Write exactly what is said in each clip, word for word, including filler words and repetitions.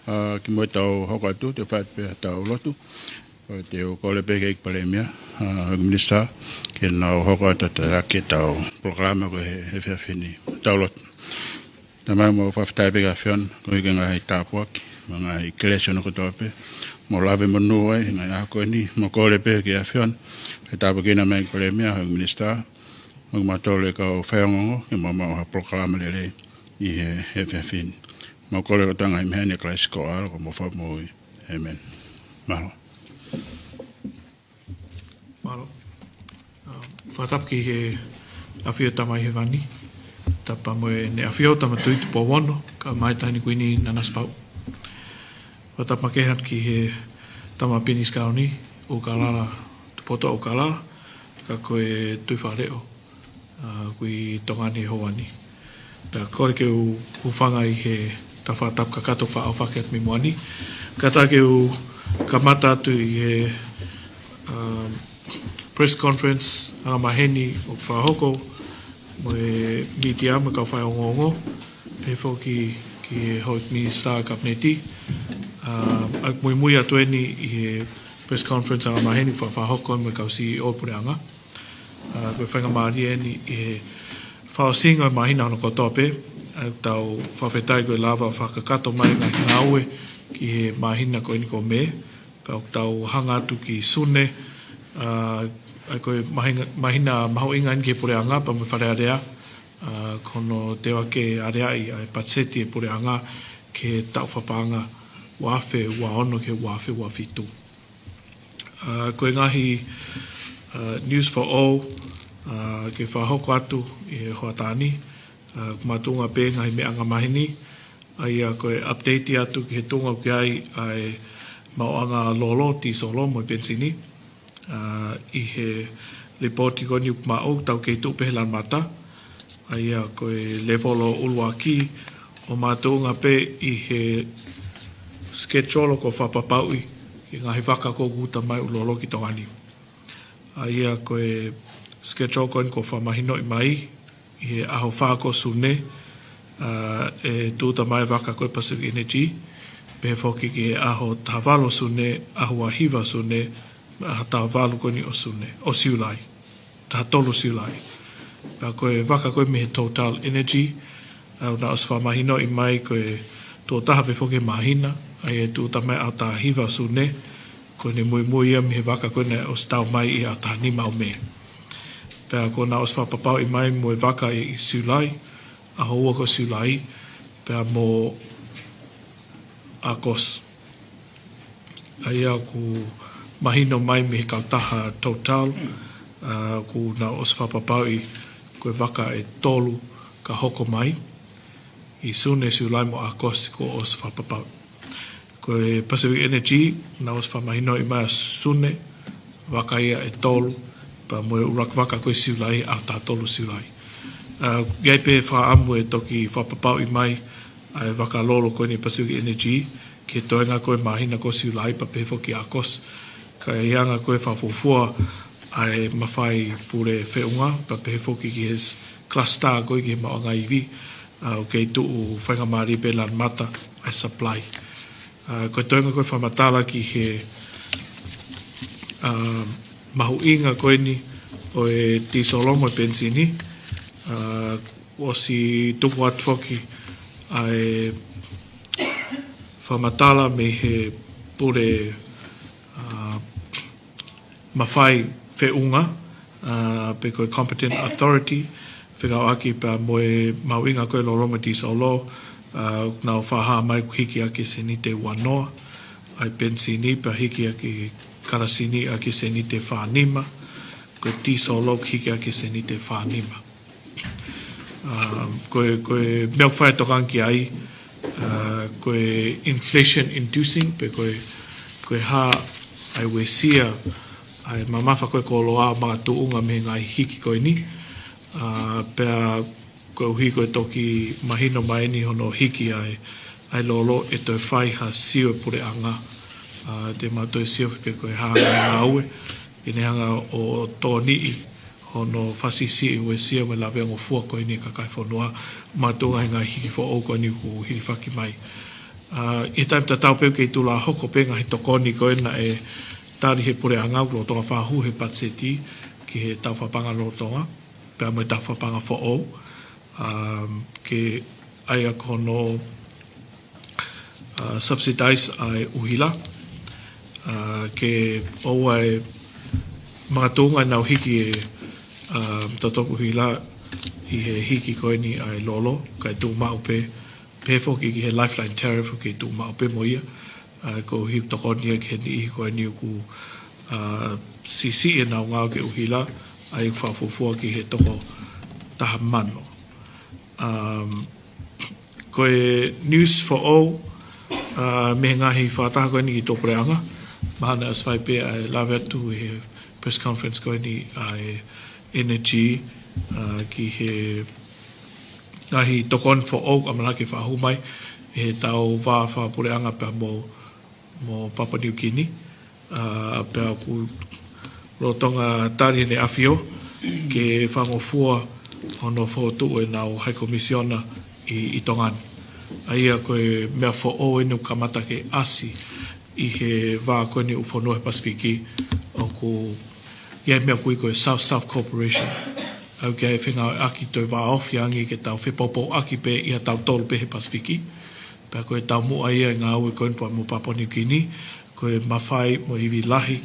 ʻA, kimuʻa tau hoko atu, te u fai pē ʻetau lotu. Ko ia te u kole pē ki he ʻEiki Palēmia, ʻa, Minisitā, ke nau hoko atu ʻa e taki ʻetau polokalama ko ē he efiafi ni. Tau lotu. Tamai, mau fakafetaʻi pē ki he ʻAfiona, koeʻuhi ko e ngaahi tāpuaki, mo e ngaahi kelesi hono kotoa pē. Mau lave monū ai, ngaahi ʻaho ko eni, mau kole pē ki he ʻAfiona, ke tāpuekina mai ʻEiki Palēmia, ʻEiki Minisitā, mo kimautolu e kau faiongoongo, ke mau maʻu ha polokalama lelei ʻi he, he efiafi ni. Mau kole kotoa e ngaahi meʻa ni ʻia Kalaisi ko ho ʻAlo ko homau Fakamoʻui. ʻĒmeni. Mālō. Mālō. ʻA, fakatapu ki he ʻAfio Tamai Hēvani, tapu mo ʻEne ʻAfio Tama Tuʻi Tupou Ono, kae ʻumaʻā e Taʻahine Kuini Nanasipauʻu. Fakatapu makehe atu ki he Tama Pinisi Kauni, ʻUlukalala, Tupoutoʻa ʻUlukalala, ka ko e Tuʻi Faleʻo, ʻa, ʻoku ʻi Tonga ni he houa ni. Pea kole ke u hūfanga ʻi heʻeta fakatapu kakato faʻa fakatapu mei muʻa ni. Kae ʻatā ke u kamata atu ʻi he, um, press conference angamaheni ʻoku fakahoko mo e mītia mo e kau faiongoongo, pehē foki ki he Houʻeiki Minisitā Kapineti. Um, ʻa, muimui atu eni ʻi he press conference angamaheni fa-, fakahoko mo e kau CEO puleʻanga. ʻA, ko e faingamālie eni ʻi he fakaʻosinga e māhina hono kotoa pē, ʻa, tau fakafetaʻi ko e lava fakakakato mai e ngaahi ngāue ki he māhina ko eni ko Mē, pea ʻoku tau hanga atu ki Sune, ʻa, ʻa, ko e māhina, māhina mahuʻinga eni ki he puleʻanga pea mo e Fale Alea, ʻa, ko hono teu ake aleaʻi ʻa e patiseti e puleʻanga ki he taʻu fakapaʻanga ua afe ua ono ki he ua afe ua fitu. ʻA, ko e ngaahi, ʻa, news for all, ʻa, ke fakahoko atu ʻi he hoʻatā ni, ʻa, ʻoku makatuʻunga pē ngaahi meʻa angamaheni, ʻa ia ko e update atu ki he tuʻunga ʻoku ʻi ai ʻa e maʻuʻanga lolo, tīsolo mo e penisini, ʻa, ʻi he lipooti ko eni ʻoku maʻu, tau kei tuʻu pē he lanu mata, ʻa ia ko e levolo ʻuluaki, ʻo makatuʻunga pē ʻi he schedule kuo fakapapauʻi ki he ngaahi vaka ko ē ʻoku uta mai ʻo lolo ki Tonga ni. ʻA ia ko e schedule ko eni kuo fakamahinoʻi mai ʻi he ʻaho fā ko Sune, ʻa, ʻe tūʻuta mai e vaka ko e Pacific Energy, pehē foki ki he ʻaho taha valu Sune, ʻaho ua hiva Sune, mo e ʻaho taha valu ko eni ʻo Sune, ʻo Siulai. Taha tolu Siulai. Pea ko e vaka ko ē mei he Total Energy, ʻa, naʻe ʻosi fakamahinoʻi mai ko e tuʻo taha pē foki he māhina, ʻa ia ʻe tūʻuta mai ʻaho taha hiva Sune, ko ʻene muimui ia mei he vaka ko ē naʻe ʻosi tau mai ʻi he ʻaho taha nima ʻo Mē. Pea kuo nau ʻosi fakapapauʻi mai mo e vaka ʻi Siulai, ʻaho ua ko Siulai, pea mo ʻAokosi. ʻA ia ʻoku mahino mai mei he kautaha Total, ʻa, ʻoku nau ʻosi fakapapauʻi ko e vaka ʻe tolu ka hoko mai ʻi Sune, Siulai mo ʻAokosi kuo ʻosi fakapapauʻi. Ko e Pacific Energy, naʻe ʻosi fakamahinoʻi mai ʻa Sune, vaka ia ʻe tolu, pea mo e ʻuluaki vaka ko ē Siulai, ʻaho taha tolu Siulai. ʻA, ʻi ai pē fakaʻamu ʻe toki fakapapauʻi mai ʻa e vaka lolo ko eni Pacific Energy, ki he toenga ko ē māhina ko Siulai pea pehē foki ʻAokosi. Ka ʻi he anga ko ē fakafuofua ʻa e mafai pule feʻunga, pea pehē foki ki he s-, cluster ko ē ki he maʻuʻanga ivi, ʻa, ʻoku kei tuʻu faingamālie pē lanu mata ʻa e supply. ʻA, ko e toenga ko ē fakamatala ki he, ʻa, mahuʻinga ko eni ʻo e tīsolo mo e penisini, ʻa, ʻosi tuku atu foki ʻa e fakamatala mei he pule, ʻa, mafai feʻunga, ʻa, pe ko e competent authority, fekauʻaki pea mo e mahuʻinga ko ē lolo mo e tīsolo, ʻa, naʻa nau fakahā mai ʻoku hiki ʻaki e sēniti ʻe ua noa ʻa e penisini, pea hiki ʻaki e kalasini ʻaki e sēniti ʻe fā nima, ko e tīsolo ʻoku hiki ʻaki e sēniti ʻe fā nima. ʻA, ko e, ko e meʻa ʻoku fai e tokanga ki ai, ʻa, ko e inflation inducing, pe ko e, ko e hā ʻa e uesia ʻa e mamafa ko ē koloa makatuʻunga mei he ngaahi hiki ko eni. ʻA, pea koeʻuhi ko e toki mahino mai eni hono hiki ʻa e, ʻa e lolo, ʻe toe fai ha sio e puleʻanga. ʻA, te mau toe sio pe ko e hā e ngāue ke ne hanga ʻo tokoniʻi hono fakasiʻisiʻi e uesia mo e laveangofua ko eni e kakai e fonua, makatuʻunga he ngaahi hiki foʻou ko eni kuo hilifaki mai. ʻI he taimi tatau pē ʻoku kei tulahoko pē ngaahi tokoni ko ē naʻe tali he puleʻanga ʻoku lolotonga fakahū he patiseti ki he tau fakapaʻanga lolotonga, pea mo e tau fakapaʻanga foʻou, ke ʻai ʻaki hono subsidize ʻa e ʻuhila, ke ʻoua ʻe makatuʻunga ʻenau hiki e totoku ʻuhila ʻi he hiki ko eni ʻa e lolo, kae tuʻu maʻu pē, pehē foki ki he lifeline tariff ʻoku kei tuʻu maʻu pē mo ia, koeʻuhi ʻoku tokoni ia ki he niʻihi ko eni ʻoku siʻisiʻi ʻenau ngāue ke ʻuhila, ʻa ia ʻoku fakafuofua ki he toko taha mano. Ko e news foʻou mei he ngaahi fakataha ko eni ki tuʻapuleʻanga, mahalo naʻe ʻosi fai pē ʻa e lave atu ʻi he press conference ko eni ʻa e Energy ki he ngaahi tokoni foʻou ʻoku ʻamanaki ke fakahū mai ʻe he tau vā fakapuleʻanga pea mo, mo Papua New Guinea, pea ʻoku lolotonga tali ʻEne ʻAfio ke fakangofua hono fokotuʻu ʻenau High Commissioner ʻi, ʻi Tonga ni. ʻA ia ko e meʻa foʻou eni ʻoku kamata ke ʻasi ʻi he vā ko eni ʻoku fonua he Pasifiki, ʻoku ʻi ai e meʻa ʻoku ui ko e South-South Cooperation. ʻOku ʻi ai e fengāueʻaki toe vāofi ange ke tau fepoupouaki pē ʻia tautolu pē he Pasifiki. Pea ko e taumuʻa ia e ngāue ko eni pea mo Papua New Guinea, ko e mafai mo e ivi lahi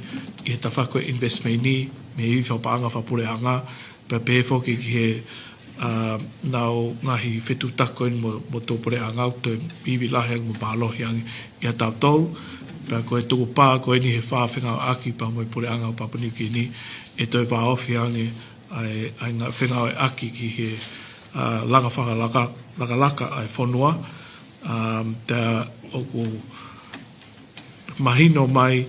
ʻi he tafaʻaki ko e investment ni mei he ivi fakapaʻanga fakapuleʻanga, pea pehē foki ki he ʻenau ngaahi fetuʻutaki ko eni mo, mo tuʻapuleʻanga ʻoku toe ivi lahi ange mo mālohi ange ʻia tautolu. Pea ko e tukupā ko eni he fā fengāueʻaki pea mo e puleʻanga ʻo Papua New Guinea ʻe toe vāofi ange ʻa e, ʻa e ngaahi fengāueʻaki ki he langa fakalakalaka ʻa e fonua. Pea ʻoku mahino mai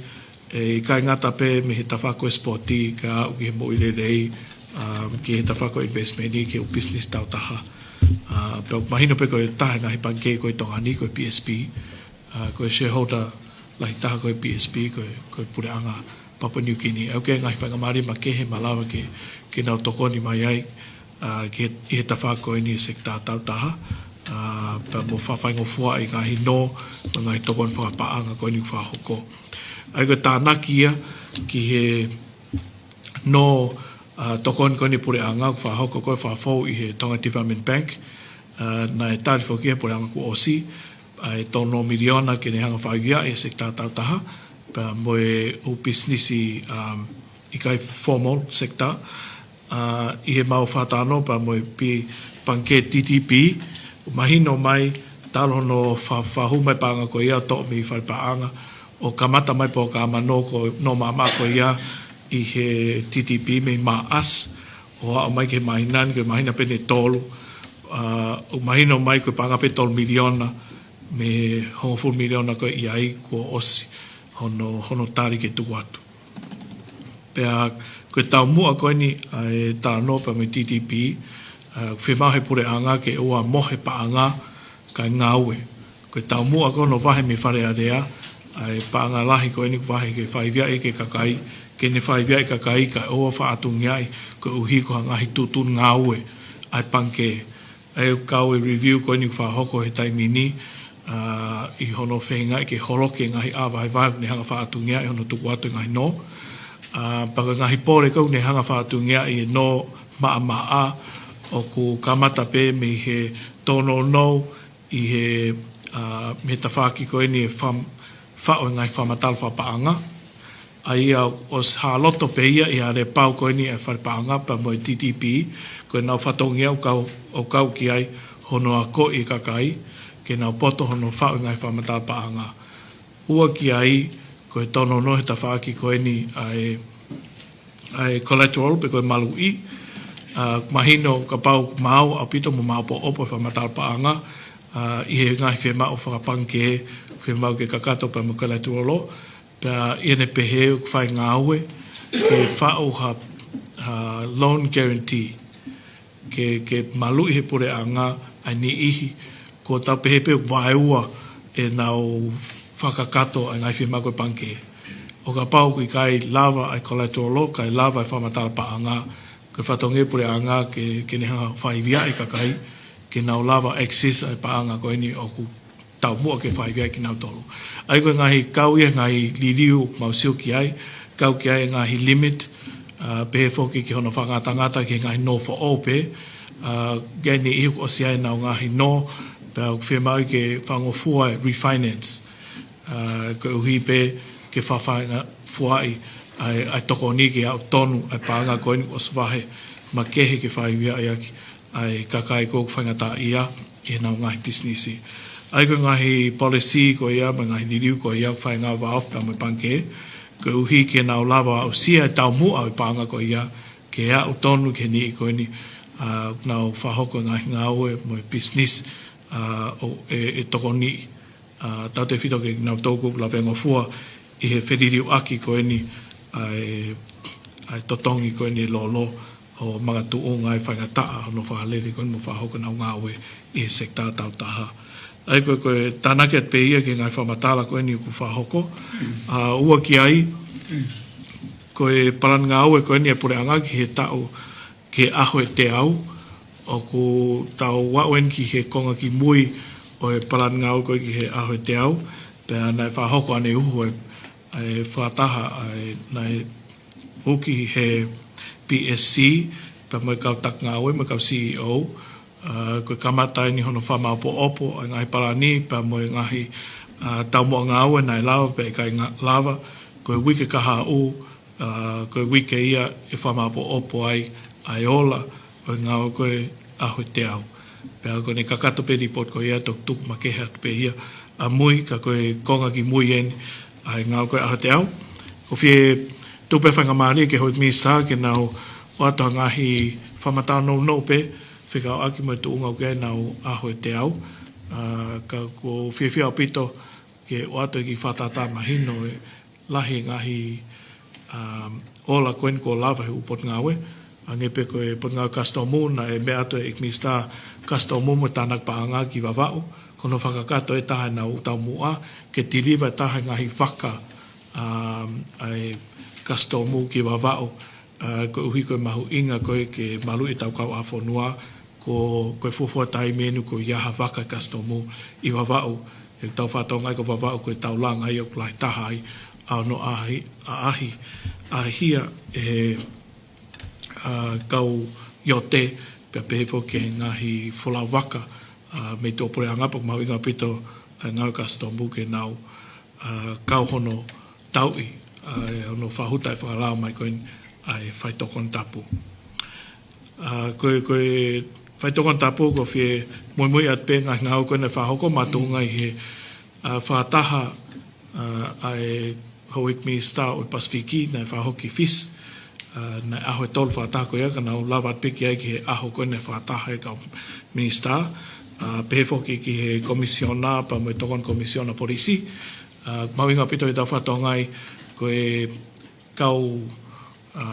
ʻe ʻikai ngata pē mei he tafaʻaki ko e sipoti kae aʻu ki he moʻui lelei, ki he tafaʻaki ko e investment ni, ki he ʻū business tau taha. Pea ʻoku mahino pē ko e taha e ngaahi pangikē ko ē ʻi Tonga ni ko e BSP, ko e shareholder lahi taha ko e BSP ko e, ko e puleʻanga Papua New Guinea. ʻOku ʻi ai e ngaahi faingamālie makehe ʻe malava ke, ke nau tokoni mai ai ki he, ʻi he tafaʻaki ko eni e sekitā tau taha, pea mo fakafaingofua ʻi he ngaahi nō mo e ngaahi tokoni fakapaʻanga ko eni ʻoku fakahoko. ʻA ia ko e tānaki ia ki he nō tokoni ko eni puleʻanga ʻoku fakahoko ko e fakafou ʻi he Tonga Development Bank, naʻe tali foki ʻe he puleʻanga kuo ʻosi ʻa e tolu miliona ke ne hanga fakaiviaʻi e sekitā tau taha, pea mo e ʻū pisinisi ʻikai formal sector, ʻi heʻemau fakatalanoa pea mo e pangikē TDB, ʻoku mahino mai talu hono fa-, fakahū mai paʻanga ko ia ʻo toʻo mei fale paʻanga, ʻo kamata mai polokalama nō ko, nō maʻamaʻa ko ia ʻi he TDB mei Maʻasi, ʻo aʻu mai ki he māhina ni, ko e māhina pē ʻe tolu, ʻoku mahino mai ko e paʻanga pē tolu miliona mei he hongofulu miliona ko ē ʻi ai kuo ʻosi hono, hono tali ke tuku atu. Pea ko e taumuʻa ko eni ʻa e talanoa pea mo e TDB, ʻoku fiemaʻu he puleʻanga ke ʻoua mohe paʻanga kae ngāue. Ko e taumuʻa ko hono vahe mei Fale Alea ʻa e paʻanga lahi ko eni ʻoku vahe ke fakaiviaʻi ki he kakai, ke ne fakaiviaʻi e kakai kae ʻoua faʻa ʻatungiaʻi koeʻuhi ko ha ngaahi tuʻutuʻuni ngāue ʻa e pangikē. ʻA ia ʻoku kau e review ko eni ʻoku fakahoko he taimi ni, ʻi hono feingaʻi ke holoki e ngaahi ʻā vahevahe ʻoku ne hanga faʻa ʻatungiaʻi hono tuku atu e ngaahi nō. Pea ko e ngaahi pole ko ē ʻoku ne hanga faʻa ʻatungiaʻi e nō maʻamaʻa ʻoku kamata pē mei he tōnounou ʻi he, mei he tafaʻaki ko eni e fam-, faʻu e ngaahi fakamatala fakapaʻanga. ʻA ia ʻosi hā loto pē ia ʻi he aleapau ko eni ʻa e fale paʻanga pea mo e TDB, ko ʻenau fatongia ʻoku kau, ʻoku kau ki ai hono akoʻi e kakai ke nau poto hono faʻu e ngaahi fakamatala paʻanga. Ua ki ai, ko e tōnounou he tafaʻaki ko eni ʻa e, ʻa e collateral pe ko e maluʻi, ʻoku mahino kapau ʻoku maau ʻaupito mo maopoopo e fakamatala paʻanga ʻi he ngaahi fiemaʻu fakapangikē, fiemaʻu ke kakato pea mo e collateral, pea ʻi heʻene pehē ʻoku fai ngāue ke faʻu ha, ha loan guarantee ke, ke maluʻi he puleʻanga ʻa e niʻihi kuo tau pehē pē ʻoku vaeua ʻenau fakakakato ʻa e ngaahi fiemaʻu ko ē pangikē. ʻO kapau ʻoku ʻikai lava ʻa e collateral, ʻikai lava e fakamatala paʻanga, ko e fatongia e puleʻanga ke, ke ne hanga fakaiviaʻi e kakai ke nau lava access ʻa e paʻanga ko eni ʻoku taumuʻa ke fai via kinautolu. ʻA ia ko e ngaahi kau ia, ngaahi liliu ʻoku mau sio ki ai, kau ki ai ngaahi limit, ʻa, pehē foki ki hono fakangatangata ki he ngaahi nō foʻou pē, ʻa, ki ai ni ihu ʻosi ai ʻenau ngaahi nō, pea ʻoku fiemaʻu ke fakangofua e refinance. ʻA, koeʻuhi pē ke fafangafuaʻi ʻa e, ʻa e tokoni ke aʻu tonu ʻa e paʻanga ko eni ʻosi vahe makehe ke fai via ʻaki ʻa e kakai ko ē ʻoku faingataʻaʻia ʻi heʻenau ngaahi pisinisi. ʻA ia ko e ngaahi policy ko ia, mo e ngaahi liliu ko ia, faingataʻa vāofi pea mo e pangikē, koeʻuhi ke nau lava aʻusia e taumuʻa ʻo e paʻanga ko ia, ke aʻu tonu ki he niʻihi ko eni, ʻa, nau fakahoko e ngaahi ngāue mo e pisinisi, ʻa, ʻo e, e tokoniʻi, ʻa, tautefito kia kinautolu ʻoku lavengofua ʻi he feliliuaki ko eni ʻa e, ʻa e totongi ko eni lolo ʻo makatuʻunga ai faingataʻa hono fakalele ko eni mo fakahoko ʻenau ngāue ʻi he sekitā taautaha. ʻA ia ko e, ko e tānaki atu pē ia ki he ngaahi fakamatala ko eni ʻoku fakahoko. ʻA, ua ki ai, ko e palani ngāue ko eni ʻa e puleʻanga ki he taʻu ki he ʻaho ʻe teau, ʻoku tau aʻu eni ki he konga kimui ʻo e palani ngāue ko ē ki he ʻaho ʻe teau, pea naʻe fakahoko ʻaneuhu e, e fakataha, e, naʻe huki he P S C, pea mo e kau taki ngāue, mo e kau C E O, ʻa, ko e kamata eni hono fakamāʻopoʻopo ʻa e ngaahi palani, pea mo e ngaahi, ʻa, taumuʻa ngāue naʻe lava, pea ʻikai nga-, lava, ko e uike kahaʻu, ʻa, ko e uike ia ʻe fakamāʻopoʻopo ai ʻa e ola ʻo e ngāue ko ē ʻaho ʻe teau. Pea ko ʻene kakato pē e lipoti ko ia ʻe toki tuku makehe atu pē ia ʻamui, ka ko e konga kimui eni ʻa e ngāue ko ē ʻaho ʻe teau. ʻOku fie tuku pē faingamālie ki he Houʻeiki Minisitā ke nau ʻoatu ha ngaahi fakamatala nounou pē fekauʻaki mo e tuʻunga ʻoku ʻi ai ʻenau ʻaho ʻe teau. ʻA, ka ʻoku ou fiefia ʻaupito ke ʻoatu e kiʻi fakatātā mahino e lahi e ngaahi, um, ola ko eni kuo lava he ʻū potungāue. Hangē pē ko e Potungāue Kasitomu, naʻe meʻa atu e ʻEiki Minisitā Kasitomu mo e Tānaki Paʻanga ki Vavaʻu, ko hono fakakakato e taha ʻenau taumuʻa ke tiliva e taha e ngaahi vaka, um, ʻa e kasitomu ki Vavaʻu, ʻa, koeʻuhi ko e mahuʻinga ko ē ke maluʻi ʻetau kauʻāfonua, ko, ko e fuofua taimi eni ʻoku ʻi ai ha vaka kasitomu ʻi Vavaʻu. ʻOku tau fakatokangaʻi ko Vavaʻu ko e taulanga ia ʻoku lahi taha ai ʻa hono ʻaʻahi, ʻaʻahi, ʻaʻahia ʻe he, ʻa, kau iote, pea pehē foki ki he ngaahi folau vaka, ʻa, mei tuʻapuleʻanga, pea ʻoku mahuʻinga ʻaupito ʻa e ngāue kasitomu ke nau, ʻa, kau hono tauʻi, ʻa, hono fakahū e fakalao mai ko eni ʻa e faitoʻo konatapu. ʻA, ko e, ko e faitoʻo konatapu ʻoku ou fie muimui atu pē ngaahi ngāue ko eni naʻe fakahoko makatuʻunga ʻi he, ʻa, fakataha, ʻa, ʻa e Houʻeiki Minisitā ʻo e Pasifiki naʻe fakahoko ʻi Fisi. ʻA, naʻe ʻaho ʻe tolu fakataha ko ia ka naʻa nau lava atu pē ki ai ki he ʻaho ko eni naʻe fakataha e kau minisitā. ʻA, pehē foki ki he Komisiona pea mo e Tokoni Komisiona Polisi. ʻA, mahuʻinga ʻaupito ke tau fakatokangaʻi ko e kau, ʻa,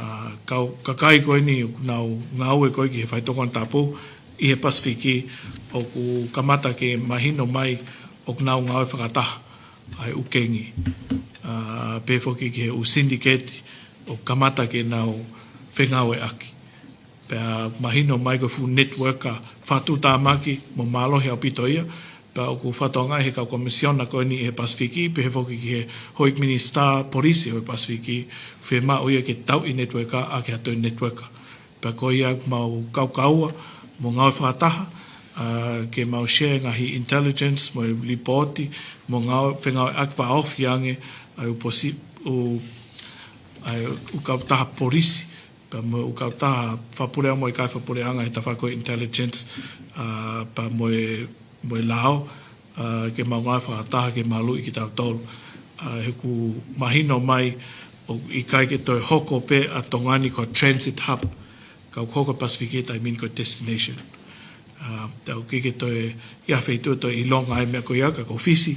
kau kakai ko eni ʻoku nau ngāue ko ē ki he faitoʻo konatapu ʻi he Pasifiki ʻoku kamata ke mahino mai ʻoku nau ngāue fakataha ʻa e ʻū kengi. ʻA, pehē foki ki he ʻū siniketi ʻoku kamata ke nau fengāueʻaki. Pea mahino mai ko e fuʻu network fakatuʻutāmaki mo mālohi ʻaupito ia. Pea ʻoku fakatokangaʻi he kau komisiona ko eni he Pasifiki, pehē foki ki he Houʻeiki Minisitā Polisi ʻo e Pasifiki, fiemaʻu ia ke tauʻi e network ʻaki ha toe network. Pea ko ia mau kaukaua mo ngāue fakataha, ʻa, ke mau share ngaahi intelligence mo e lipooti, mo ngāue fengāueʻaki vāofi ange ʻa e ʻū posi-, ʻū, ʻa e ʻū kautaha polisi, pea mo e ʻū kautaha fakapuleʻanga mo e ʻikai fakapuleʻanga he tafaʻaki ko e intelligence, ʻa, pea mo e, mo e lao, ʻa, ke mau ngāue fakataha ke maluʻi kitautolu. ʻA, he ʻoku mahino mai ʻoku ʻikai ke toe hoko pē ʻa Tonga ni ko e transit hub, ka ʻoku hoko e Pasifiki he taimi ni ko e destination. ʻA, pea ʻoku ʻikai ke toe ʻi ai ha feituʻu ʻe toe ʻilonga ai e meʻa ko ia, ka ko Fisi,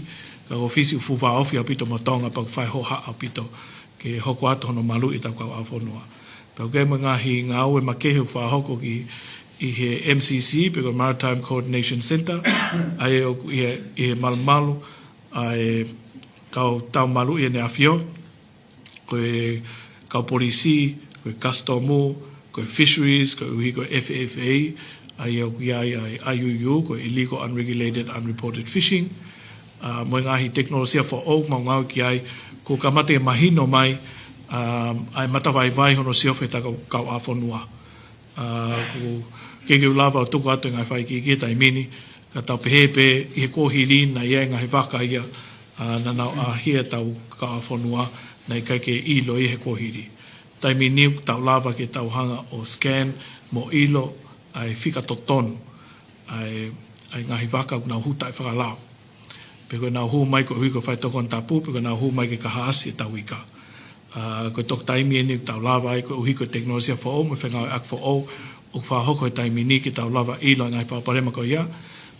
ka ko Fisi ʻoku fuʻu vāofi ʻaupito mo Tonga pea ʻoku fai hohaʻa ʻaupito ke hoko atu hono maluʻi ʻetau kauʻāfonua. Pea ʻoku ʻi ai mo e ngaahi ngāue makehe ʻoku fakahoko ki, ʻi he M C C, pe ko e Maritime Coordination Centre, ʻa ia ʻoku ʻi he, ʻi he malumalu ʻa e kau tau maluʻi ʻEne ʻAfio, ko e kau polisi, ko e kasitomu, ko e fisheries, koeʻuhi ko e F F A, ʻa ia ʻoku ʻi ai ʻa e I U U, ko e illegal unregulated unreported fishing, ʻa, mo e ngaahi tekinolosia foʻou ʻoku mau ngāue ki ai, kuo kamata ke mahino mai, ʻa, ʻa e matavaivai hono siofi ʻetau kau, kau ʻā fonua. ʻA, ʻoku ʻikai ke u lava ʻo tuku atu e ngaahi fakaikiiki he taimi ni, ka tau pehē pē ʻi he kuohili naʻe ʻi ai e ngaahi vaka ia, ʻa, naʻa nau ʻāhia ʻetau kau ʻā fonua, naʻe ʻikai ke ʻilo ia he kuohili. Taimi ni ʻoku tau lava ke tau hanga ʻo scan mo ʻilo ʻa e fika totonu ʻa e, ʻa e ngaahi vaka ʻoku nau hū taʻefakalao. Pe ko ʻenau hū mai koeʻuhi ko e fai tokoni tapu, pe ko ʻenau hū mai ke kahaʻasi ʻetau ika. ʻA, ko e toki taimi eni ʻoku tau lava ai koeʻuhi ko e tekinolosia foʻou mo e fengāueʻaki foʻou ʻoku fakahoko he taimi ni ke tau lava ʻilo e ngaahi palopalema ko ia,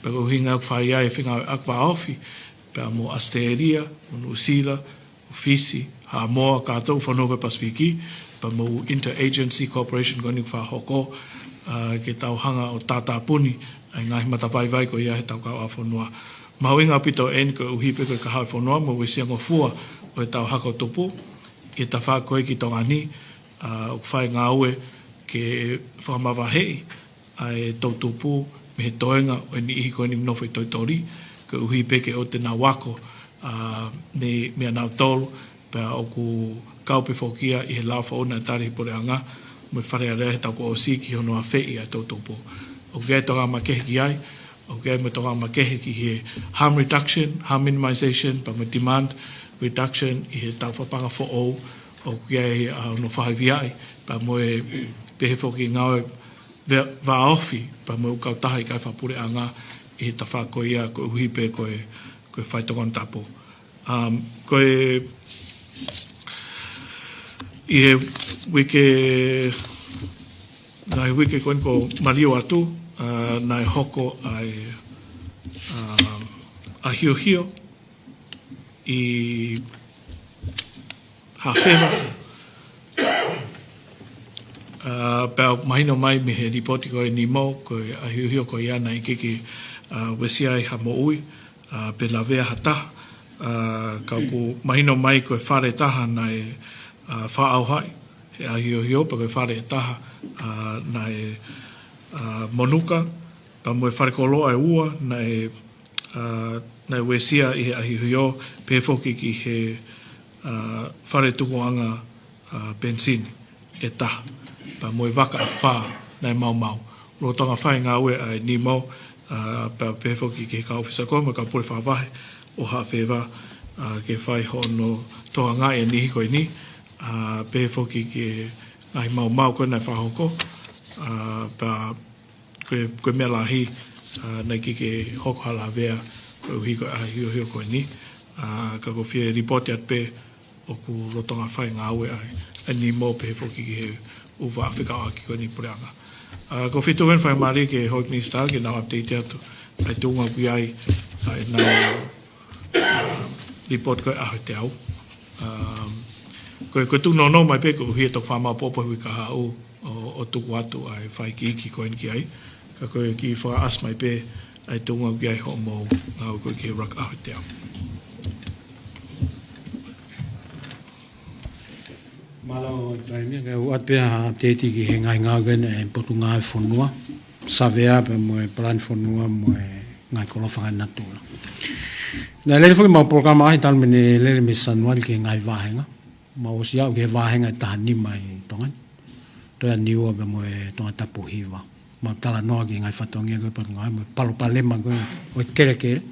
pea ko e ʻuhinga ʻoku fai ai e fengāueʻaki vāofi, pea mo ʻAositelēlia, mo Nuʻusila, Fisi, Haʻamoa, kātoa e fonua ko ē Pasifiki, pea mo e interagency cooperation ko eni ʻoku fakahoko, ʻa, ke tau hanga ʻo tātāpuni ʻa e ngaahi matavaivai ko ia heʻetau kau ʻā fonua. Mahuʻinga ʻaupito eni koeʻuhi pē ko e kahaʻu e fonua mo e uesia ngofua ʻo ʻetau hako tupu, ʻi he tafaʻaki ko ē ki Tonga ni, ʻa, ʻoku fai e ngāue ke fakamavaheʻi ʻa e toʻutupu mei he toenga ʻo e niʻihi ko eni ʻoku nofo ʻi Toitoli, koeʻuhi pē ke ʻoua te nau ako, ʻa, mei, meia nautolu, pea ʻoku kau pē foki ia ʻi he lao foʻou naʻe tali ʻe he puleʻanga mo e Fale Alea he taʻu kuo ʻosi ki hono afeʻi ʻa e toʻutupu. ʻOku ʻi ai e tokanga makehe ki ai, ʻoku ʻi ai mo e tokanga makehe ki he harm reduction, harm minimization, pea mo e demand reduction ʻi he tau fakapanga foʻou, ʻoku ʻi ai, ʻa, hono fakahiviaʻi, pea mo e pehē foki ngāue vea-, vāofi, pea mo e ʻū kautaha ʻikai fakapuleʻanga ʻi he tafaʻaki ko ia koeʻuhi pē ko e, ko e fai tokoni tapu. Um, ko e, ʻi he uike, ngaahi uike ko eni kuo maliu atu, ʻa, naʻe hoko ʻa e, um, ʻahiohio ʻi Hafeva. ʻA, pea mahino mai mei he lipoti ko ē ʻa e NEMO, ko e ʻahiohio ko ia naʻe ʻikai ke, ʻa, uesia ai ha moʻui, ʻa, pe lavea ha taha. ʻA, ka ʻoku mahino mai ko e fale ʻe taha naʻe, ʻa, fakaʻauha ʻi he ʻahiohio, pea ko e fale ʻe taha, ʻa, naʻe, ʻa, monuka, pea mo e falekoloa ʻe ua naʻe, ʻa, naʻe uesia ʻi he ʻahiohio, pehē foki ki he, ʻa, fale tukuʻanga, ʻa, penisini ʻe taha, pea mo e vaka ʻe fā naʻe maumau. Lolotonga fai e ngāue ʻa e NEMO, ʻa, pea pehē foki ki he kau ʻōfisa ko ē mo e kau pule fakavahe ʻo Hafeva, ʻa, ke fai hono tokangaʻi e niʻihi ko eni, ʻa, pehē foki ki he ngaahi maumau ko ē naʻe fakahoko, ʻa, pea ko e, ko e meʻa lahi, ʻa, naʻe ʻikai ke hoko ha lavea koeʻuhi ko e ʻahiohio ko eni. ʻA, ka ʻoku ou fie lipoti atu pē ʻoku lolotonga fai e ngāue ʻa e, ʻa e NEMO pehē foki ki he ʻū vaʻa fekauʻaki ko eni ʻa e puleʻanga. ʻA, ʻoku ou fie tuku heni e faingamālie ki he Houʻeiki Minisitā ke nau update atu ʻa e tuʻunga ʻoku ʻi ai ʻa ʻenau, ʻa, lipoti ko ē ʻaho ʻe teau. Um, ko e, ko e tuku nounou mai pē koeʻuhi ʻe toki fakamaopoopo he uike kahaʻu ʻo, ʻo tuku atu ʻa e fakaikiiki ko eni ki ai. Ka ko e kiʻi fakaʻasi mai pē ʻa e tuʻunga ʻoku ʻi ai hoʻomou ngāue ko ē ki he RUC ʻaho ʻe teau. Mālō, Palēmia, kae ʻoatu pē ha update ki he ngaahi ngāue ko eni ʻa e Potungāue Fonua, savea pea mo e palani fonua mo e ngaahi kolo fakaenatula. Naʻe lele foki ʻemau polokalama ʻaʻahi talu mei he lele mei Sānuali ki he ngaahi vāhenga. Mau ʻosi aʻu ki he vāhenga ʻe taha nima ʻi Tonga ni. Toe ʻa Niua pea mo e Tongatapu hiva. Mau talanoa ki he ngaahi fatongia ko ē ʻa e Potungāue mo e palopalema ko ē ʻo e kelekele.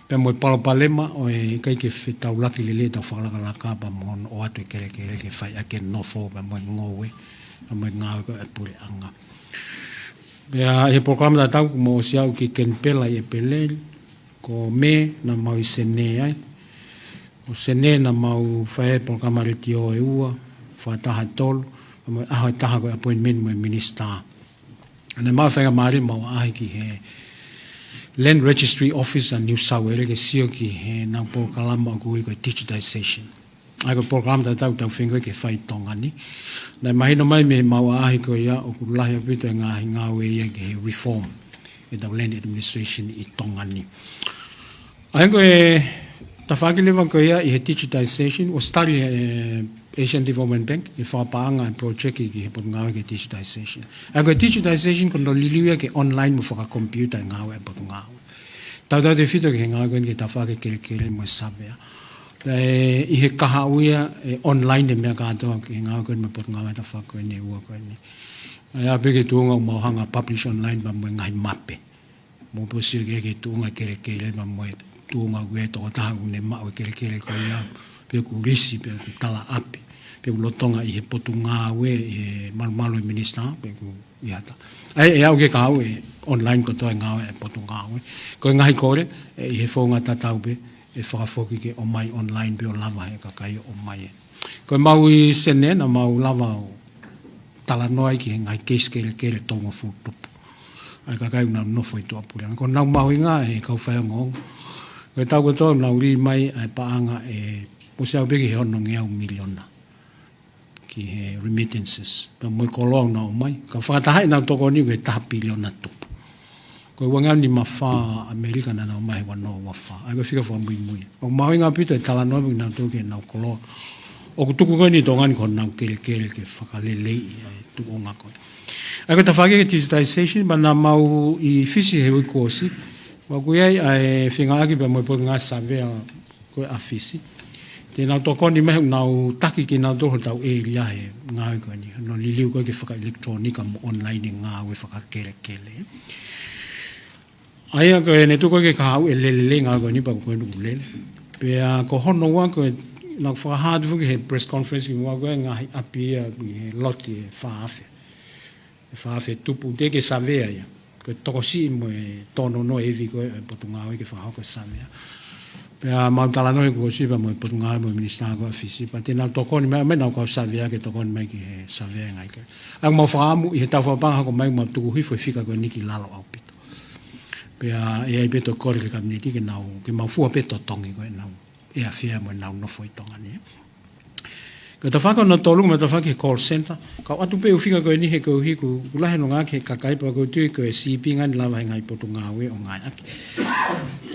Pea mo e palopalema ʻo e ʻikai ke fetaulaki lelei ʻetau fakalakalaka pea mo hono ʻoatu e kelekele ke fai ʻaki e nofo pea mo e ngoue, pea mo e ngāue ko ē ʻa e puleʻanga. Pea ʻi he polokalama tatau kuo mau ʻosi aʻu ki Kenipela ʻi ʻEpeleli, ko Mē naʻa mau ʻi Senē ai. Ko Senē naʻa mau fai ai e polokalama letiō ʻe ua, fakataha ʻe tolu, pea mo e ʻaho ʻe taha ko e appointment mo e minisitā. Naʻe maʻu e faingamālie ʻemau ʻaʻahi ki he Land Registry Office ʻa New South Wales ke sio ki heʻenau polokalama ʻoku ui ko e digitization. ʻA ia ko e polokalama tatau ʻoku tau feinga ko ē ke fai ʻi Tonga ni. Naʻe mahino mai mei heʻemau ʻaʻahi ko ia ʻoku lahi ʻaupito e ngaahi ngāue ia ki he reform ʻetau land administration ʻi Tonga ni. ʻA ia ko e tafaʻaki leva ko ia ʻi he digitization, ʻoku study ʻe he Asian Development Bank ʻi he fakapaʻanga ʻa e project ki he Potungāue ki he digitization. ʻA ia ko e digitization ko hono liliu ia ke online mo fakakomipiuta e ngāue ʻa e Potungāue. tautautefito ki he ngāue ko eni ki he tafaʻaki kelekele mo e savea. Pea ʻi he kahaʻu ia ʻe online e meʻa kātoa ki he ngāue ko eni mo e potungāue tafaʻaki ko eni ʻe ua ko eni. ʻA ia pē ki he tuʻunga ʻoku mau hanga ʻo publish online pea mo e ngaahi mape. Mo pō sio ki he tuʻunga kelekele pea mo e tuʻunga ʻoku ʻi ai e tokotaha ʻoku ne maʻu e kelekele ko ia, pe ʻoku lisi, pe ʻoku tala ʻapi, pe ʻoku lolotonga ʻi he potungāue, ʻi he malumalu e minisitā, pe ʻoku ʻi ha taha. ʻA ia ʻe aʻu ki he kahaʻu ʻe online kotoa e ngāue e potungāue. Ko e ngaahi kole, ʻe ʻi he founga tatau pē, ʻe fakafoki ke ʻomai online pē ʻo lava he kakai ʻo ʻomai. Ko e mau ʻi Senē naʻa mau lava ʻo talanoa ai ki he ngaahi keisi kelekele tolungofulu tupu. ʻA e kakai ʻoku nau nofo ʻi tuʻapuleʻanga. Ko honau mahuʻinga e kau faiongoongo. Ko e taʻu kotoa ʻoku nau lī mai ʻa e paʻanga ʻe, mou sio pē ki he onongeau miliona ki he remittances. Pea mo e koloa ʻoku nau ʻomai. Ka fakatahaʻi ʻenau tokoni ʻoku ʻi he taha piliona tupu. Ko e uangeau nima fā ʻAmelika naʻa nau ʻomai he ua noa ua fā. ʻA ia ko e fika fakamuimui. ʻOku mahuʻinga ʻaupito e talanoa mo kinautolu ki heʻenau koloa. ʻOku tuku ko eni ʻi Tonga ni ko honau kelekele ke fakaleleiʻi ʻa e tuʻunga ko ē. ʻA ia ko e tafaʻaki ki he digitization, pea naʻa mau ʻi Fisi he uike kuo ʻosi. Pea ʻoku ʻi ai ʻa e fengāueʻaki pea mo e potungāue savea ko ē ʻa Fisi. Te nau tokoni mai he ʻoku nau taki kinautolu hotau ʻēlia he ngāue ko eni. Hono liliu ko ē ke fakaʻilekitulōnika mo online e ngāue fakakelekele. ʻA ia ko e ne tuku ko ē ki he kahaʻu ʻe lele lelei e ngāue ko eni pea ko eni ʻoku lele. Pea ko hono ua ko e naʻa ku fakahā atu foki he press conference kimuʻa ko e ngaahi ʻapi ia ʻi he lote ʻe fā afe. ʻE fā afe tupu te ke savea ia. Ko e tokosiʻi mo e tōnounou e ivi ko ē potungāue ke fakahoko e savea. Pea mau talanoa he kuo ʻosi pea mo e potungāue mo e minisitā ko ē ʻa Fisi. Pea te nau tokoni mai, mai ʻenau kau savea ke tokoni mai ki he savea e ngaahi ko ē. ʻA ia mau fakaʻamu ʻi he taʻu fakapaʻanga hoko mai mau tuku hifo e fika ko eni ki lalo ʻaupito. Pea ʻe ʻi ai pē toe kole ki he kapineti ke nau, ke mau fua pē totongi ko ē ʻenau ʻe afea mo ʻenau nofo ʻi Tonga ni. Ko e tafaʻaki hono tolu, mo e tafaʻaki he call center. Kau ʻoatu pē ʻeku fika ko eni he koeʻuhi ʻoku lahi hono ngāueʻaki he kakai pea ʻoku ou tui ko e sīpinga ʻeni lava he ngaahi potungāue ʻo ngāueʻaki.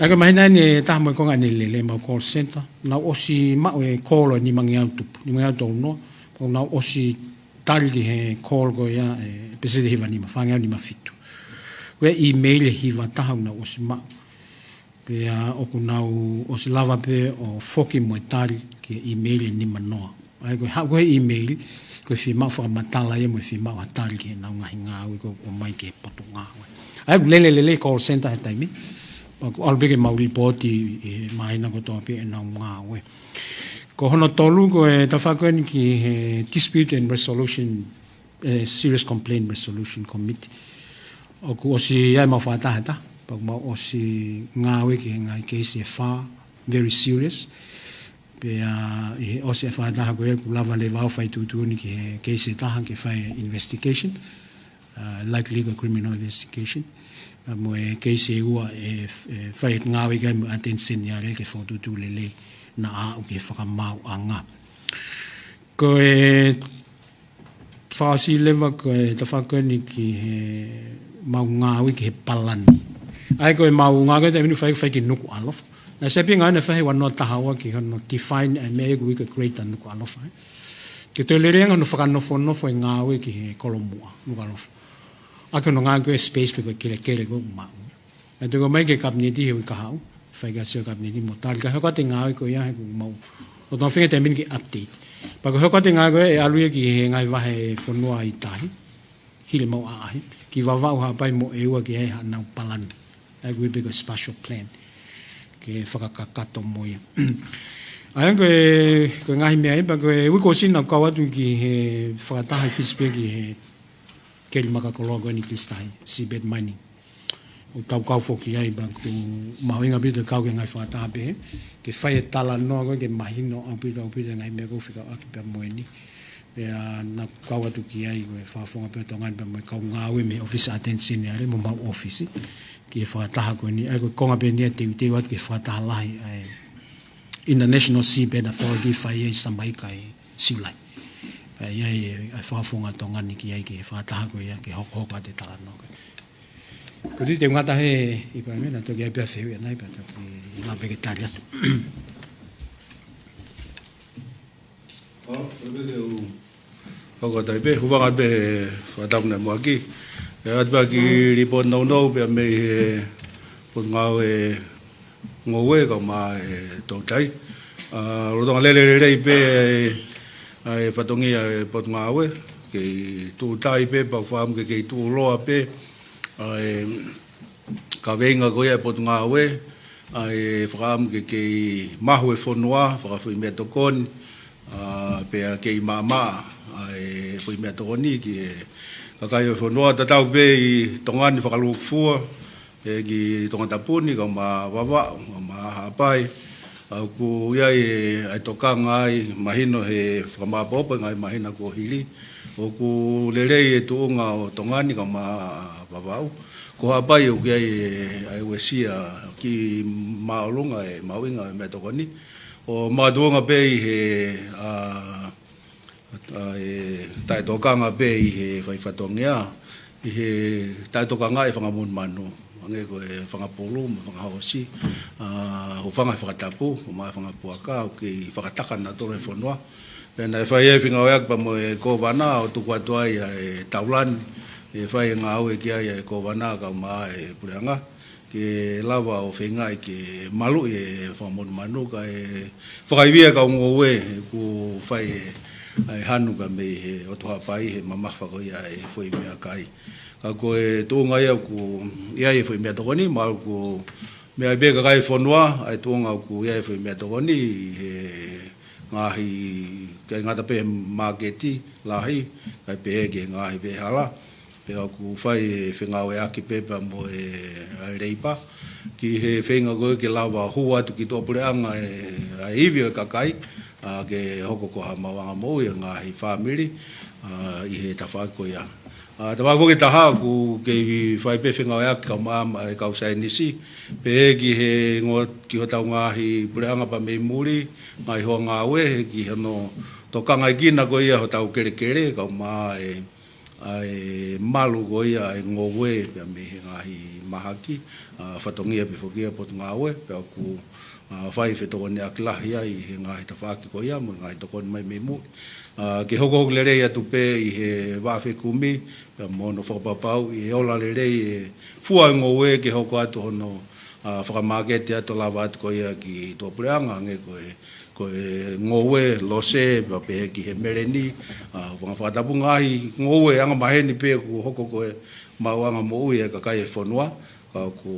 ʻA ia ko e māhina ʻeni ʻe taha mo e konga ʻeni lele ʻemau call center. Nau ʻosi maʻu e call ʻe nimangeau tupu, nimangeau tolu noa. Pea nau ʻosi tali ki he call ko ia ʻe pēseti ʻe hiva nima, fāngeau nima fitu. Ko e email ʻe hiva taha ʻoku nau ʻosi maʻu. Pea ʻoku nau ʻosi lava pē ʻo foki mo e tali ki he email ʻe nima noa. ʻA ia ko e haʻu ko ē he email, ko e fiemaʻu fakamatala ia mo e fiemaʻu ha tali ki heʻenau ngaahi ngāue ko ē ʻoku ʻomai ki he potungāue. ʻA ia ʻoku lele lelei e call center he taimi ni. Pea ʻoku ʻalu pē ke mau lipooti ʻi he māhina kotoa pē ʻenau ngāue. Ko hono tolu ko e tafaʻaki ko eni ki he dispute and resolution, eh, serious complaint resolution committee. ʻOku ʻosi ʻi ai ʻemau fakataha he taha, pea ʻoku mau ʻosi ngāue ki he ngaahi keisi ʻe fā, very serious. Pea ʻi he ʻosi e fakataha ko ia ʻoku lava leva ʻo fai tuʻutuʻuni ki he keisi ʻe taha ke fai investigation, uh, likely ko e criminal investigation. Uh, mo e keisi ʻe ua ʻe, ʻe fai ngāue ki ai mo e ʻAteni Seniale ke fokotuʻutuʻu lelei naʻa aʻu ki he fakamaauʻanga. Ko e fakaʻosi leva ko e tafaʻaki ko eni ki he mau ngāue ki he palani. ʻA ia ko e mau ngāue ko e taimi ni fai, fai ki Nukuʻalofa. Naʻe sēpinga ʻeni fai he ua noa taha ua ki hono define e meʻa ʻoku ui ko e Greater Nukuʻalofa, ē. Ke toe lelei ange hono fakanofonofo e ngāue ki he kolomuʻa Nukuʻalofa. ʻA ia ko hono ngāue ko e space pe ko e kelekele ko ē ʻoku maʻu. ʻE toe ʻomai ki he kapineti he uike kahaʻu, fai ki ai e sio e kapineti mo tali, ka hoko atu e ngāue ko ia he ʻoku mau, ʻoku tau feinga he taimi ni ke update. Pea ko e hoko atu e ngāue ko ia ʻe ʻalu ia ki he ngaahi vahefonua ʻi tahi, hili ʻemau ʻaʻahi, ki Vavaʻu, Haʻapai mo ʻEua ke ʻi ai haʻanau palani. ʻA ia ʻoku ui pē ko e spatial plan. Ke fakakakato mo ia. ʻA ia ko e, ko e ngaahi meʻa ia, pea ko e uike kuo ʻosi naʻa ku kau atu ki he fakataha ʻi Fisi pē ki he keli makakoloa ko eni Kilisi Tahi, seabed mining. ʻOku tau kau foki ai pea ʻoku mahuʻinga ʻaupito e kau ki he ngaahi fakataha pehē, ke fai e talanoa ko ē ke mahino ʻaupito, ʻaupito e ngaahi meʻa ʻoku fekauʻaki pea mo eni. Pea naʻa ku kau atu ki ai ko e fakafofonga pē ʻo Tonga ni pea mo e kau ngāue mei he ʻOfisi ʻAteni Seniale mo homau ʻōfisi ki he fakataha ko eni. ʻA ia ko e konga pē ʻeni ia ʻoku teuteu atu ki he fakataha lahi ʻa e International Seabed Authority fai ia ʻi Samaika ʻi Siulai. Pea ʻi ai e, e fakafofonga Tonga ni ki ai ki he fakataha ko ia ke hokohoko atu e talanoa ko ē. Ko e tui te u ngata he ʻi pea me na toki ʻai pē ʻa e fehuʻi ʻanai pea toki lava pē ke tali atu. ʻO, ko e pē te u hoko atu ai pē, hūfanga atu pē he fakatapu naʻe muʻaki. ʻE ʻoatu pē ʻa e kiʻi lipooti nounou pea mei he Potungāue Ngoue kae ʻumaʻā e Toutai. ʻA, lolotonga lele lelei pē ʻa e fatongia e Potungāue, kei tuʻu tai pē, pea ʻoku fakaʻamu ke kei tuʻuloa pē ʻa e kaveinga ko ia e Potungāue, ʻa e fakaʻamu ke kei mahu e fonua, fakafoʻi meʻatokoni, ʻa, pea kei maʻamaʻa ʻa e foʻi meʻatokoni ki he kakai ʻo e fonua, tatau pē ʻi Tonga ni fakalūkufua, ʻe ki Tongatapu ni, kae ʻumaʻā Vavaʻu, kae ʻumaʻā Haʻapai. ʻA, ʻoku ʻi ai e, ʻa e tokanga ai, mahino he fakamāʻopoʻopo e ngaahi māhina kuo hili. ʻOku lelei e tuʻunga ʻo Tonga ni kae ʻumaʻā Vavaʻu. Ko Haʻapai ʻoku ʻi ai e, ʻa e uesia ki māʻolunga e mahuʻinga e meʻatokoni. ʻO makatuʻunga pē ʻi he, ʻa, ʻa e taʻetokanga pē ʻi he fai fatongia, ʻi he taʻetokanga e fanga monumanu. Hangē ko e fanga pulu, mo e fanga hoosi, ʻa, ʻo fanga he fakatapu, ʻo maʻu e fanga puaka, ʻoku kei fakataka nautolu e fonua. Pea naʻe fai e fengāueʻaki pea mo e Kōvana ʻo tuku atu ai ʻa e taulani, ʻe fai e ngāue ki ai e Kōvana kae ʻumaʻā e puleʻanga, ke lava ʻo feingaʻi ke maluʻi e fanga monumanu kae fakaivia e kau ngoue ʻoku fai e, ʻa e hanu kae mei he ʻOtu Haʻapai he mamafa ko ia e foʻi meʻakai. Ka ko e tuʻunga ia ʻoku ʻi ai e foʻi meʻatokoni, mahalo ʻoku meaʻi pē kakai e fonua ʻa e tuʻunga ʻoku ʻi ai e foʻi meʻatokoni ʻi he ngaahi, ʻikai ngata pē he māketi lahi, kae pehē ki he ngaahi veʻehala. Pea ʻoku fai e fengāueʻaki pē pea mo e, ʻa e Leipa, ki he feinga ko ē ke lava hū atu ki tuʻapuleʻanga e, ʻa e ivi ʻo e kakai, ʻa, ke hoko ko ha maʻuʻanga moʻui e ngaahi fāmili, ʻa, ʻi he tafaʻaki ko ia. ʻA, tafaʻaki foki ʻe taha ʻoku kei fai pē fengāueʻaki kae ʻumaʻā e kau saienisi, pehē ki he ngo-, ki hotau ngaahi puleʻanga pea mei muli, ngaahi hoa ngāue, ki hono tokangaʻi kinautolu ko ia hotau kelekele, kae ʻumaʻā e, ʻa e malu ko ia e ngoue pea mei he ngaahi mahaki, ʻa, fatongia pē foki ia e Potungāue, pea ʻoku, ʻa, fai fetokoniʻaki lahi ai he ngaahi tafaʻaki ko ia mo e ngaahi tokoni mai mei muli. ʻA, ke hokohoko lelei atu pē ʻi he vaʻa fekumi, pea mo hono fakapapauʻi ʻe ola lelei e fua e ngoue ke hoko atu hono, ʻa, fakamāketi atu lava atu ko ia ki tuʻapuleʻanga, hangē ko e, ko e ngoue lose, pea pehē ki he meleni, ʻa, fanga fakatapu, ngaahi ngoue angamaheni pē ʻoku hoko ko e maʻuʻanga moʻui e kakai e fonua, ka ʻoku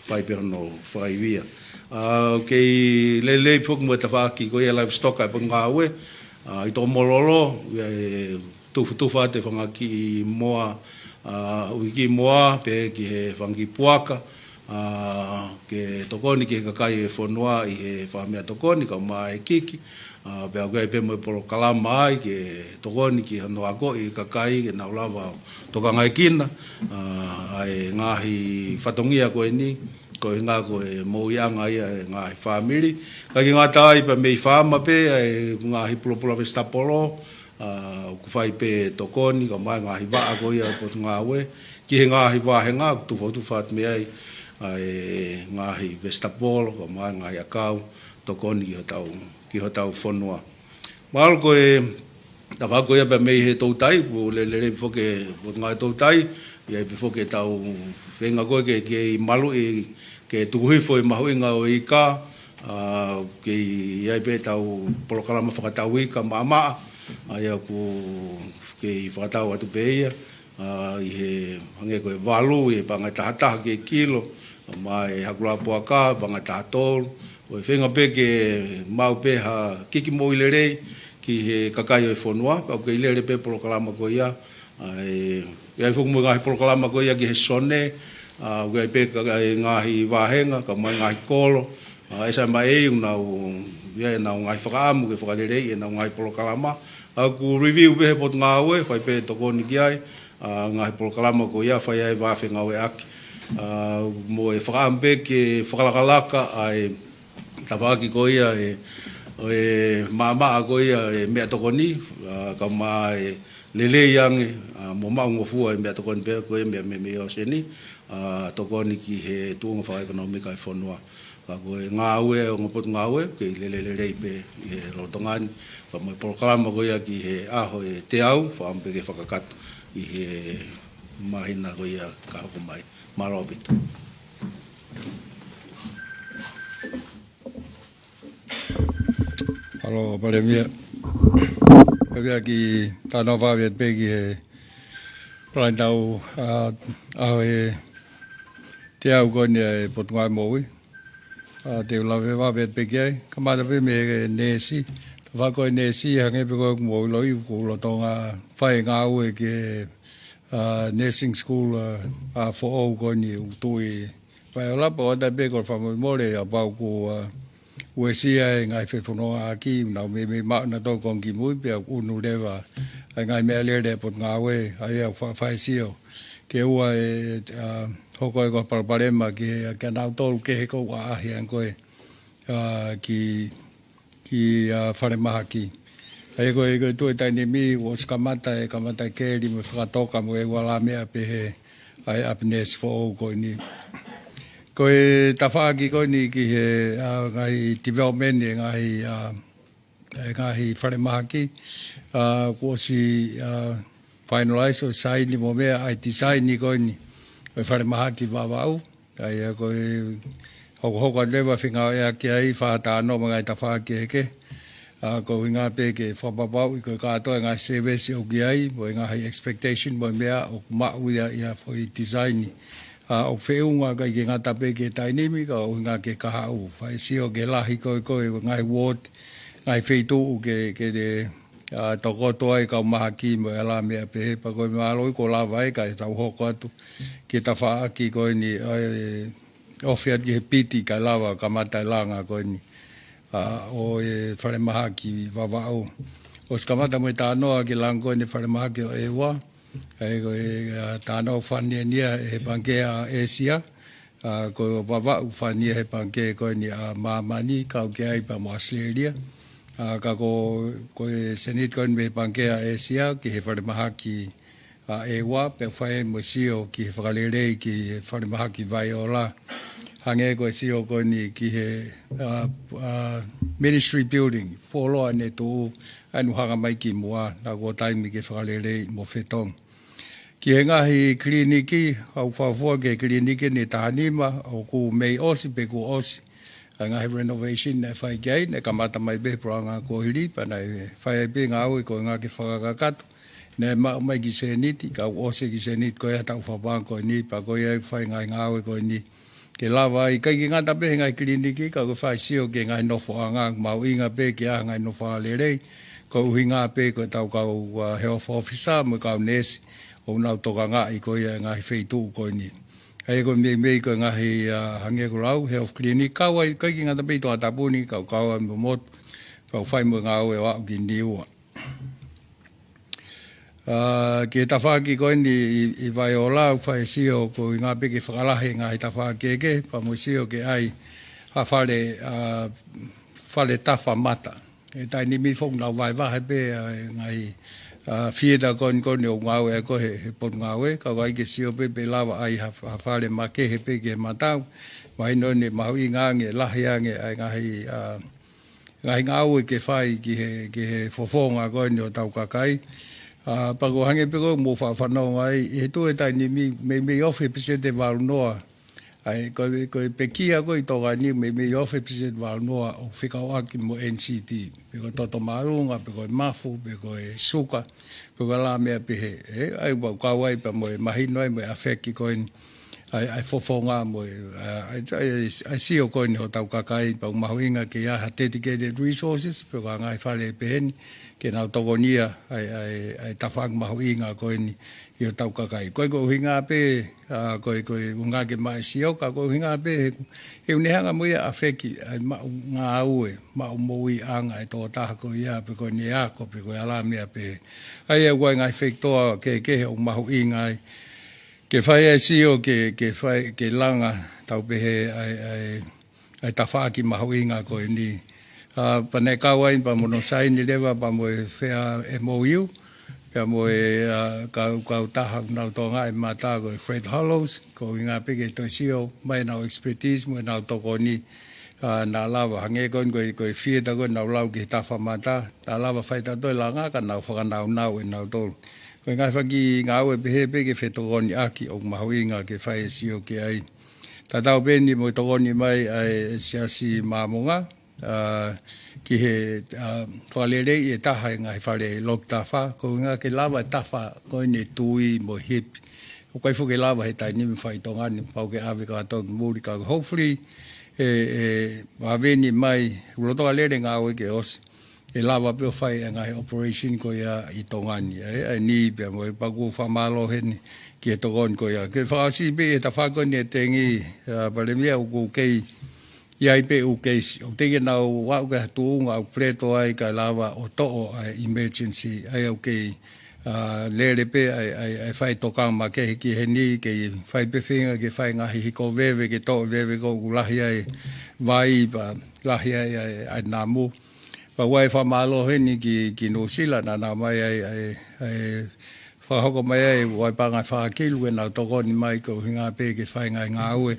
fai pē hono fakaivia. ʻA, kei lele foki mo e tafaʻaki ko ia e livestock ʻa e Potungāue, ʻa, ʻi Tokomololo, ʻi ai e tufutufa atu e fanga kiʻi moa, ʻa, ʻuhiki moa, pehē ki he fanga kiʻi puaka, ʻa, ke tokoni ki he kakai e fonua ʻi he fanga meʻatokoni, kae ʻumaʻā e kiki, ʻa, pea ʻoku ʻi ai pē mo e polokalama ai ke tokoni ki hono akoʻi e kakai ke nau lava ʻo tokangaʻi kinautolu, ʻa, ʻa e ngaahi fatongia ko eni, ko e ʻuhinga ko e moʻuiʻanga ia e ngaahi fāmili. ʻIkai ke ngata ai pea mei faama pē, ʻa e ngaahi pulopula vesitapolo, ʻa, ʻoku fai pē tokoni, kae ʻumaʻā e ngaahi vaʻa ko ia e Potungāue, ki he ngaahi vāhenga, ʻoku tufa, tufa atu mei ai, ʻa e ngaahi vesitapolo, kae ʻumaʻā e ngaahi ʻakau, tokoni ki hotau, ki hotau fonua. Mahalo ko e tafaʻaki ko ia pea mei he Toutai, ʻoku lele lelei pē foki e Potungāue Toutai, ʻi ai pē foki ʻetau feinga ko ē ke, ke maluʻi, ke tuku hifo e mahuʻinga ʻo e ika, ʻa, kei ʻi ai pē ʻetau polokalama fakatau ika maʻamaʻa, ʻa ia ʻoku kei fakatau atu pē ia, ʻa, ʻi he hangē ko e valu ʻi he paʻanga ʻe taha taha ki he kilo, kae ʻumaʻā e hakulā puaka, paʻanga ʻe taha tolu, ʻo e feinga pē ke maʻu pē ha kiki moʻui lelei ki he kakai ʻo e fonua, pea ʻoku kei lele pē polokalama ko ia, ʻa, ʻi ai foki mo e ngaahi polokalama ko ia ki he sone, ʻa, ʻoku ʻi ai pē ka, e ngaahi vāhenga, kae ʻumaʻā e ngaahi kolo, ʻa, ʻe sai mai ʻoku nau, ʻi ai ʻenau ngaahi fakaʻamu ke fakaleleiʻi ʻenau ngaahi polokalama, ʻa, ʻoku review pē he Potungāue, fai pē tokoni ki ai, ʻa, ngaahi polokalama ko ia, fai ai e vaʻa fengāueʻaki, ʻa, mo e fakaʻamu pē ke fakalakalaka ʻa e tafaʻaki ko ia e, ʻo e maʻamaʻa ko ia e meʻatokoni, ʻa, kae ʻumaʻā e lelei ange, ʻa, mo maʻungofua e meʻatokoni pē ko e meʻa mei, mei ʻōseni, ʻa, tokoni ki he tuʻunga fakaʻekonōmika e fonua. Ka ko e ngāue ʻa e ongo Potungāue, kei lele lelei pē ʻi he lolotonga ni, pea mo e polokalama ko ia ki he ʻaho ʻe teau, fakaʻamu pē ke fakakakato ʻi he māhina ko ia ka hoko mai. Mālō ʻaupito. Mālō, Palēmia. Pea kiʻi talanoa vave pē ki he palani tau, ā, ʻaho ʻe teau ko eni ʻa e Potungāue Moʻui. Ā, te u lave vave pē ki ai. Kamata pē mei he neesi. Tafaʻaki ko e neesi, hangē pē ko ʻeku ʻilo ʻi he kulo Tonga, fai ngāue ki he, ā, nursing school, ā, ʻa e foʻou ko eni ʻoku tuʻu ʻi Vaiola, pea ʻoku ʻatā pē ko e fakamolemole, ʻa pau ko e, ā, uesia e ngaahi fefonongaʻaki, nau meimei maʻu nautolu konga kimui, pea ʻunu leva ʻa e ngaahi meʻalele ʻa e Potungāue, ʻa ia ʻoku faʻa fai e sio ke ʻoua ʻe, ā, hoko ai ko ha palopalema ki he, kia nautolu kehe ʻoku ʻaʻahi ange ko ē, ā, ki, ki, ā, falemahaki. ʻA ia ko e, ko e tuʻu he taimi ni, ʻosi kamata e, kamata e keli mo e fakatoka mo e ua lā meʻa pehē ʻa e ʻapi neesi foʻou ko eni. Ko e tafaʻaki ko eni ki he, ā, ngaahi development e ngaahi, ā, e ngaahi falemahaki, ā, kuo ʻosi, ā, finalize ʻo saini mo meʻa ʻa e design ko eni ʻo e falemahaki Vavaʻu. ʻA ia ko e hokohoko atu leva fengāueʻaki ai fakatātā mo e ngaahi tafaʻaki kehekehe. Ā, ko e ʻuhinga pē ke fakapapauʻi ko e kātoa e ngaahi service ʻoku ʻi ai, mo e ngaahi expectation mo e meʻa ʻoku maʻu ia ʻi he foʻi design. Ā, ʻoku feʻunga ʻikai ke ngata pē ki he taimi ni, ka ʻuhinga ki he kahaʻu. Fai e sio ki he lahi ko ē ko e ngaahi ward, ngaahi feituʻu ke, ke te, ā, tokoto ai kau mahaki mo e ua lā meʻa pehē, pea ko e mālō ia kuo lava ai kae tau hoko atu ki he tafaʻaki ko eni, ā, ʻe ofi atu ki he piti kae lava kamata e langa ko eni, ā, ʻo e falemahaki Vavaʻu. ʻOsi kamata mo e talanoa ki he langa ko eni falemahaki ʻo e ua, ʻa ia ko e, ā, talanoa fāniania ʻe he Pangikē ʻa ʻĒsia, ā, ko Vavaʻu fānia ʻe he Pangikē ko eni ʻa Māmani, kau ki ai pea mo ʻAositelēlia. Ā, ka ko, ko e seniti ko eni mei he Pangikē ʻa ʻĒsia ki he falemahaki ʻa e ua, pea fai mo e sio ki he fakalelei ki he falemahaki Vaiola. Hangē ko e sio ko eni ki he, ā, ā, ministry building, fuoloa ʻene tuʻu, ʻa eni ʻoku hanga mai ki muʻa, naʻa ko e taimi ke fakalelei mo fetongi. Ki he ngaahi kiliniki, ʻoku fakafoki e kiliniki ʻe taha nima, ʻoku mei ʻosi pe kuo ʻosi ʻa e ngaahi renovation naʻe fai ki ai, naʻe kamata mai pē he puleʻanga kuo hili, pea naʻe fai ai pē ngāue ko e ʻuhinga ke fakakakato. Naʻe maʻu mai kiʻi sēniti, ka kuo ʻosi e kiʻi sēniti ko ia he taʻu fakapaʻanga ko eni, pea ko ia ʻoku fai e ngaahi ngāue ko eni. Ke lava ai, ʻikai ke ngata pē he ngaahi kiliniki, ka ko e fai e sio ki he ngaahi nofoʻanga, mahuʻinga pē ke ʻi ai e ngaahi nofoʻanga lelei, ko e ʻuhinga pē ko ʻetau kau, ā, health officer, mo e kau neesi, ʻoku nau tokangaʻi ko ia e ngaahi feituʻu ko eni. ʻA ia ko e meimei ko e ngaahi, ā, hangē ko e lau, health clinic, kau ai, ʻikai ke ngata pē ʻi Tongatapu ni, kau, kau ai mo motu, kau fai mo e ngāue ʻo aʻu ki Niua. Ā, ki he tafaʻaki ko eni ʻi, ʻi Vaiola, ʻoku fai e sio ko e ʻuhinga pē ke fakalahi e ngaahi tafaʻaki kehekehe, pea mo e sio ke ʻai ha fale, ā, fale tafa mata. He taimi ni foki naʻa nau vahevahe pē, ā, e ngaahi, ā, theatre ko eni ko eni ʻoku ngāue ai ko ē he, he Potungāue, ka ʻoku ʻai ke sio pē pe lava ʻai ha, ha fale makehe pē ki he matau. Mahino ʻoku mahuʻinga ange, lahi ange ʻa e ngaahi, ā, ngaahi ngāue ke fai ki he, ki he fofonga ko eni ʻo hotau kakai. Ā, pea ʻoku hangē pē ko e mou faʻa fanongo ai, ʻi he tuʻu he taimi ni, meimei ofi e peseti ʻe valu noa. ʻA ia, ko e, ko e pekia ko ē ʻi Tonga ni, meimei ofi e peseti ʻe valu noa ʻoku fekauʻaki mo e N C D. Pe ko e toto māʻolunga, pe ko e mafu, pe ko e suka, pe ko e ua lā meʻa pehē. Ē, ʻa ia ʻoku kau ai pea mo e mahino ai mo e ʻafeki ko eni ʻa e, ʻa e fofonga mo e, ā, ʻa e, ʻa e, ʻa e sio ko eni hotau kakai, pea ʻoku mahuʻinga ke ʻi ai ha dedicated resources, pe ko e ngaahi fale pehē ni, ke nau tokonia ʻa e, ʻa e, ʻa e tafaʻaki mahuʻinga ko eni ʻi hotau kakai. Ko e, ko e ʻuhinga pē, ā, ko e, ko e ʻuhinga ke maʻu e sio, ka ko e ʻuhinga pē he, he ʻoku ne hanga mo ia ʻo ʻafeki ʻa e maʻu ngāue, maʻu moʻuiʻanga e tokotaha ko ia, pe ko ʻene ako, pe ko e ua lā meʻa pehē. ʻA ia ʻoku ʻi ai e ngaahi fekitoa kehekehe ʻoku mahuʻinga ai ke fai e sio, ke, ke fai, ke langa, tau pehē ʻa e, ʻa e, ʻa e tafaʻaki mahuʻinga ko eni. Ā, pea naʻe kau ai pea mo hono saini leva pea mo e fē M O U, pea mo e, ā, kau, kautaha ʻoku nau tokangaʻi e mata ko e Fred Hollows, ko e ʻuhinga pē ke toe sio mai ʻenau expertise mo ʻenau tokoni, ā, naʻa lava. Hangē ko eni ko e, ko e theatre ko ē naʻa ku lau ki he tafa mata, naʻa lava fai ʻe tautolu e langa ka nau fakanaunau ʻe nautolu. Ko e ngaahi fanga kiʻi ngāue pehē pē ke fetokoniʻaki ʻoku mahuʻinga ke fai e sio ki ai. Tatau pē eni mo e tokoni mai ʻa e Siasi Māmonga, ʻa, ki he, ʻa, fakaleleiʻi e taha e ngaahi fale loki tafa, ko e ʻuhinga ke lava e tafa ko eni e tui mo e hipi. ʻOku ʻikai foki ke lava he taimi ni ʻoku fai ʻi Tonga ni, pau ke ʻave kātoa ki muli ka hopefully, ʻe, ʻe, vave ni mai, ʻoku lolotonga lele ngāue ke ʻosi. ʻE lava pē ʻo fai e ngaahi operation ko ia ʻi Tonga ni, ʻa e, ʻa e ni pea mo e paku fakamālō heni ki he tokoni ko ia. Ke fakaʻosi pē he tafa ko eni e tengi, ʻa, Palēmia, ʻoku kei ʻi ai pē ʻū keisi. ʻOku teʻeki ke nau aʻu ki ha tuʻunga ʻoku pleto ai kae lava ʻo toʻo ʻa e emergency, ʻa ia ʻoku kei, ʻa, lele pē ʻa e, ʻa e, ʻa e faitokanga makehe ki heni, kei fai pē feinga ke fai ngaahi hiko veve, ke toʻo veve ko ē ʻoku lahi ai vai pea lahi ai ʻa e, ʻa e namu. Pea ʻoku ʻi ai e fakamālō heni ki, ki Nuʻusila naʻa nau ō mai ai, ʻa e, ʻa e fakahoko mai ai ʻa e paʻanga ʻe fā kilu ke nau tokoni mai ko e ʻuhinga pē ke fai ngaahi ngāue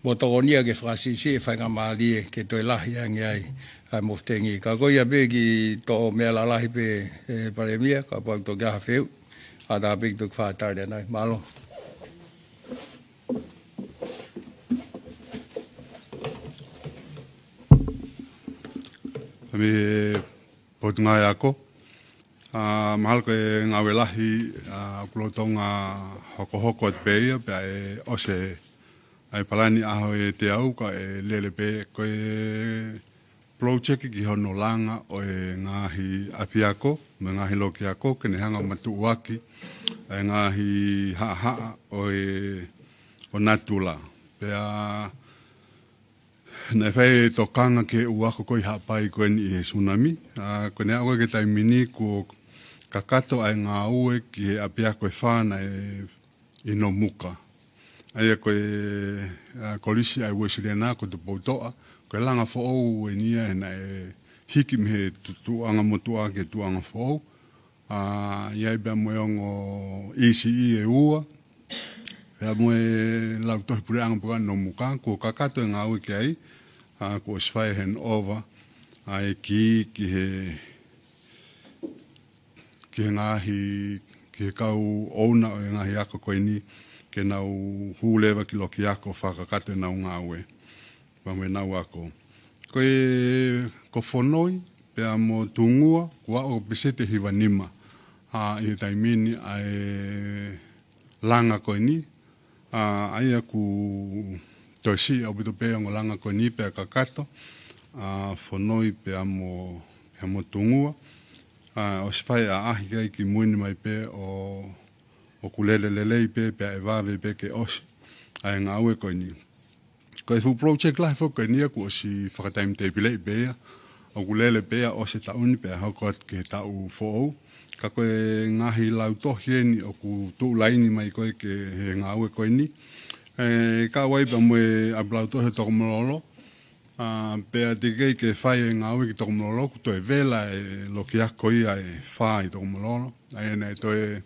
mo tokonia ke fakasiʻisiʻi e faingamālie ke toe lahi ange ai ʻa e mofutengi. Ka ko ia pē ki he toʻo meʻa lalahi pē, ʻe, Palēmia, kapau ʻoku toki ʻi ai ha fehuʻi, ʻatā pē ke toki fakatali ʻanai. Mālō. Mei he Potungāue Ako. ʻA, mahalo ko e ngāue lahi, ʻa, ʻoku lolotonga hokohoko atu pē ia, pea ʻe ʻosi ʻa e palani ʻaho ʻe teau kae lele pē ko e project ki hono langa ʻo e ngaahi ʻapiako, mo e ngaahi loki ako, ke ne hanga ʻo matuʻuaki ʻa e ngaahi haʻahaʻa ʻo e, ʻo natula. Pea naʻe fai e tokanga ki he ʻū ako ko ē ʻi Haʻapai ko eni ʻi he tsunami. ʻA, ko ʻene aʻu ko ē ki he taimi ni kuo kakato ʻa e ngāue ki he ʻapiako ʻe fā naʻe ʻi Nomuka. ʻA ia ko e, ʻa, kolisi ʻa e Uēsiliana ko Tupoutoʻa, ko e langa foʻou eni ia he naʻe hiki mei he tu-, tuʻuʻanga motuʻa ki he tuʻuʻanga foʻou. ʻA, ʻi ai pea mo e ongo E C E ʻe ua, pea mo e lautohi puleʻanga pea Nomuka, kuo kakato e ngāue ki ai, ʻa, kuo ʻosi fai e handover, ʻa e kī ki he, ki he ngaahi, ki he kau ʻouna ʻo e ngaahi ako ko eni, ke nau hū leva ki loki ako fakakakato ʻenau ngāue. Pea mo ʻenau ako. Ko e, ko Fonoi, pea mo Tungua, kuo aʻu peseti ʻe hiva nima. ʻA, ʻi he taimi ni ʻa e langa ko eni, ʻa, ʻa ia kuo toe siʻi ʻaupito pē ongo langa ko eni pea kakato, ʻa, Fonoi pea mo, pea mo Tungua, ʻa, ʻosi fai ʻaʻahi ki ai ki mui ni mai pē ʻo, ʻoku lele lelei pē, pea ʻe vave pē ke ʻosi ʻa e ngāue ko eni. Ko e fuʻu project lahi foki ko eni ia kuo ʻosi fakataimitepileʻi pē ia. ʻOku lele pē ia ʻosi e taʻu ni pea hoko atu ki he taʻu foʻou. Ka ko e ngaahi lautohi eni ʻoku tuʻu laini mai ko ē ki he ngāue ko eni. ʻE, kau ai pea mo e ʻapi lautohi ʻo Tokomololo. ʻA, pea teʻeki ke fai e ngāue ki Tokomololo, kuo toe vela e loki ako ia ʻe fā ʻi Tokomololo. ʻA ia naʻe toe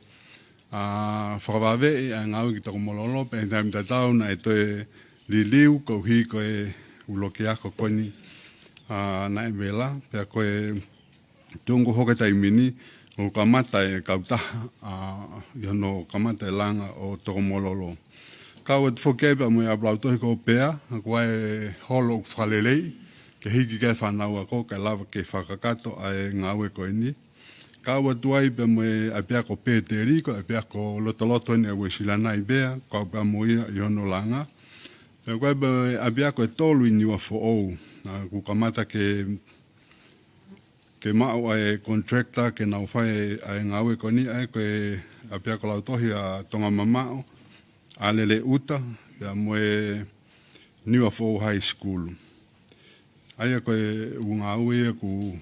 ʻa, fakavaveʻi ʻa e ngāue ki Tokomololo, pea ʻi he taimi tatau naʻe toe liliu koeʻuhi ko e ʻū loki ako ko eni, ʻa, naʻe vela, pea ko e tuʻunga hoko he taimi ni, ʻoku kamata e kautaha, ʻa, ʻi hono kamata e langa ʻo Tokomololo. Kau atu foki ai pea mo e ʻapi lautohi ko Pea, ʻoku ʻi ai e holo ʻoku fakaleleiʻi, ke hiki ki ai e fānau ako, kae lava ke fakakakato ʻa e ngāue ko eni. Kau atu ai pea mo e ʻapiako Pēteli, ko e ʻapiako lotoloto eni ʻa e Uēsiliana ʻi Pea, kau pea mo ia ʻi hono langa. Pea ko e ʻapiako ʻe tolu ʻi Niuafoʻou, ʻa, kuo kamata ke, ke maʻu ʻa e contractor ke nau fai ʻa e ngāue ko eni, ʻa ia ko e ʻapiako lautohi ʻa Tongamamaʻo, ʻAlele ʻUta, pea mo e Niuafoʻou High School. ʻA ia ko e ʻū ngāue ia kuo,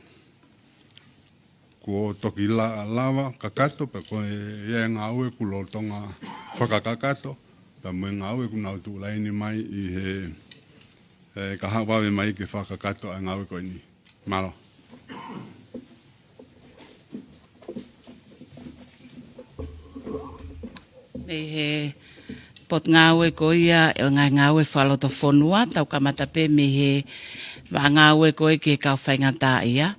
kuo toki la-, lava kakato, pea ko e ʻū ngāue kuo lolotonga fakakakato, pea mo e ngāue kuo nau tuʻu laini mai ʻi he, ʻe, kahaʻu vave mai ke fakakakato ʻa e ngāue ko eni. Mālō. Mei he Potungāue ko ia ʻo e Ngaahi Ngāue Fakalotofonua, tau kamata pē mei he vaʻa ngāue ko ē ki he kau faingataʻaʻia.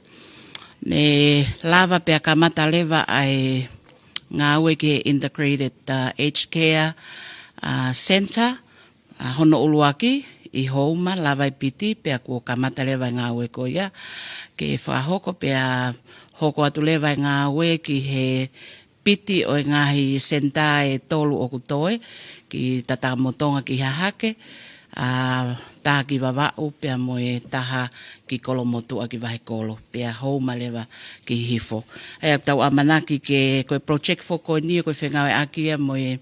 Ne lava pea kamata leva ʻa e ngāue ki he Integrated, uh, Aged Care, uh, Centre, ʻa hono ʻuluaki ʻi Houma, lava ʻi Piti, pea kuo kamata leva e ngāue ko ia ke fakahoko, pea hoko atu leva e ngāue ki he piti ʻo e ngaahi senitā ʻe tolu ʻoku toe, ki Tatakamotonga ki Hahake, ʻa, taha ki Vavaʻu, pea mo e taha ki Kolomotuʻa ki Vahekolo, pea Houma leva ki Hihifo. ʻA ia ʻoku tau ʻamanaki ke, ko e project foki ko eni, ko e fengāueʻaki ia mo e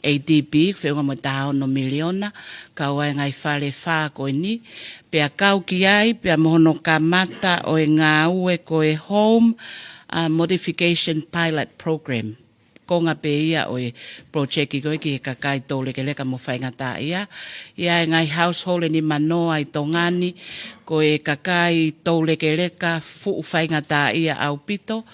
A D B, feʻunga mo e taha ono miliona, kau ai e ngaahi fale fā ko eni, pea kau ki ai, pea mo hono kamata ʻo e ngāue ko e Home, ʻa, Modification Pilot Program. Konga pē ia ʻo e project ko ē ki he kakai toulekeleka mo faingataʻaʻia. ʻI ai e ngaahi household ʻe nimanoa ʻi Tonga ni, ko e kakai toulekeleka fuʻu faingataʻaʻia ʻaupito,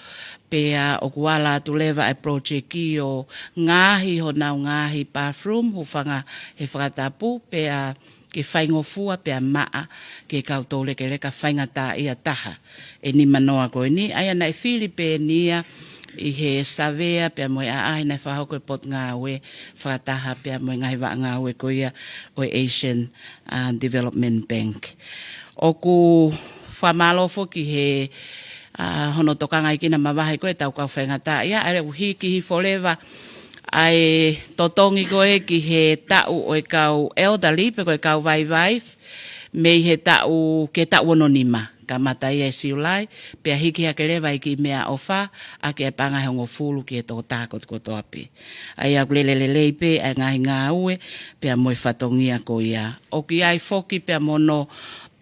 pea ʻoku ala atu leva e project ʻo ngaohi honau ngaahi bathroom, hūfanga he fakatapu, pea ke faingofua pea maʻa ki he kau toulekeleka faingataʻaʻia taha ʻe nimanoa ko eni. ʻA ia naʻe fili pē eni ia ʻi he savea pea mo e ʻaʻahi naʻe fakahoko ʻe he Potungāue fakataha pea mo e ngaahi vaʻa ngāue ko ia ʻo e Asian, ʻa, Development Bank. ʻOku fakamālō foki he, ʻa, hono tokangaʻi kinaua mavahe ko ē ʻetau kau faingataʻaʻia, ʻa ia ʻoku hiki hifo leva ʻa e totongi ko ē ki he taʻu ʻo e kau elderly, pe ko e kau vaivai, mei he taʻu, ki he taʻu ono nima. Kamata ia ʻi Siulai, pea hiki hake leva ʻa e kiʻi meʻaʻofa, ʻaki ʻa e paʻanga ʻe hongofulu ki he tokotaha kotokotoa pē. ʻA ia ʻoku lele lelei pē ʻa e ngaahi ngāue, pea mo e fatongia ko ia. ʻOku ʻi ai foki pea mo hono,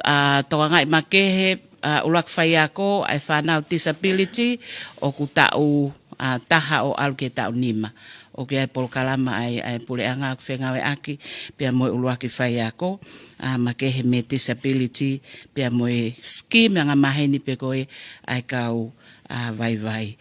ʻa, tokangaʻi makehe, ʻa, ʻuluaki faiako, ʻa e fānau disability, ʻoku taʻu, ʻa, taha ʻo ʻalu ki he taʻu nima. ʻOku ʻi ai e polokalama ʻa e, ʻa e puleʻanga ʻoku fengāueʻaki, pea mo e ʻuluaki faiako, ʻa, makehe mei he disability, pea mo e scheme angamaheni pē ko ē ʻa e kau, ʻa, vaivai.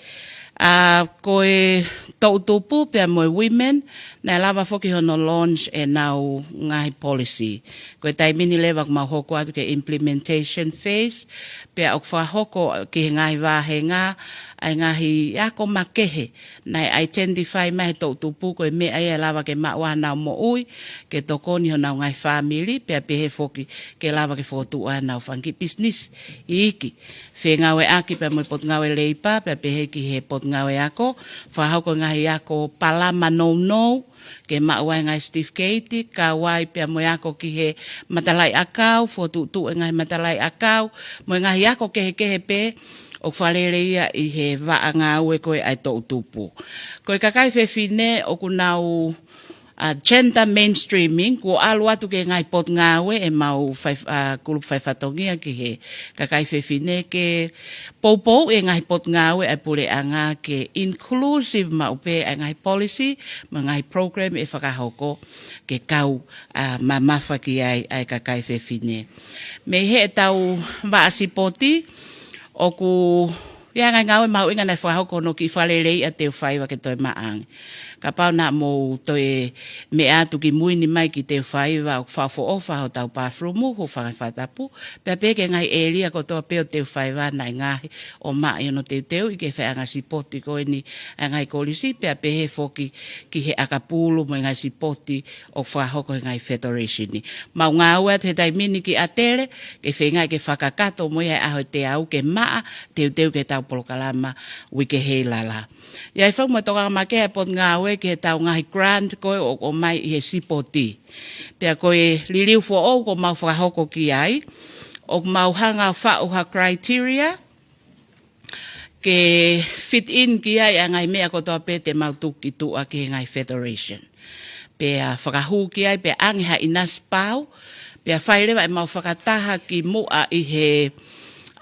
ʻA, ko e toʻutupu pea mo e women, naʻe lava foki hono launch ʻenau ngaahi policy. Ko e taimi ni leva ʻoku mau hoko atu ki he implementation phase, pea ʻoku fakahoko ki he ngaahi vāhenga ʻa e ngaahi ako makehe naʻe identify mai ʻe he toʻutupu ko e meʻa ia ʻe lava ke maʻu ai honau moʻui, ke tokoni honau ngaahi fāmili, pea pehē foki ke lava ke fokotuʻu ai honau fanga kiʻi business iiki. Fengāueʻaki pea mo e Potungāue Leipa, pea pehē ki he Potungāue Ako, fakahoko e ngaahi ako palama nounou, ke maʻu ai e ngaahi certificate, kau ai pea mo e ako ki he matalaʻiʻakau, fokotuʻutuʻu e ngaahi matalaʻiʻakau, mo e ngaahi ako kehekehe pē, ʻoku fakalele ia ʻi he vaʻa ngāue ko ē ʻa e toʻutupu. Ko e kakai fefine ʻoku nau, ʻa, gender mainstreaming, kuo ʻalu atu ki he ngaahi potungāue ʻemau fai-, ʻa, kulupu faifatongia ki he kakai fefine ke poupou e ngaahi potungāue ʻa e puleʻanga ke inclusive maʻu pē ʻa e ngaahi policy, mo e ngaahi program ʻe fakahoko ke kau, ʻa, mamafa ki ai ʻa e kakai fefine. Mei heʻetau vaʻa sipoti, ʻoku ʻi ai e ngaahi ngāue mahuʻinga naʻe fakahoko hono kiʻi fakaleleiʻi ʻa Teufaiva ke toe maʻa ange. Kapau naʻa mou toe meʻa atu ki mui ni mai ki Teufaiva ʻoku fakaʻofoʻofa hotau bathroom, hūfanga he fakatapu, pea pehē ki he ngaahi ʻēlia kotoa pē ʻo Teufaiva naʻe ngaohi ʻo maʻa ʻi hono teuteuʻi ke faiʻanga sipoti ko eni ʻa e ngaahi kolisi, pea pehē foki ki he ʻakapulu mo e ngaahi sipoti ʻoku fakahoko he ngaahi federation ni. Mau ngāue atu he taimi ni ki ʻAtele, ke feinga ke fakakakato mo ia he ʻaho ʻe teau ke maʻa, teuteu ki heʻetau polokalama Uike Heilala. ʻI ai foki mo e tokanga makehe ʻa e Potungāue ki heʻetau ngaahi grant ko ē ʻoku ʻomai ʻi he sipoti. Pea ko e liliu foʻou kuo mau fakahoko ki ai, ʻoku mau hanga ʻo faʻu ha criteria, ke fit in ki ai ʻa e ngaahi meʻa kotoa pē te mau tuku ki tuʻa ki he ngaahi federation. Pea fakahū ki ai, pea ʻange ha ʻinasi pau, pea fai leva ʻemau fakataha ki muʻa ʻi he,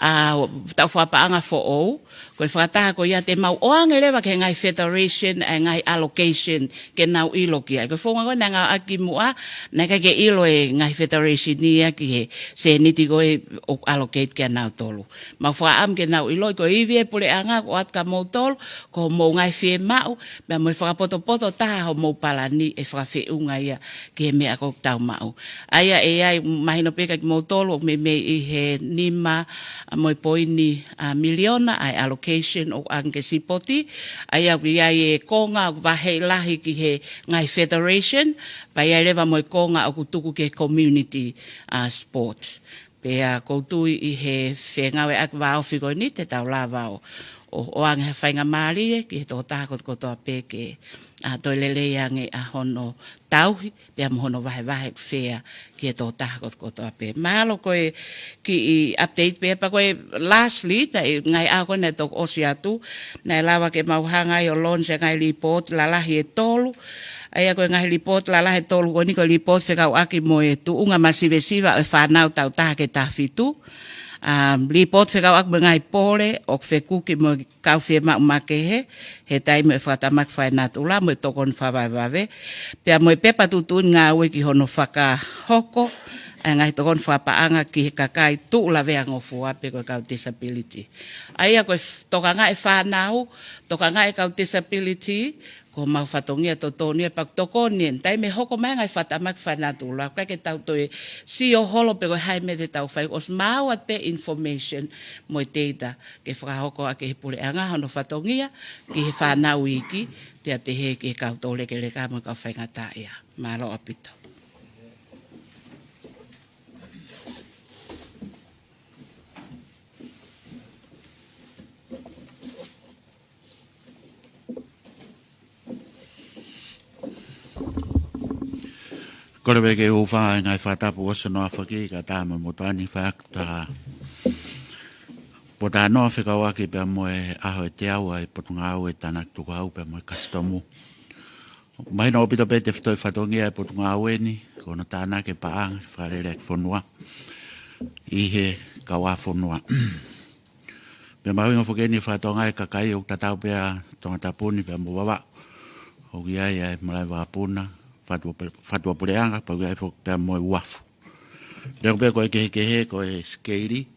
ʻa, taʻu fakapaʻanga foʻou, ko e fakataha ko ia te mau ʻoange leva ki he ngaahi federation ʻa e ngaahi allocation ke nau ʻilo ki ai. Ko e founga ko ē naʻe ngāueʻaki muʻa, naʻe ʻikai ke ʻilo e ngaahi federation ia ki he sēniti ko ē ʻoku allocate kia nautolu. Mau fakaʻamu ke nau ʻiloʻi ko e ivi ʻa e puleʻanga ʻoku ʻoatu kia moutolu, ko hoʻomou ngaahi fiemaʻu, pea mo e fakapotopoto taha hoʻomou palani ʻe fakafeʻunga ia ki he meʻa ʻoku tau maʻu. ʻA ia ʻe ʻi ai, mahino pē kia kimoutolu ʻoku meimei ʻi he nima mo e poini, ʻa, miliona ʻa e allocation education ʻoku ʻoange ki he sipoti, ʻa ia ʻoku ʻi ai e konga ʻoku vaheʻi lahi ki he ngaahi federation, pea ʻi ai leva mo e konga ʻoku tuku ki he community, ʻa, sports. Pea ʻoku ou tui ʻi he fengāueʻaki vāofi ko eni te tau lava ʻo, ʻo, ʻoange ha faingamālie ki he tokotaha kotokotoa pē ke, ʻa, toe lelei ange ʻa hono tauhi, pea mo hono vahevahe ʻoku fair ki he tokotaha kotokotoa pē. Mahalo ko e kiʻi update pē, pea ko e lastly, naʻe, ngaahi ʻaho ko ē naʻe toki ʻosi atu, naʻe lava ke mau hanga ai ʻo launch e ngaahi report lalahi ʻe tolu. ʻA ia ko e ngaahi report lalahi ʻe tolu ko eni ko e report fekauʻaki mo e tuʻunga masivesiva ʻo e fānau taʻu taha ki he taha fitu. Um, report fekauʻaki mo e ngaahi pole ʻoku fekuki mo e kau fiemaʻu makehe, he taimi ʻo e fakatamaki fakaenatula mo e tokoni fakavavevave. Pea mo e pepa tuʻutuʻuni ngāue ki hono fakahoko ʻa e ngaahi tokoni fakapaʻanga ki he kakai tuʻu laveangofua pe ko e kau disability. ʻA ia ko e f-, tokangaʻi e fānau, tokangaʻi e kau disability, ko homau fatongia totonu ia, pea ʻoku tokoni eni, taimi ʻe hoko mai e ngaahi fakatamaki fakaenatula, ʻoku ʻikai ke tau toe sio holo pe ko e hā e meʻa te tau fai, ʻosi maʻu atu pē information mo e data ke fakahoko ʻaki ʻe he puleʻanga hono fatongia ki he fānau iiki, pea pehē ki he kau toulekeleka mo e kau faingataʻaʻia. Mālō ʻaupito. Kole pē ke u hūfanga he ngaahi fakatapu ʻosi hono aofaki, kae ʻatā mo e motuʻa ni, fai atu ha potungāue fekauʻaki pea mo e ʻaho ʻe teau ʻa e Potungāue Tānaki Tukuhau pea mo e Kasitomu. Mahino ʻaupito pē e tefitoʻi fatongia ʻo e potungāue ni, ko hono tānaki e paʻanga, fakalelei e fonua ʻi he kauʻāfonua. Pea mahuʻinga foki eni he fakatokangaʻi e kakai ʻoku tatau pē ʻa Tongatapu ni pea mo Vavaʻu. ʻOku ʻi ai ʻa e malaʻe vakapuna, fatua, fatua puleʻanga, pea ʻoku ʻi ai foki pea mo e uafu. Pea ʻoku pehē ko e kehekehe ko e sikeili,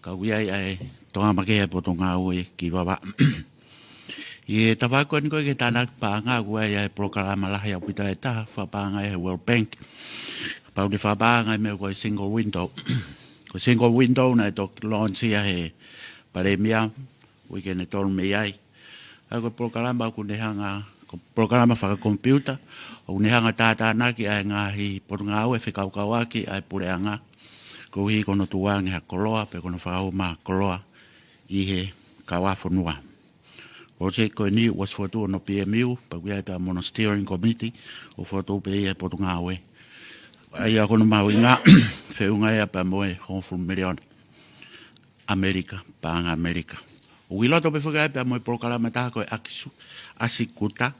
ka ʻoku ʻi ai ʻa e tokanga makehe ʻa e potungāue ki Vavaʻu. ʻI he tafaʻaki ko eni ko ē ki he tānaki paʻanga, ʻoku ʻi ai ʻa e polokalama lahi ʻaupito ʻe taha, fakapaʻanga ʻe he World Bank. Kapau te fakapaʻanga e meʻa ko e single window. Ko e single window naʻe toki launch ia ʻe he Palēmia uike ʻe tolu mei ai. ʻA ia ko e polokalama ʻoku ne hanga, ko e polokalama fakakomipiuta, ʻoku ne hanga ʻo tātānaki ʻa e ngaahi potungāue fekauʻaki ʻa e puleʻanga, koeʻuhi ko hono tukuange ha koloa, pe ko hono fakahū mai ha koloa ʻi he kauʻāfonua. Project ko eni ʻoku ʻosi fokotuʻu hono P M U, pea ʻoku ʻi ai pea mo hono steering committee, ʻoku fokotuʻu pē ia ʻe he potungāue. ʻA ia ko hono mahuʻinga, feʻunga ia pea mo e hongofulu miliona ʻAmelika, paʻanga ʻAmelika. ʻOku ʻi loto pē foki ai pea mo e polokalama ʻe taha ko e ʻAkisu-, ʻAsikuta.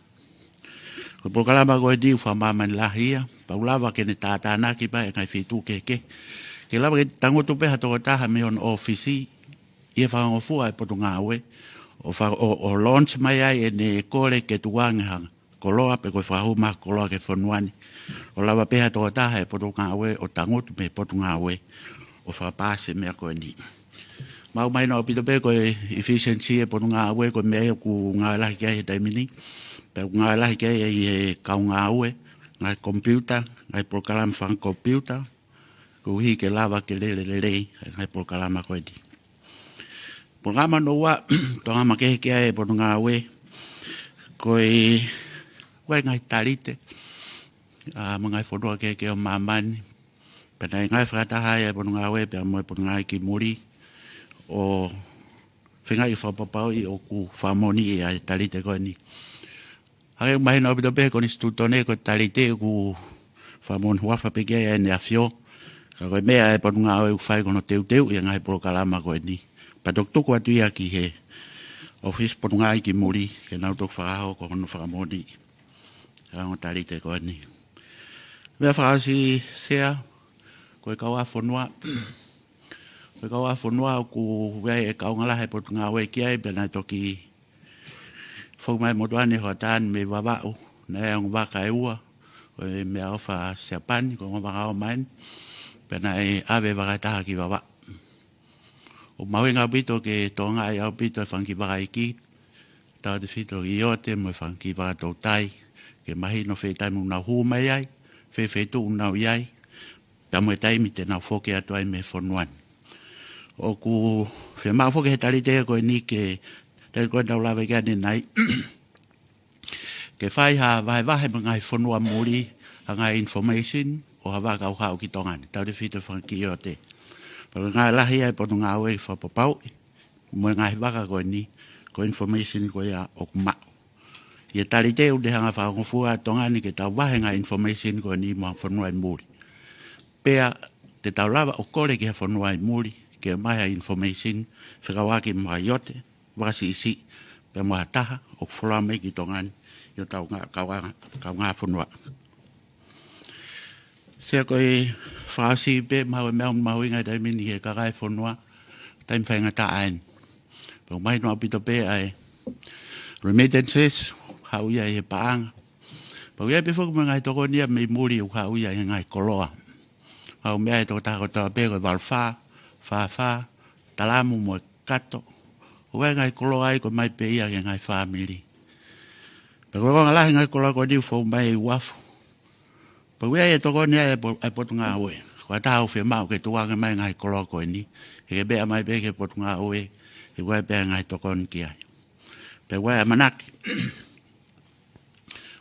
Ko e polokalama ko eni ʻoku fakamāmani lahi ia, pea ʻoku lava ke ne tātānaki pē ʻa e ngaahi feituʻu kehekehe. Ke lava ke tangutu pē ha tokotaha mei hono ʻōfisi, ʻi he fakangofua ʻa e potungāue, ʻo fa-, ʻo, ʻo launch mai ai ʻene kole ke tukuange ha koloa pe ko e fakahū mai ha koloa ki he fonua ni. ʻO lava pē ha tokotaha ʻi he potungāue ʻo tangutu mei he potungāue ʻo fakapaasi e meʻa ko eni. Maʻu mahino ʻaupito pē ko e efficiency ʻo e potungāue ko e meʻa ia ʻoku ngāue lahi ki ai he taimi ni. Pea ʻoku ngāue lahi ki ai ʻi he kau ngāue, ngaahi komipiuta, ngaahi polokalama fakakomipiuta, koeʻuhi ke lava ke lele lelei ʻa e ngaahi polokalama ko eni. Polokalama hono ua, tokanga makehe ki ai e potungāue, ko e, ko e ngaahi talite, ʻa, mo e ngaahi fonua kehekehe ʻo māmani. Pea naʻe ngāue fakataha ai e potungāue pea mo e potungāue ki muli, ʻo feingaʻi fakapapauʻi ʻoku fakamoʻoniʻi ʻa e talite ko eni. Hangē ʻoku mahino ʻaupito pē he Konisitūtone ko e talite ʻoku fakamoʻoni huafa pē ki ai ʻa ʻEne ʻAfio. Ka ko e meʻa ʻa e potungāue ʻoku fai ko hono teuteuʻi ʻa e ngaahi polokalama ko eni. Pea toki tuku atu ia ki he ʻōfisi potungāue ki muli, ke nau toki fakahoko hono fakamoʻoniʻi ʻa e ongo talite ko eni. Meʻa fakaʻosi Sea, ko e kauʻāfonua. Ko e kauʻāfonua ʻoku ʻi ai e kaungā lahi e potungāue ki ai, pea naʻe toki foki mai e motuʻa ni ʻo e hoʻatā ni mei Vavaʻu, naʻe ʻi ai e ongo vaka ʻe ua, ko e meʻaʻofa Siapani, ko e ongo vaka ʻo mai ni, pea naʻe ʻave e vaka ʻe taha ki Vavaʻu. ʻOku mahuʻinga ʻaupito ke tokangaʻi ʻaupito e fanga kiʻi vaka iiki, tautefito ki ʻIote mo e fanga kiʻi vaka toutai, ke mahino fē taimi ʻoku nau hū mai ai, fē feituʻu ʻoku nau ʻi ai, pea mo e taimi te nau foki atu ai mei he fonua ni. ʻOku fiemaʻu foki ʻe he talite ko eni ke Pea ko e tau lave ki ai ʻanenai, ke fai ha vahevahe mo e ngaahi fonua muli, ha ngaahi information, ʻo ha vaka ʻoku haʻu ki Tonga ni. Tautefito fanga kiʻi ʻotu. Pea ko e ngaahi lahi ʻa e potungāue fakapapauʻi mo e ngaahi vaka ko eni, ko e information ko ia ʻoku maʻu. ʻI he taliteu te hanga fakangofua ʻa Tonga ni ke tau vahe ngaahi information ko eni mo ha fonua ʻi muli. Pea te tau lava ʻo kole ki ha fonua ʻi muli, ke ʻomai ha information, fekauʻaki mo ha ʻiote, vaka siʻisiʻi, pea mo ha taha, ʻoku folofola mai ki Tonga ni, ʻi hotau ngaahi, kaungā, kaungā fonua. Sea, ko e fakaʻosi pē, maʻu e meʻa mahuʻinga he taimi ni ki he kakai e fonua, taimi faingataʻa eni. Pea ʻoku mahino ʻaupito pē ʻa e remittances, haʻu ia ʻi he paʻanga. Pea ʻoku ʻi ai pē foki mo e ngaahi tokoni ia mei muli ʻoku haʻu ia ʻi he ngaahi koloa. Haʻu mei ai e tokotaha kotoa pē ko e valu fā, fā fā, talamu mo e kato. ʻOku ʻi ai e ngaahi koloa ia ʻoku ʻomai pē ia ki he ngaahi fāmili. Pea ko e konga lahi e ngaahi koloa ko eni ʻoku fou mai ʻi uafu. Pea ʻoku ʻi ai e tokoni ia ʻa e po-, ʻa e potungāue. Ko ha taha ʻoku fiemaʻu ke tukuange mai e ngaahi koloa ko eni, he ʻoku meʻa mai pē ki he potungāue, he ʻoku ʻi ai pē ngaahi tokoni ki ai. Pea ʻoku ʻi ai e ʻamanaki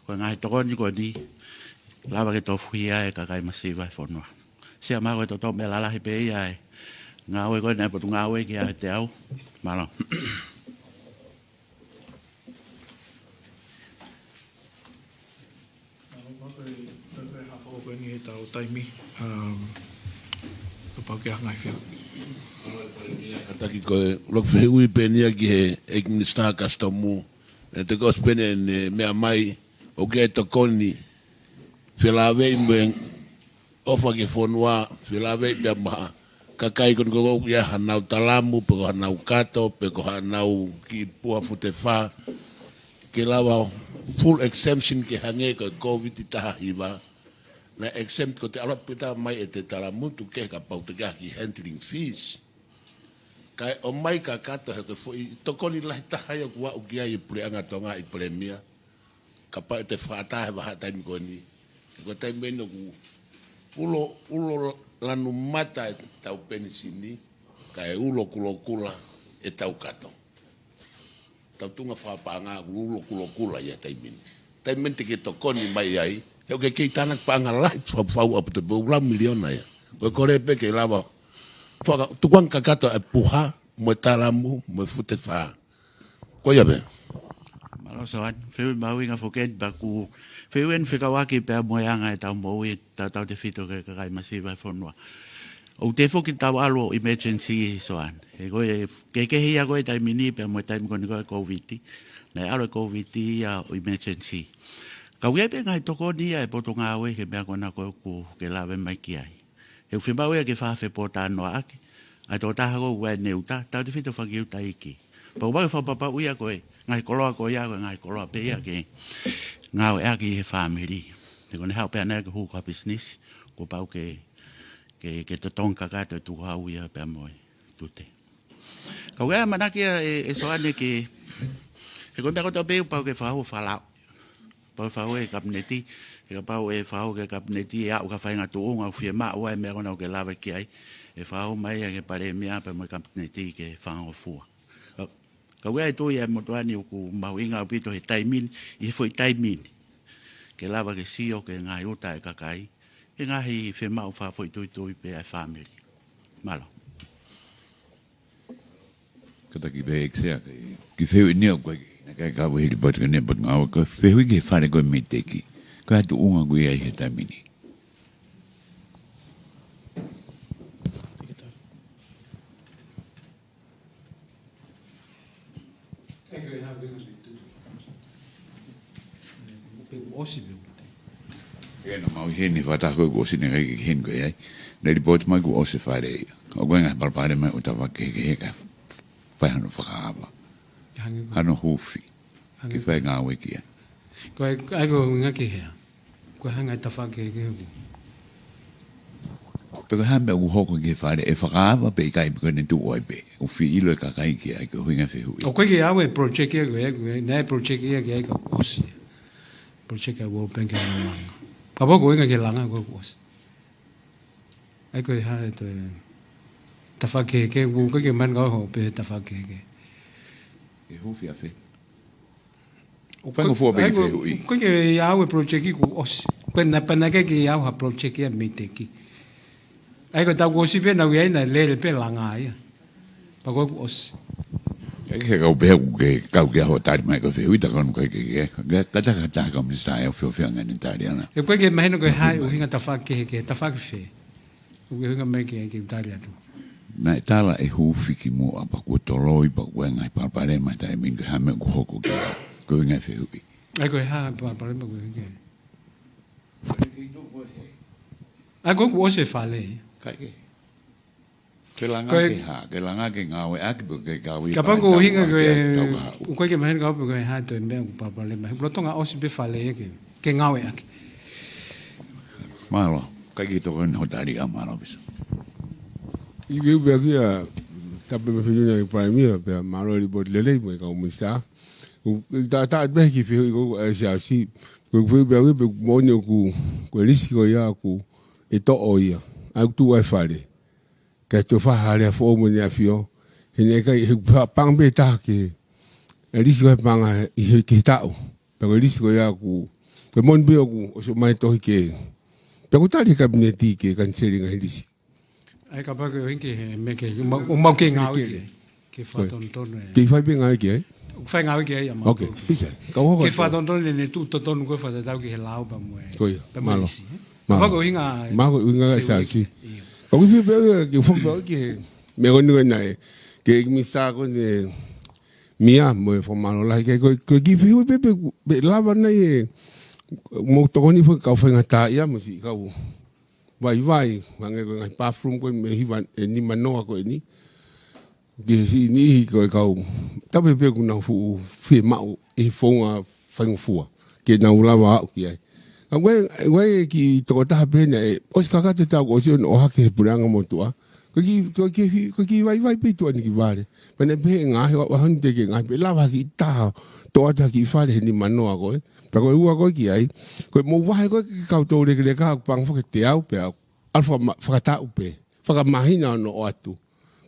ko e ngaahi tokoni ko eni, lava ke tofuhia e kakai masiva e fonua. Sea, mahalo ko e toʻotoʻo meʻa lalahi pē ia e ngāue ko eni ʻa e potungāue kiate au. Mālō. Mālō, ko e, ko e hafo ko eni he tau taimi, um, kapau ʻoku ʻi ai ha ngaahi fehuʻi. Kātaki, ko e loki fehuʻi pē eni ia ki he ʻEiki Minisitā Kasitomu, ʻe te kosi pē ʻene meʻa mai, ʻoku ʻi ai e tokoni, felāveʻi mo e ʻofa ki he fonua, felāveʻi pea mo e kakai ko eni ʻoku ʻi ai hanau talamu, pe ko hanau kato, pe ko hanau kiʻi puha futefā, ke lava full exemption ke hangē ko e Kōviti taha hiva. Naʻe exempt ko e ʻalu ʻaupito mai ʻete talamu, tuku kehe kapau te ke ʻai ha kiʻi handling fees. Kae ʻomai kakato he ko e foʻi tokoni lahi taha ia ʻoku aʻu ki ai e Puleʻanga Tonga ʻi Palēmia. Kapau ʻe te fakaʻatā he vahaʻa taimi ko eni. He ko e taimi eni ʻoku ulo, ulo lanu mata ʻetau penisini, kae ulo kulokula ʻetau kato. Tau tuʻunga fakapaʻanga ʻoku ulo kulokula ia he taimi ni. Taimi ni te ke tokoni mai ai, he ʻoku ke kei tānaki paʻanga lahi faufau ʻaupito pē, ʻoku lahi miliona ia. Ko e kole pē ke lava faka-, tukuange kakato e puha, mo e talamu, mo e futefā. Ko ia pē. Mālō Soani, fehuʻi mahuʻinga foki eni, pea ko e fehuʻi eni fekauʻaki pea mo e anga ʻetau moʻui, tautautefito ki he kakai masiva e fonua. ʻOku te foki tau ʻalu ʻo emergency, Soani. He ko e kehekehe ia ko e taimi ni pea mo e taimi ko eni ko e Kōviti. Naʻe ʻalu e Kōviti ia ʻo emergency. Ka ʻoku ʻi ai pē ngaahi tokoni ia ʻa e potungāue ki he meʻa ko ena ko ē ʻoku ke lave mai ki ai. He ʻoku fiemaʻu ia ke fakafepōtalanoaʻaki ʻa e tokotaha ko ē ʻoku ʻi ai ʻene uta, tautefito fanga kiʻi uta iiki. Pea ʻoku ou fakapapauʻi ia ko e ngaahi koloa ko ia, ko e ngaahi koloa pē ia ke ngāueʻaki ʻe he fāmili. He ko ʻene haʻu pē ʻana ia ke hū ko ha pisinisi, kuo pau ke, ke, ke totongi kakato e tukuhau ia pea mo e tute. Ka ʻoku ʻi ai e ʻamanaki ia ʻe, ʻe Soane ke, he ko e meʻa kotoa pē ʻoku pau ke fakahū fakalaʻu. Pau ke fakahū ki he Kapineti, he kapau ʻe fakahū ki he Kapineti ʻe aʻu ki ha faʻahinga tuʻunga ʻoku fiemaʻu ai e meʻa ko ena ʻoku ke lave ki ai, ʻe fakahū mai ia ki he Palēmia pea mo e Kapineti ke fakangofua. Ka, ka ʻoku ʻi ai e tui ʻa e motuʻa ni ʻoku mahuʻinga ʻaupito he taimi ni, ʻi he foʻi taimi ni, ke lava ke sio ki he ngaahi uta ʻa e kakai, ki he ngaahi fiemaʻu fakafoʻituitui pē ʻa e fāmili. Mālō. Kātaki pē ʻEiki Sea, kiʻi fehuʻi ni ʻoku ʻikai ke, naʻe ʻikai ke u hili potu ke ne potu ngāue, ko e fehuʻi ki he fale ko ē mei Teki. Ko e hā e tuʻunga ʻoku ʻi ai he taimi ni? Pe ʻoku ʻosi pē. ʻE, naʻa mau ʻi heni fakataha ko ē kuo ʻosi, naʻe ʻikai ke heni koe ai. Naʻe lipooti mai kuo ʻosi e fale ia. ʻOku ʻi ai e ngaahi palopalema ʻi he ʻū tafaʻaki kehekehe ka fai hano fakaava. Hangē ko. Hano huufi. Hangē ko. Ke fai ngāue ki ai. Ko e, ʻa ia ko e ʻuhinga ki he hā? Ko e hā e ngaahi tafaʻaki kehekehe ʻoku. Pe ko e hā e meʻa ʻoku hoko ki he fale, ʻe fakaava pe ʻikai pe ko ʻene tuʻu ai pē. ʻOku fie ʻilo ʻe he kakai ki ai, ko e ʻuhinga e fehuʻi. ʻOku ʻikai ke ʻave e project ia, ko e, ko e, naʻe project ia ki ai ka ʻoku ʻosi. Project ʻa e World Bank ʻa e langa. Kapau ko e ʻuhinga ki he langa, ko e ʻoku ʻosi. ʻA ia ko e hā e toe tafaʻaki kehekehe, ʻoku ʻikai ke manu ka ho pe tafaʻaki kehekehe. ʻE hūfia fē? ʻOku faingofua pē ki he fehuʻi. ʻOku ʻikai ke ʻi ai ha project kuo ʻosi. Ko e napanake ke ʻi ai ha project ia mei he teki. ʻA ia ko e taʻu kuo ʻosi pē naʻa ku ʻi ai naʻe lele pē langa ia. Pea ko ē kuo ʻosi. ʻIkai ke kau pē ʻoku ke kau ke ʻaho tali mai ko e fehuʻi ta kanu kai ke ke. Ka, ka ta ka ta ka Minisitā ʻe fehuʻi ange ne tali ana. ʻE ʻikai ke mahino ko e hā e ʻuhinga tafaʻaki kehekehe, tafaʻaki fē. ʻOku ke ʻuhinga mai ke, ke u tali atu. Naʻe tala ʻe hūfi ki muʻa pea kuo toloi pea ko e ngaahi palopalema he taimi ni ko e hā e meʻa ʻoku hoko ki ai. Ko e ʻuhinga e fehuʻi. ʻA ia ko e hā e palopalema ko ē ke. ʻA ia ko ē kuo ʻosi e fale. Kai ke. Ke langa ke hā, ke langa ke ngāueʻaki pe ke kau ʻi. Kapau ko e ʻuhinga ko e, ʻoku ʻikai ke mahino kapau ko e hā e toe meʻa ʻoku palopalema. He lolotonga ʻosi pē fale ke, ke ngāueʻaki. Mālō, kai ke tokoni hoʻo tali ā, mālō Pisa. ʻI he ʻuhinga pē ia, tapu mo e fehuʻi ʻa e Palēmia, pea mālō e lipooti lelei mo e kau Minisitā. ʻOku, ta, ta, pehē ki he fehuʻi ko ē ʻa e S R C. Ko e fehuʻi pē ia, pea moʻoni ʻoku, ko e lisi ko ia ʻoku, ʻe toʻo ia. ʻA ia ʻoku tuʻu ai e fale. Kae toe fai ha lea foʻou mo ʻEne ʻAfio. He naʻe ʻikai, he pa-, paʻanga pē ʻe taha ke, e lisi ko e paʻanga ʻi he, ki he taʻu. Pea ko e lisi ko ia ʻoku, ko e moʻoni pē ʻoku, ʻosi ʻomai e tohi ke. Pea kuo tali ʻe he Kapineti ke kaniseli e ngaahi lisi. ʻA ia kapau ko e ʻuhinga he meʻa ke, ʻoku mau, ʻoku mau kei ngāueʻaki. Ke fakatonutonu e. Kei fai pē ngāueʻaki ai? ʻOku fai ngāueʻaki ai ʻa mautolu. Ok, Pisa. Kau hoko atu. Ke fakatonutonu ʻene tuʻu totonu ko ē fakatatau ki he lao pea mo e. Ko ia, pea mo e mālō. Lisi, ē? Mālō. Kapau ko e ʻuhinga e S R C. Io. Ko e fehuʻi pē ia, ke foki pē ki he meʻa ko eni ko ē naʻe. Ki he Minisitā ko eni, Mia mo e fakamālō lahi. Ko e, ko e kiʻi fehuʻi pē, pē, pē lava nai e. Mo tokoni foki kau faingataʻaʻia mo siʻi kau vaivai, hangē ko e ngaahi bathroom ko ē mei he hiva ʻe nima noa ko eni. Ki he siʻi niʻihi ko e kau. Tapu pē ʻoku nau fuʻu fiemaʻu ʻi he founga faingofua. Ke nau lava aʻu ki ai. Ka ʻoku ʻi ai, ʻoku ʻi ai e kiʻi tokotaha pē naʻe, ʻosi kakato e taʻu kuo ʻosi ʻo ʻohake he puleʻanga motuʻa. Ko e kiʻi, ko e kiʻi, ko e kiʻi vaivai pē ʻi tuʻa ʻi Nikivale. Pea naʻe pehē ʻe ngaahi, ʻo, ʻo hanu te ke ngaahi pē lava ha kiʻi taha, toʻo atu ha kiʻi fale he nima noa ko ē. Pea ko e ua ko ē ki ai, ko e mou vahe ko ē ke kau toulekeleka, ʻoku paʻanga foki e teau pea, ʻalu fakama-, fakataʻu pē, fakamāhina ʻo nau ō atu.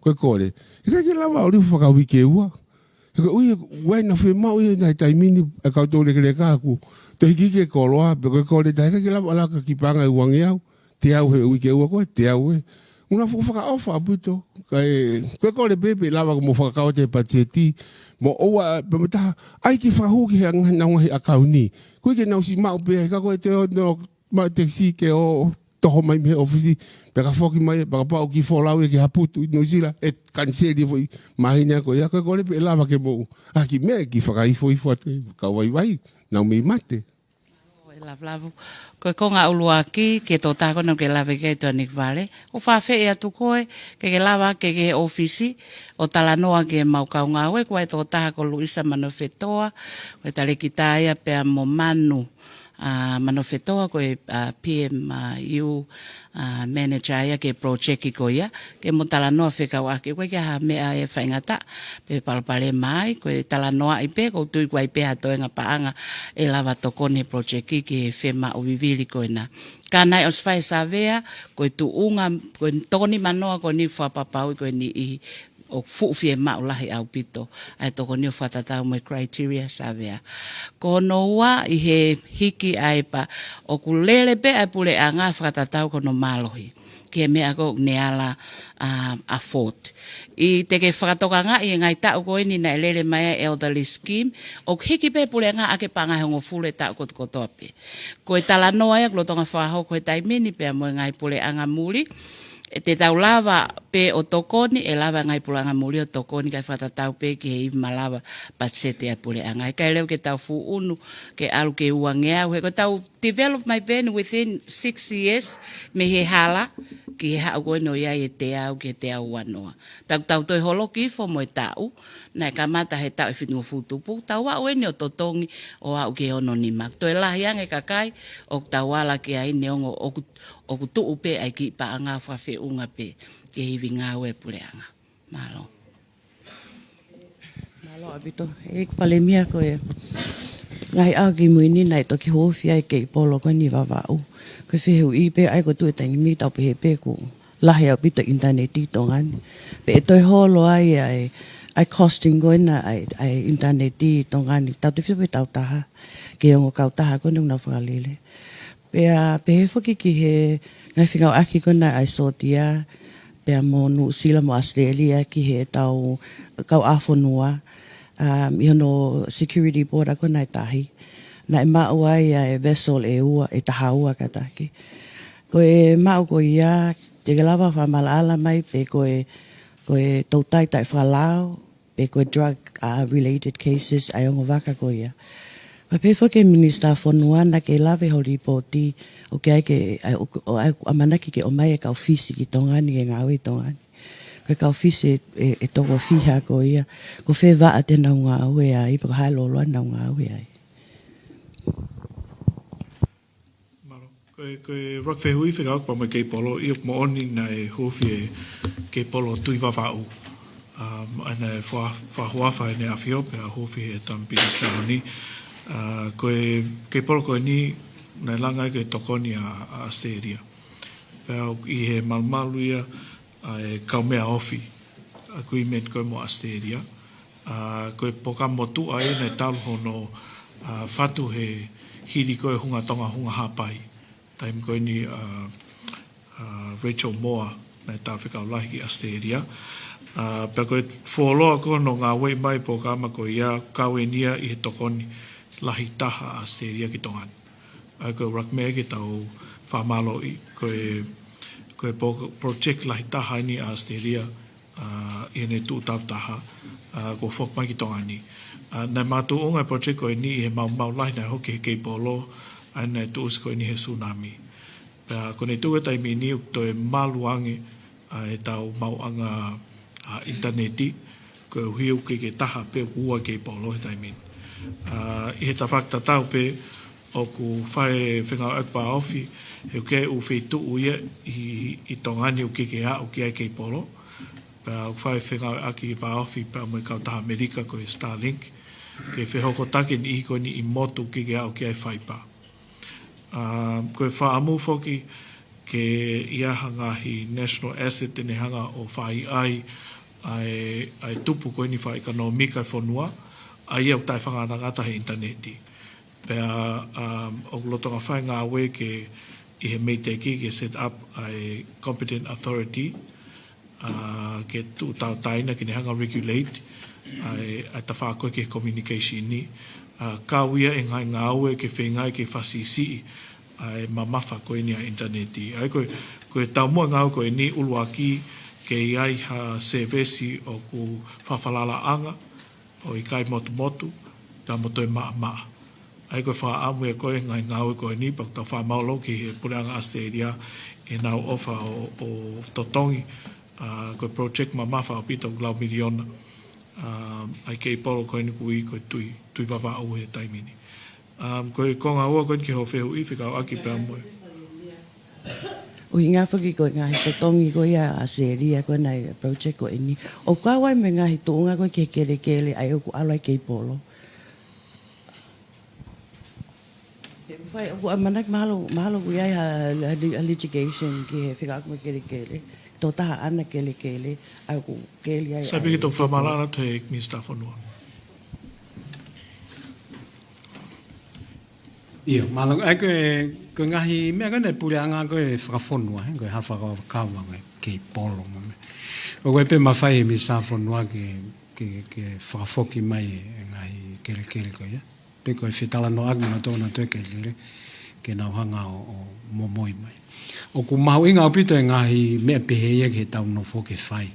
Ko e kole. ʻIkai ke lava ʻo liu fakauike ua. He ko e ʻuhi, ʻoku ʻi ai naʻa fiemaʻu ia ʻi he taimi ni e kau toulekeleka ʻoku. Toe hiki hiki e koloa, pea ko e kole ta ʻikai ke lava ʻo ʻalu ʻo kiʻi paʻanga ʻe uangeau. Teau he uike ua ko ē, teau ē. Muna fuʻu fakaʻofa ʻaupito. Kae, ko e kole pē pē lava ke mou fakakau atu e patiseti. Mo ʻoua, pea mo taha, ʻai ke fakahū ki he anga, ngaahi ʻakauni. ʻOku ʻikai ke nau siʻi maʻu pē, he ka ko e te ō, no, maʻu e tekisi ke ō, toho mai mei he ʻōfisi, pea ka foki mai, pea kapau ʻoku kiʻi folau ia ki ha putu ʻi Nuʻusila, ʻe kaniseli foʻi māhina ko ia, ko e kole pē lava ke mou, ʻa e kiʻi meʻa, kiʻi fakaifoifo atu, kau vaivai, nau mei mate. ʻE lava lava. Ko e konga ʻuluaki, ki he tokotaha ko ena ʻoku ke lave ki ai Tuʻa Nikivale. ʻOku ou fakaafeʻi atu koe, ke ke lava ke ke ʻōfisi, ʻo talanoa ki heʻemau kau ngāue, ko e tokotaha ko Luisa Manofetoa, ko e talēkita ia pea mo Manu, ʻa, Manofetoa ko e, ʻa, P M, ʻa, U, ʻa, manager ia ki he project ko ia, ke mo talanoa fekauʻaki, ʻoku ʻikai ke ʻi ai ha meʻa ʻe faingataʻa, pe palopalema ai, ko e talanoaʻi pē, ʻoku ou tui ʻoku ʻi ai pē ha toenga paʻanga ʻe lava tokoni he project ki he fiemaʻu vivili ko ena. Ka naʻe ʻosi fai e savea, ko e tuʻunga, ko e toko nima noa ko eni fakapapauʻi ko e niʻihi ʻoku fuʻu fiemaʻu lahi ʻaupito, ʻa e tokoni ʻo fakatatau mo e criteria savea. Ko hono ua ʻi he hiki ʻa e pa, ʻoku lele pē ʻa e puleʻanga fakatatau ki hono mālohi. Ki he meʻa ko ē ʻoku ne ala, ʻa, afford. ʻI he te ke fakatokangaʻi e ngaahi taʻu ko eni naʻe lele mai ai e elderly scheme, ʻoku hiki pē puleʻanga ʻaki e paʻanga ʻe hongofulu he taʻu kotokotoa pē. Ko e talanoa ia ʻoku lolotonga fakahoko he taimi ni pea mo e ngaahi puleʻanga muli. ʻE te tau lava pē ʻo tokoni, ʻe lava e ngaahi puleʻanga muli ʻo tokoni kae fakatatau pē ki he ivi malava patiseti ʻa e puleʻanga. ʻIkai leva ke tau fuʻu ʻunu, ke ʻalu ki he uangeau, he ko ʻetau develop mai pē eni within six years, mei he hala, ki he haʻu ko eni ʻo ʻi ai e teau, ki he teau uanoa. Pea ʻoku tau toe holoki hifo mo e taʻu, naʻe kamata he taʻu ʻe fitungofulu tupu, tau aʻu eni ʻo totongi ʻo aʻu ki he ono nima. Toe lahi ange e kakai ʻoku tau ala ki ai neongo ʻoku, ʻoku tuʻu pē ʻa e kiʻi paʻanga fakafeʻunga pē ki he ivi ngāue puleʻanga. Mālō. Mālō ʻaupito. ʻEiki Palēmia ko e ngaahi ʻaho kimui ni naʻe toki hūfia ai e kiʻi polo ko eni Vavaʻu. Ko e fehuʻi pē ʻa ia ko e tuʻu he taimi ni tau pehē pē ʻoku lahi ʻaupito e ʻinitaneti ʻi Tonga ni. Pea ʻe toe holo ai ʻa e, ʻa e costing ko ena ʻa e, ʻa e ʻinitaneti ʻi Tonga ni, tautefito pē ʻa e tautaha, ki he ongo kautaha ko ena ʻoku nau fakalele. Pea pehē foki ki he ngaahi fengāueʻaki ko ena ʻa e sōtia, pea mo Nuʻusila mo ʻAositelēlia ki heʻetau kauʻāfonua, um, ʻi hono security border ko ena ʻe tahi. Naʻe maʻu ai ʻa e vessel ʻe ua, ʻe taha ua kātaki. Ko e maʻu ko ia, te ke lava fakamaʻalaʻala mai pe ko e, ko e toutai taʻefakalao, pe ko e drug, uh, related cases ʻa e ongo vaka ko ia. Pea pehē foki ʻe he Minisitā Fonua naʻa ke lave ho lipooti ʻoku ʻi ai ke, ʻa, ʻo, ʻo, ʻa, ʻamanaki ke ʻomai e kau Fisi ki Tonga ni ke ngāue ʻi Tonga ni. Ko e kau Fisi ʻe, ʻe, ʻe toko fiha ko ia. Ko fē vaʻa te nau ngāue ai, pe ko e hā e loloa ʻenau ngāue ai. Mālō. Ko e, ko e ʻuluaki fehuʻi fekauʻaki pea mo e Keipolo, ʻio, ʻoku moʻoni naʻe huufi e Keipolo Tuʻi Vavaʻu. Um, ʻa ia naʻe fua-, fakahuafa ʻEne ʻAfio pea huufi ʻe he Tama Pilinisi Taʻahoni. Uh, ko e Keipolo ko eni naʻe langa ai ko e tokoni ʻa, ʻa ʻAositelēlia. Pea ʻi he malumalu ia ʻa e kaumeʻa ofi, agreement ko ē mo ʻAositelēlia. ʻA, ko e polokalama motuʻa ia naʻe talu hono, ʻa, fatu he hili ko ē Hunga Tonga Hunga Haʻapai. Taimi ko eni, ʻa, ʻa, Rachel Moore naʻe talafekau lahi ki ʻAositelēlia. ʻA, pea ko e fuoloa ko hono ngāueʻi mai polokalama ko ia, kau eni ia ʻi he tokoni lahi taha ʻa ʻAositelēlia ki Tonga ni. ʻA ia ko e ʻuluaki meʻa ke tau fakamālōʻi, ko e, ko e po-, project lahi taha eni ʻa ʻAositelēlia, ʻa, ʻi heʻene tuʻu tautaha, ʻa, kuo foki mai ki Tonga ni. ʻA, naʻe makatuʻunga e project ko eni ʻi he maumau lahi naʻe hoko he Keipolo, ʻa ia naʻe tuʻusi ko eni he tsunami. Pea ko ʻene tuʻu he taimi ni ʻoku toe malu ange, ʻa, ʻetau maʻuʻanga, ʻa, ʻinitaneti, koeʻuhi ʻoku ʻikai ke taha pē, ʻoku ua Keipolo he taimi ni. ʻA, ʻi he tafaʻaki tatau pē, ʻoku fai e fengāueʻaki vāofi, he ʻoku ʻi ai e ʻū feituʻu ia ʻi, ʻi Tonga ni ʻoku ʻikai ke aʻu ki ai e Keipolo. Pea ʻoku fai e fengāueʻaki vāofi pea mo e kautaha ʻAmelika ko e Starlink, ke fehokotaki e niʻihi ko eni ʻi motu ʻoku ʻikai ke aʻu ki ai e faipa. ʻA, ko e fakaʻamu foki ke ʻi ai ha ngaahi national asset te ne hanga ʻo fakaʻaiʻai ʻa e, ʻa e tupu ko eni fakaʻekonōmika e fonua, ʻa ia ʻoku taʻefakangatangata he ʻinitaneti. Pea, um, ʻoku lolotonga fai e ngāue ke ʻi he MEIDECC ke set up ʻa e competent authority, ʻa, ke tuʻu tauʻatāina ke ne hanga ʻo regulate ʻa e, ʻa e tafaʻaki ko ē ki he communication ni, ʻa, kau ia e ngaahi ngāue ke feinga ke fakasiʻisiʻi ʻa e mamafa ko eni ʻa e ʻinitaneti. ʻA ia ko e, ko e taumuʻa e ngāue ko eni ʻuluaki ke ʻi ai ha sēvesi ʻoku fakafalalaʻanga, ʻo ʻikai motumotu, pea mo toe maʻamaʻa. ʻA ia ko e fakaʻamu ia ko ē ngaahi ngāue ko eni, pea ʻoku tau fakamālō ki he Puleʻanga ʻAositelēlia ʻenau ʻofa ʻo, ʻo totongi, ʻa, ko e project mamafa ʻaupito ʻoku lau miliona, ʻa, ʻa e Keipolo ko eni ʻoku ui ko e Tuʻi, Tuʻi Vavaʻu he taimi ni. Um, ko e konga ua ko eni ki hoʻo fehuʻi fekauʻaki pea mo e. ʻUhinga foki ko e ngaahi totongi ko ia ʻa ʻAositelēlia ko ena ʻi he project ko eni. ʻOku kau ai mo e ngaahi tuʻunga ko ē ki he kelekele ʻa ia ʻoku ʻalu ai e Keipolo. He ʻoku fai, ʻoku ʻamanaki mahalo, mahalo ʻoku ʻi ai ha, ha, ha litigation ki he fekauʻaki mo e kelekele. Tokotaha ʻana e kelekele, ʻa ia ʻoku keli ai. Sai pē ke tau fakamālō atu he Minisitā Fonua. ʻIo, mālō, ʻa ia ko e, ko e ngaahi meʻa ko ena e puleʻanga ko ē fakafonua, he, ko e hā fakakava ko ē Keipolo mo e meʻa. ʻOku ʻi ai pē mafai he Minisitā Fonua ke, ke, ke fakafoki mai e ngaahi kelekele ko ia. Pe ko e fetalanoaʻaki mo nautolu, nautolu e kelekele, ke nau hanga ʻo, ʻo momoi mai. ʻOku mahuʻinga ʻaupito e ngaahi meʻa pehē ia ki heʻetau nofo ke fai.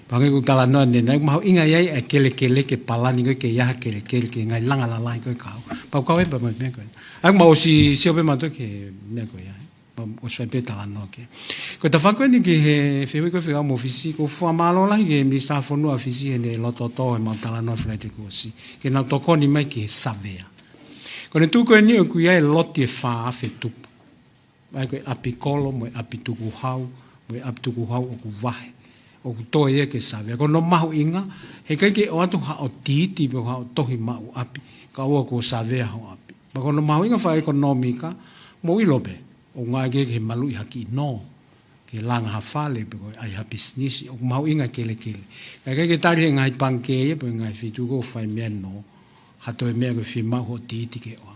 Pea hangē ko e talanoa ʻanenai, ʻoku mahuʻinga ia ʻa e kelekele ke palani ko ē ke ʻi ai ha kelekele ki he ngaahi langa lalahi ko ē kau. Pea ʻoku kau ai pea mo e meʻa ko ē. ʻA ia ʻoku mau ʻosi sio pē mautolu ki he meʻa ko ia. Pea ʻosi fai pē talanoa ki ai. Ko e tafaʻaki ko eni ki he fehuʻi ko ē fekauʻaki mo Fisi, ʻoku ou fakamālō lahi ki he Minisitā Fonua ʻa Fisi heʻene loto tō he mau talanoa Falaite kuo ʻosi. Ke nau tokoni mai ki he savea. Ko ʻene tuʻu ko eni ʻoku ʻi ai e loti ʻe fā afe tupu. ʻA ia ko e ʻapi kolo, mo e ʻapi tukuhau, mo e ʻapi tukuhau ʻoku vahe. ʻOku toe ia ke savea. Ko hono mahuʻinga, heʻikai ke ʻoatu haʻo tiiti pe haʻo tohi maʻu ʻapi, kae ʻoua kuo savea ho ʻapi. Pea ko hono mahuʻinga fakaʻekonōmika, mou ʻilo pē, ʻoku ngāueʻaki ia ki he maluʻi ha kiʻi nō. ke langa ha fale pe ko e ʻai ha pisinisi, ʻoku mahuʻinga kelekele. Ka ʻikai ke tali he ngaahi pangikē ia pe ko e ngaahi feituʻu ko ē ʻoku fai meʻa nō, ha toe meʻa ko e fiemaʻu hoʻo tiiti ke ʻoa.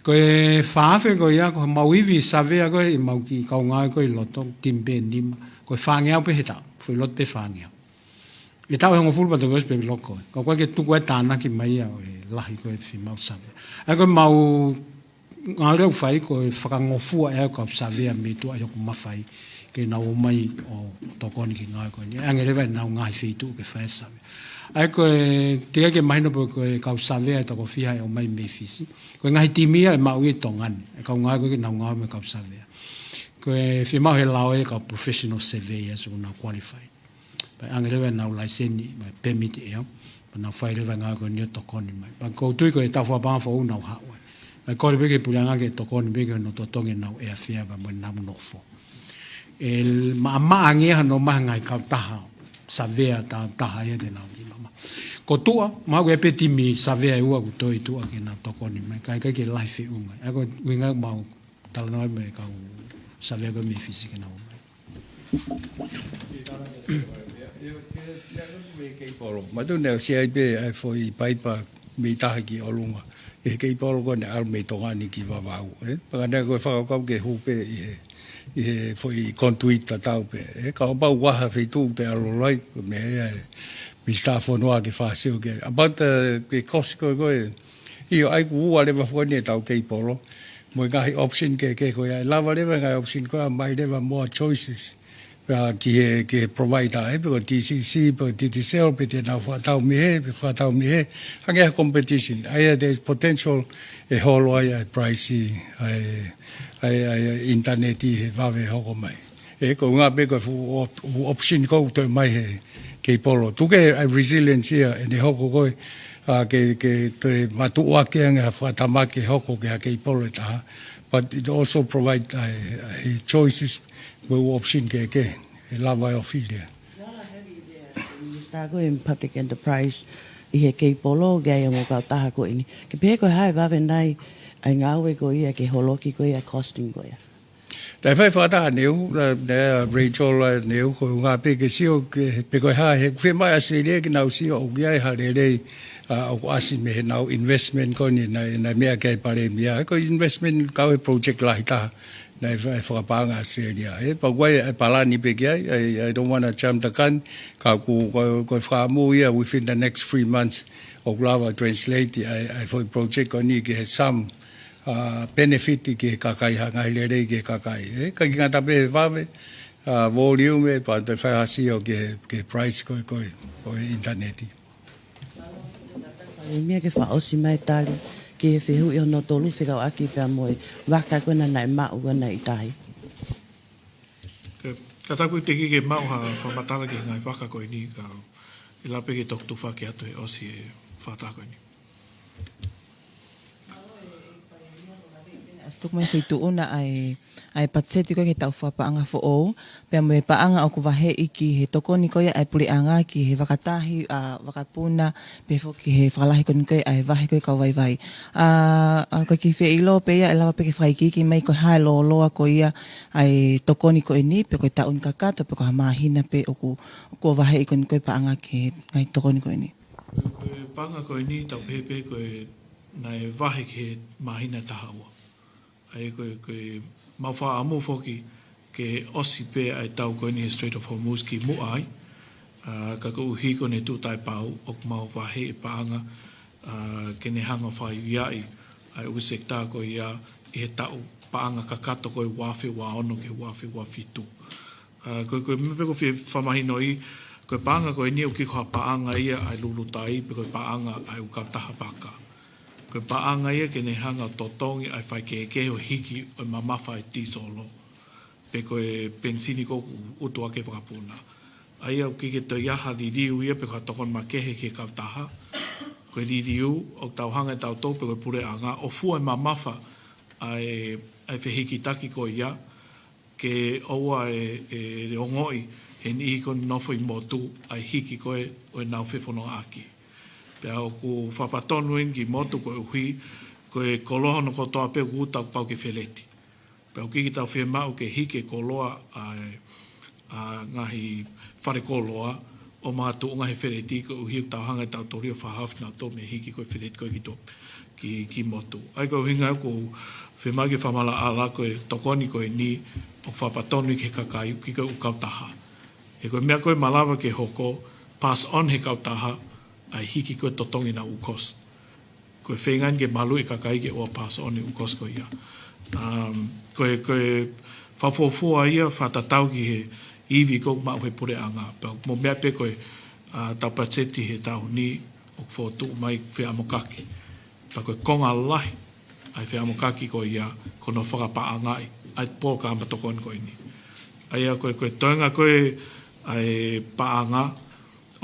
Ko e fā afe ko ia, ko e mau ivi savea ko ē ʻemau kiʻi kau ngāue ko ē ʻi loto, timi pē ʻe nima, ko e fāngeau pē he taʻu, foʻi loto pē fāngeau. ʻE taʻu ʻe hongofulu pea toe ʻosi pē loko. Ka ʻoku ʻikai ke tuku ai e tānaki mai ia ʻo e lahi ko ē fiemaʻu savea. ʻA ia ko ʻemau ngāue ʻoku fai ko e fakangofua ʻe au e kau savea mei tuʻa ʻi hoku mafai ke nau ō mai ʻo tokoni ki he ngāue ko eni. ʻE ʻange leva ʻenau ngaahi feituʻu ke fai e savea. ʻA ia ko e, teʻeki ke mahino pe ko e kau savea ʻe toko fiha ʻe ō mai mei Fisi. Ko e ngaahi timi ia ʻe maʻu ia ʻi Tonga ni. ʻE kau ngāue ko ē ke nau ngāue mo e kau savea. Ko e fiemaʻu he lao ia e kau professional surveyors ʻoku nau qualify. Pea ʻange leva ʻenau laiseni, mo e pēmiti ʻe au. Pea nau fai leva e ngāue ko eni ʻo tokoni mai. Pea ʻoku ou tui ko e taʻu fakapaʻanga foʻou nau haʻu ai. Pea kole pē ki he puleʻanga ke tokoni pē ki hono totongi ʻenau airfare pea mo ʻenau nofo. ʻE maʻamaʻa ange ia hano maha ngaahi kautaha savea ta taha ia te nau ki mama. Ko tuʻa, mahalo ʻe pē timi savea ʻe ua ʻoku toe ʻi tuʻa ke nau tokoni mai. Ka ʻikai ke lahi feʻunga. ʻA ia ko e ʻuhinga ʻemau talanoa mo e kau savea ko ē mei Fisi ke nau ō mai. Mātuʻa naʻe ʻosi ʻi ai pē ʻa e foʻi paipa mei tahi ki ʻolunga. ʻI he Keipolo ko ē naʻe ʻalu mei Tonga ni ki Vavaʻu, ē? Pea ka naʻe ko e fakakaukau ke hū pē ʻi he, ʻi he foʻi conduit tatau pē, ē? Kapau ʻoku ʻi ai ha feituʻu te ʻalu ai, ko e meʻa ia ʻe Minisitā Fonua ke fāsio ki ai. About the, the cost ko ē ko ē, ʻio, ʻa ia ʻoku ua leva foki eni ʻetau Keipolo. Mo e ngaahi option kehekehe ko ia, ʻe lava leva e ngaahi option ko ia, mai leva more choices. Pea ki he, ki he provider, ē, pe ko e T C C, pe ko e Digicel, pe te nau fakatau mei hē, pe fakatau mei hē, hangē ha competition. ʻA ia, there's potential ʻe holo ai ʻa e price, ʻa e, ʻa e, ʻa e internet ʻi he vave hoko mai. ʻE, ko e ʻuhinga pē ko e fuʻu op-, fuʻu option ko ē ʻoku toe mai he Keipolo. Tuku kehe ʻa e resilience ia, ʻene hoko ko ē, ʻa, ke, ke toe matuʻuaki ange ha fakatamaki hoko ki ha Keipolo ʻe taha. But it also provide, ʻa e, ʻa e choices, mo e option kehekehe, ʻe lava ʻo fili ia. Minisitā ko ē Public Enterprise ʻi he Keipolo, ke ʻi ai e ongo kautaha ko eni. Ke pehē ko e hā e vave nai ʻa e ngāue ko ia ke holoki ko ia e costing ko ia. Naʻe fai fakataha ʻaneuhu, naʻe, naʻe Rachel ʻaneuhu, ko e ʻuhinga pē ke sio, ke, pe ko e hā, he ʻoku fiemaʻu ʻe ʻAositelēlia ke nau sio, ʻoku ʻi ai ha lelei, ʻa, ʻoku ʻasi mei heʻenau investment ko eni, naʻe, naʻe meʻa ki ai e Palēmia, ko e investment kau he project lahi taha, naʻe fa-, fakapaʻanga ʻe ʻAositelēlia. Ē, pea ʻoku ʻi ai e palani pē ki ai, I, I don't wanna jump the gun, ka ʻoku, ko, ko e fakaʻamu ia within the next three months, ʻoku lava translate ʻa e, ʻa e foʻi project ko eni ki he some, ʻa, benefit ki he kakai, ha ngaahi lelei ki he kakai. Ē, ʻikai ke ngata pē he vave, ʻa, volume, pea toe fai ha sio ki he, ki he price ko ē, ko ē, ʻo e internet. Palēmia, ke fakaʻosi mai e tali ki he fehuʻi hono tolu fekauʻaki pea mo e vaka ko ena naʻe maʻu ko ena ʻi tahi. Ke, ka taku te ke maʻu ha fakamatala ki he ngaahi vaka ko eni ka ʻe lava pē ke toki tufaki atu he ʻosi e fakataha ko eni. ʻOsi tuku mai feituʻu na ʻa e, ʻa e patiseti ko ē ki he taʻu fakapaʻanga foʻou, pea mo e paʻanga ʻoku vaheʻi ki he tokoni ko ia ʻa e puleʻanga ki he vakatahi, ʻa, vakapuna, pea foki he fakalahi ko eni ko ē ʻa e vahe ko ē kau vaivai. ʻA, ʻa, ko e kiʻi feʻilo pē ia ʻe lava pē ke fakaikiiki mai ko e hā e lōloa ko ia ʻa e tokoni ko eni, pe ko e taʻu ni kakato, pe ko ha māhina pē ʻoku, ʻoku vaheʻi ko eni ko ē paʻanga ki he ngaahi tokoni ko eni. Ko e paʻanga ko eni, tau pehē pē ko e naʻe vahe ki he māhina ʻe taha ua. ʻA ia ko e, ko e mau fakaʻamu foki ke ʻosi pē ʻa e tau ko eni he Strait of Hormuz kimuʻa ai. ʻA, ka koeʻuhi ko ʻene tuʻu taʻepau, ʻoku mau vaheʻi e paʻanga, ʻa, ke ne hanga ʻo fakaiviaʻi ʻa e ʻū sekitā ko ia ʻi he taʻu paʻanga kakato ko ē ua afe ua ono ki he ua afe ua fitu. ʻA, ko e, ko e meʻa pē ʻoku ou fie fakamahinoʻi, ko e paʻanga ko eni ʻoku ʻikai ko ha paʻanga ia ʻa e lulutai, pe ko e paʻanga ʻa e ʻū kautaha vaka. Ko e paʻanga ia ke ne hanga ʻo totongi ʻa e faikehekehe ʻo e hiki ʻo e mamafa ʻa e tīsolo, pe ko e penisini ko ē ʻoku utu ʻaki e vakapuna. ʻA ia ʻoku ʻikai ke toe ʻi ai ha liliu ia pe ko ha tokoni makehe ki he kautaha. Ko e liliu ʻoku tau hanga ʻe tautolu pe ko e puleʻanga ʻo fua e mamafa ʻa e, ʻa e fehikitaki ko ia, ke ʻoua ʻe, ʻe ongoʻi ʻe he niʻihi ko ē ʻoku nofo ʻi motu ʻa e hiki ko ē ʻo ʻenau fefonongaʻaki. Pea ʻoku fakapatonu eni ki motu koeʻuhi ko e koloa hono kotoa pē ʻoku tau pau ke feleti. Pea ʻoku ʻikai ke tau fiemaʻu ke hiki e koloa ʻa e ʻa e ngaahi fale koloa ʻo makatuʻunga he feleti koeʻuhi ʻoku tau hanga ʻe tautolu ʻo fakahaofi kinautolu mei he hiki ko e feleti ko ē ki to-, ki, ki motu. ʻA ia ko e ʻuhinga ia ʻoku ou fiemaʻu ke fakamaʻalaʻala ko e tokoni ko eni ʻoku fakapatonu ia ki he kakai, ʻoku ʻikai ko e kautaha. He ko e meʻa ko ē ʻe malava ke hoko, pass on he kautaha ʻa e hiki ko ē totongi ʻenau ʻū cost. Ko e feinga eni ke maluʻi e kakai ke ʻoua pass on e ʻū cost ko ia. Um, ko e, ko e fakafuofua ia fakatatau ki he ivi ʻoku maʻu he puleʻanga. Pea mo e meʻa pē ko ē, ʻa, tau patiseti he taʻu ni ʻoku fokotuʻu mai feʻamokaki. Pea ko e konga lahi ʻa e feʻamokaki ko ia ko hono fakapaʻangaʻi ʻa e polokalama tokoni ko eni. ʻA ia ko e, ko e toenga ko ē ʻa e paʻanga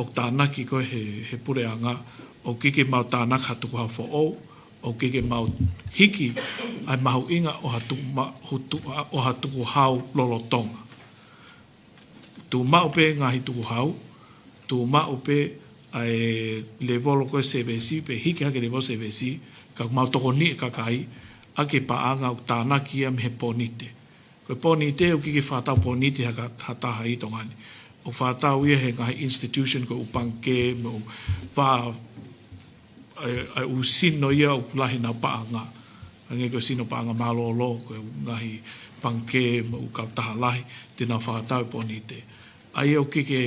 ʻoku tānaki ko ē he, he puleʻanga, ʻoku ʻikai ke mau tānaki ha tukuhau foʻou, ʻoku ʻikai ke mau hiki ʻa e mahuʻinga ʻo ha tuku ma-, hu-, tu-, ʻo ha tukuhau lolotonga. Tuʻu maʻu pē ngaahi tukuhau, tuʻu maʻu pē ʻa e levolo ko ē sēvesi, pe hiki hake levolo sēvesi, ka mau tokoniʻi e kakai ʻaki e paʻanga ʻoku tānaki ia mei he pōnite. Ko e pōnite ʻoku ʻikai ke fakatau pōnite ha ka-, ha taha ʻi Tonga ni. ʻOku fakatau ia he ngaahi institution ko e ʻū pangikē mo e ʻū vā, ʻa e, ʻa e ʻū sino ia ʻoku lahi ʻenau paʻanga. Hangē ko e sino paʻanga mālōlō, ko e ngaahi pangikē mo e ʻū kautaha lahi, te nau fakatau e pōnite. ʻA ia ʻoku ʻikai ke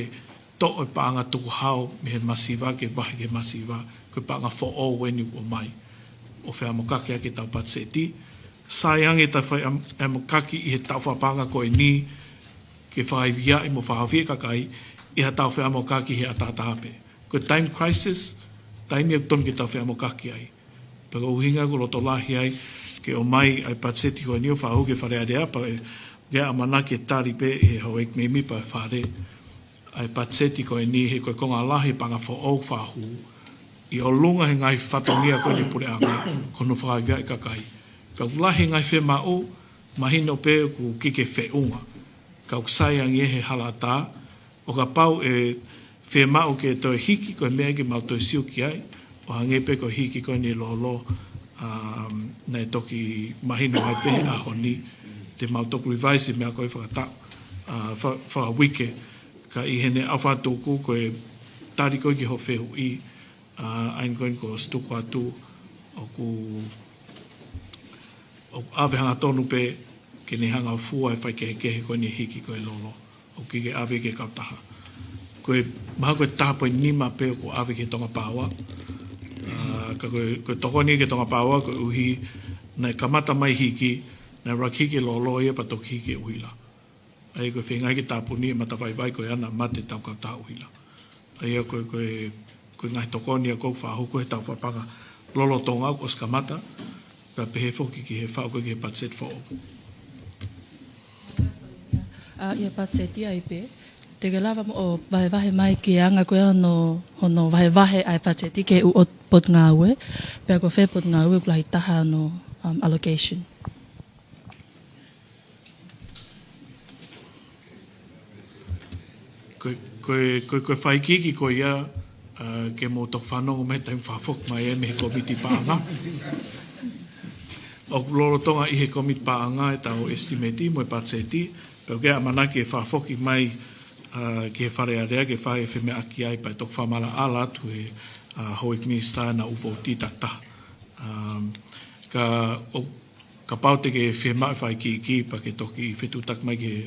toʻo e paʻanga tukuhau mei he masiva ke vahe ki he masiva, ko e paʻanga foʻou eni ʻoku ʻomai ʻo feʻamokaki ʻaki ʻetau patiseti. Sai ange ʻetau fai am-, feʻamokaki ʻi he taʻu fakapaʻanga ko eni ke fakaiviaʻi mo fakahaofi e kakai ʻi haʻatau feʻamokaki he ʻataʻatā pē. Ko e time crisis, taimi ʻoku totonu ke tau feʻamokaki ai. Pea ko e ʻuhinga ʻoku loto lahi ai ke ʻomai ʻa e patiseti ko eni ʻo fakahū ki he Fale Alea, pea ʻe, ke ʻamanaki ke tali pē ʻe he houʻeiki mēmipa ʻo e Fale ʻa e patiseti ko eni he ko e konga lahi e paʻanga foʻou fakahū ʻi ʻolunga he ngaahi fatongia ko eni ʻa e puleʻanga ko hono fakaiviaʻi e kakai. Pea ʻoku lahi e ngaahi fiemaʻu, mahino pē ʻoku ʻikai ke feʻunga. Ka ʻoku sai ange ia he halaʻatā, ʻo kapau ʻe fiemaʻu ke toe hiki ko e meʻa ke mau toe sio ki ai, ʻo hangē pē ko e hiki ko eni e lolo, um, naʻe toki mahino mai pē he ʻaho ni, te mau toki revise e meʻa ko ē fakataʻu, uh, fa-, fakauike, ka ʻi heʻene ʻaho fakatuku ko e tali ko ē ki hoʻo fehuʻi, uh, ʻa eni ko eni ko e situku atu, ʻoku, ʻoku ʻave hangatonu pē ke ne hanga ʻo fua e faikehekehe ko eni e hiki ko ē e lolo. ʻOku ʻikai ke ʻave ki he kautaha. Ko e mahalo ko e taha poini nima pē ʻoku ʻave ki he Tonga Power. ʻA, ka ko e, ko e tokoni ki he Tonga Power, koeʻuhi naʻe kamata mai hiki, naʻe ʻuluaki hiki e lolo ia pea toki hiki e ʻuhila. ʻA ia ko e feinga ia ke tāpuni e matavaivai ko ia naʻa mate ʻetau kautaha ʻuhila. ʻA ia ko e, ko e, ko e ngaahi tokoni ia ʻoku fakahū ko ē he taʻu fakapaʻanga lolotonga ʻoku ʻosi kamata, pea pehē foki ki he faʻu ko ē ki he patiseti foʻou. ʻA, ʻi he patiseti ai pē, te ke lava mo ʻo vahevahe mai ki he anga ko ē hono, hono vahevahe ʻa e patiseti ki he ʻū ʻo-, potungāue, pea ko fē potungāue ʻoku lahi taha hono, um, allocation. Ko e, ko e, ko e, ko e fakaikiiki ko ia, ʻa, ke mou toki fanongo mai he taimi ʻoku fakafoki mai ai mei he kōmiti paʻanga. ʻOku lolotonga ʻi he kōmiti paʻanga ʻetau estimate mo e patiseti, pea ʻoku ʻamanaki ke fakafoki mai, ʻa, ki he Fale Alea ke fai e femeʻaʻaki ai pea toki fakamaʻalaʻala atu he, ʻa, houʻeiki minisitā ʻenau vouti takitaha. Um, ka ʻo Kapau te ke fiemaʻu e fakaikiiki pea ke toki fetuʻutaki mai ki he,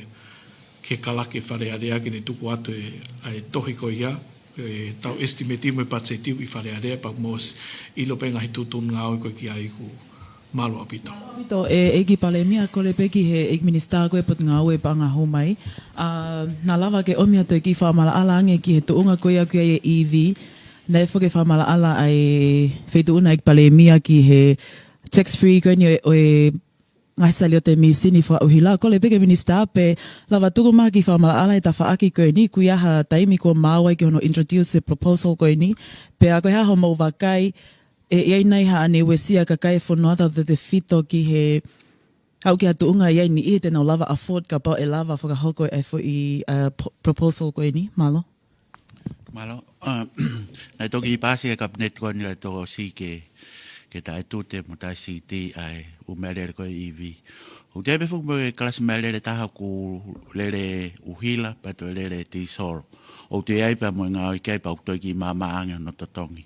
ki he kalake Fale Alea ke ne tuku atu e, ʻa e tohi ko ia, ʻetau estimate mo e patiseti ʻi Fale Alea pea mou ʻilo pē ngaahi tuʻutuʻuni ngāue ko ē ki ai ʻoku mālō ʻaupito. ʻAupito, ʻe, ʻEiki Palēmia, kole pē ki he ʻEiki Minisitā ko ē Potungāue Paʻanga Hū Mai. ʻA, naʻa lava ke ʻomi atu e kiʻi fakamaʻalaʻala ange ki he tuʻunga ko ia ʻoku ʻi ai e E V. Naʻe foki e fakamaʻalaʻala ʻa e Feituʻu na ʻEiki Palēmia ki he tax free ko eni ʻo e, ʻo e ngaahi saliote mīsini fakaʻuhila. Kole pē ki he Minisitā pe lava tuku mai ha kiʻi fakamaʻalaʻala he tafaʻaki ko eni, ʻoku ʻi ai ha taimi kuo maau ai ki hono introduce e proposal ko eni. Pea ko e hā hoʻomou vakai, ʻe ʻi ai nai haʻane uesia e kakai e fonua tautefito ki he aʻu ki ha tuʻunga ʻe ʻi ai e niʻihi te nau lava afford kapau ʻe lava fakahoko e foʻi, uh, pro-, proposal ko eni? Mālō. Mālō. ʻA, naʻe toki paasi e Kapineti ko eni ʻa e tokosiʻi ke, ke taʻetute mo taʻe-C T ʻa e ʻū meʻalele ko e E V. ʻOku toe ʻi ai pē foki mo e kalasi meʻalele ʻe taha ʻoku lele ʻuhila pea toe lele tīsolo. ʻOku toe ʻi ai pē mo e ngāue ki ai pea ʻoku toe kiʻi maʻamaʻa ange hono totongi.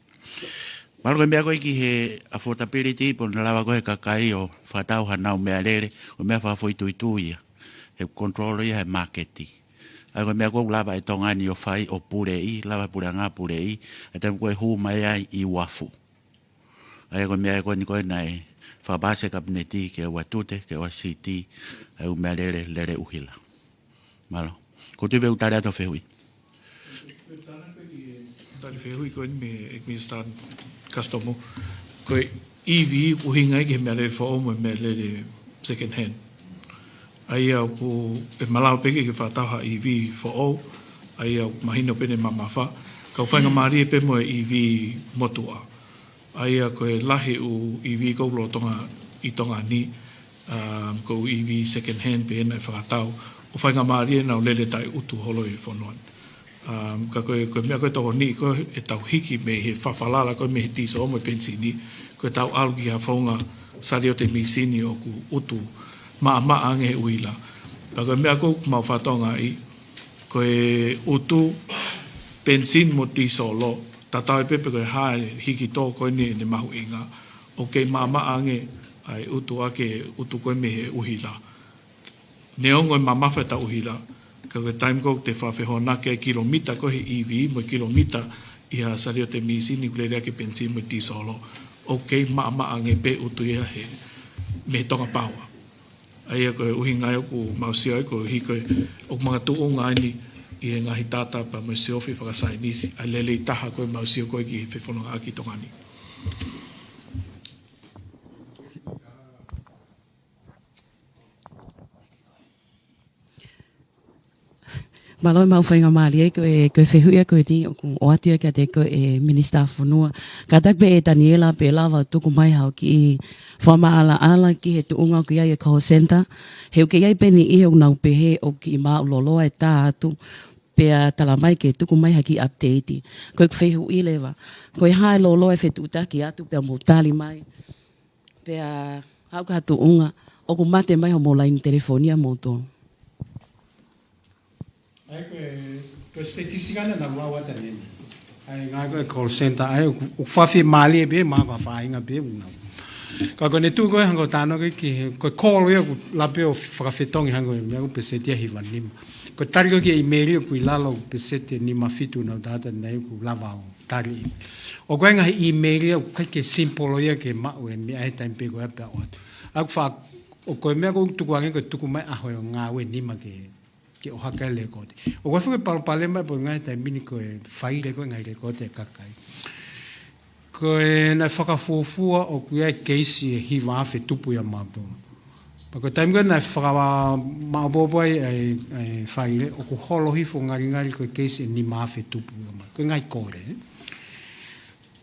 Mahalo ko e meʻa ko ē ki he affordability pe ʻoku lava ko ē he kakai ʻo fakatau hanau meʻalele, ko e meʻa fakafoʻituitui ia. He control ia he māketi. ʻA ia ko e meʻa ʻoku lava ʻe Tonga ni ʻo fai ʻo puleʻi, lava puleʻanga puleʻi, ʻa e taimi ko ē hū mai ai ʻi uafu. ʻA ia ko e meʻa ko eni ko ē naʻe fakapāsi ʻe he Kapineti ke ʻoua tute, ke ʻoua C T ʻa e ʻū meʻalele lele ʻuhila. Mālō. Ko e tui pē ʻoku tali atu e fehuʻi. Tali fehuʻi ko eni mei he Minisitā Kasitomu. Ko e E V ʻuhinga ia ki he meʻalele foʻou mo e meʻalele second hand. ʻA ia ʻoku ʻe malava pē ke fakatau ha E V foʻou, ʻa ia ʻoku mahino pē ʻene mamafa, ka ʻoku faingamālie pē mo e E V motuʻa. ʻA ia ko e lahi ʻū E V ʻoku lolotonga ʻi Tonga ni, um, ko e E V second hand pē naʻe fakatau, ʻoku faingamālie naʻa nau lele taʻeutu holo ʻi he fonua ni. Um, ka ko e, ko e meʻa ko ē tokoni ko ē ʻetau hiki mei he fafalala ko ē mei he tīsolo mo e penisini, ko ʻetau ʻalu ki ha founga saliote mīsini ʻoku utu maʻamaʻa ange he ʻuhila. Pea ko e meʻa ʻoku mau fakatokangaʻi, ko e utu penisini mo tīsolo, tatau ai pē pe ko e hā e hiki tō ko eni ʻene mahuʻinga, ʻoku kei maʻamaʻa ange ʻa e utu ʻaki e utu ko ē mei he ʻuhila. Neongo e mamafa ʻetau ʻuhila, ka ko e taimi ko ē ʻoku te fakafehoanaki ai kilomita ko ē he E V mo e kilomita ʻi ha saliote mīsini ʻoku lele ʻaki e penisini mo e tīsolo, ʻoku kei maʻamaʻa ange pē utu ia he mei he Tonga Power. ʻA ia ko e ʻuhinga ia ʻoku mau sio ai koeʻuhi ko e ʻoku makatuʻunga eni ʻi he ngaahi data pea mo e siofi fakasaienisi ʻa e lelei taha ko ē mau sio ko ē ki he fefonongaʻaki ʻi Tonga ni. Mālō e maʻu faingamālie ko e, ko e fehuʻi ia ko eni ʻoku ʻoatu ia kiate koe ʻe Minisitā Fonua. Kātaki pē ʻe Taniela pe lava tuku mai haʻo kiʻi fakamaʻalaʻala ki he tuʻunga ʻoku ʻi ai e call center. He ʻoku ʻi ai pē niʻihi ʻoku nau pehē ʻoku kiʻi maʻulōloa e tā atu pea tala mai ke tuku mai ha kiʻi update. Ko e fehuʻi leva, ko e hā e lōloa e fetuʻutaki atu pea mou tali mai. Pea haʻu ki ha tuʻunga ʻoku mate mai hoʻomou laine telefoni ʻa moutolu. ʻA ia ko e, ko e statistika naʻa nau lau atu ʻanenai. ʻA ia ngaahi ko e call center, ʻa ia ʻoku, ʻoku fakafiemālie pē, mahalo ko ha faʻahinga pē ʻoku nau. Ka ko ʻene tuʻu ko ē hangē ko e talanoa ko ē ki he, ko e call ia ʻoku lava pē ʻo fakafetongi hangē ko e meʻa ʻoku peseti ia hiva nima. Ko e tali ko ē ki he email ʻoku ʻi lalo ʻoku peseti nima fitu naʻa nau tala atu ʻanenai ʻoku lava ʻo tali. ʻOku ʻi ai e ngaahi email ia ʻoku ʻikai ke simple ia ke maʻu e meʻa he taimi pē ko ia pea ʻoatu. ʻA ia ʻoku fa-, ʻoku ko e meʻa ʻoku tukuange ko e tuku mai ʻaho ʻo e ngāue ʻe nima ke, ke ʻohake e lēkooti. ʻOku ʻi ai foki e palopalema ia pea ngaahi taimi ni ko e faile ko ē ngaahi lēkooti ʻa e kakai. Ko e naʻe fakafuofua ʻoku ʻi ai e keisi ʻe hiva afe tupu ʻia mautolu. Pea ko e taimi ko ē naʻe fakamaʻopoʻopo ai ʻa e, ʻa e faile, ʻoku holo hifo ngalingali ko e keisi ʻe nima afe tupu ʻia mautolu. Ko e ngaahi kole, ē?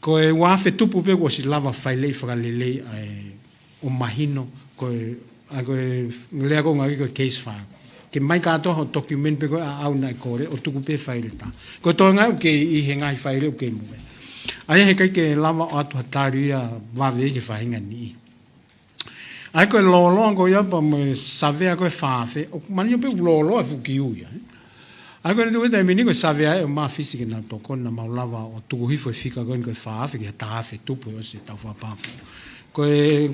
Ko e ua afe tupu pē kuo ʻosi lava faileʻi fakalelei ʻa e ʻo mahino, ko e, ʻa ko e lea ko ē ngaahi ko e case file. Ke mai kātoa hoʻo document pē ko ē ʻaʻau naʻe kole, ʻo tuku pē faile taha. Ko e toenga ʻoku kei ʻi he ngaahi faile ʻoku kei moʻui. ʻA ia heʻikai ke lava ʻo ʻoatu ha tali ia vave ki he faʻahinga niʻihi. ʻA ia ko e lōloa ko ia pea mo e savea ko ē fā afe, ʻoku mahino pē ʻoku lōloa e fuʻu kiu ia, ē. ʻA ia ko ʻene tuku he taimi ni ko e savea ʻe ʻo māfisi ke nau tokoni naʻa mau lava ʻo tuku hifo e fika ko eni ko e fā afe ki he taha afe tupu ʻosi ʻetau fakapā foʻou. Ko e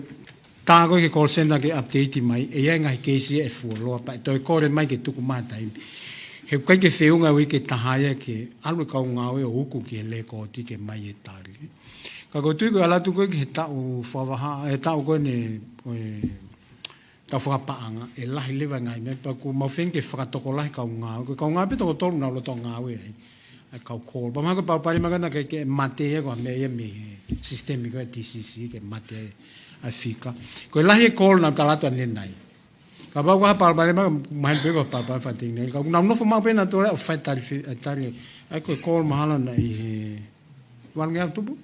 tā ko ē ki he call center ke update mai, ʻe ʻi ai e ngaahi keisi ʻe fuoloa pea ʻe toe kole mai ke tuku mai ha taimi. He ʻoku ʻikai ke feʻunga ʻa e uike ʻe taha ia ke ʻalu e kau ngāue ʻo uku ki he lēkooti ke ʻomai e tali. Ka ʻoku ou tui ko e ʻalu atu ko ē ki he taʻu fakavahaʻa, ʻe taʻu ko eni, ʻo e taʻu fakapaʻanga, ʻe lahi leva e ngaahi meʻa, pea ʻoku mau feinga ke fakatokolahi e kau ngāue. Ko e kau ngāue pē toko tolu naʻa nau loto ngāue ai, ʻa e kau call. Pea mahalo ko e palopalema ko ē naʻe ʻikai ke mate ia ko e meʻa ia mei he system ko ē ʻa e T C C ke mate ai ʻa e fika. Ko e lahi e call naʻa nau tala atu ʻanenai. Kapau ko ha palopalema, mahalo pē ko ha palopalema fakatekinolosia. Ka ʻoku nau nofo maʻu pē nautolu ʻo fai tali fe-, ʻa e tali. ʻA ia ko e call mahalo naʻe ʻi he valungeau tupu.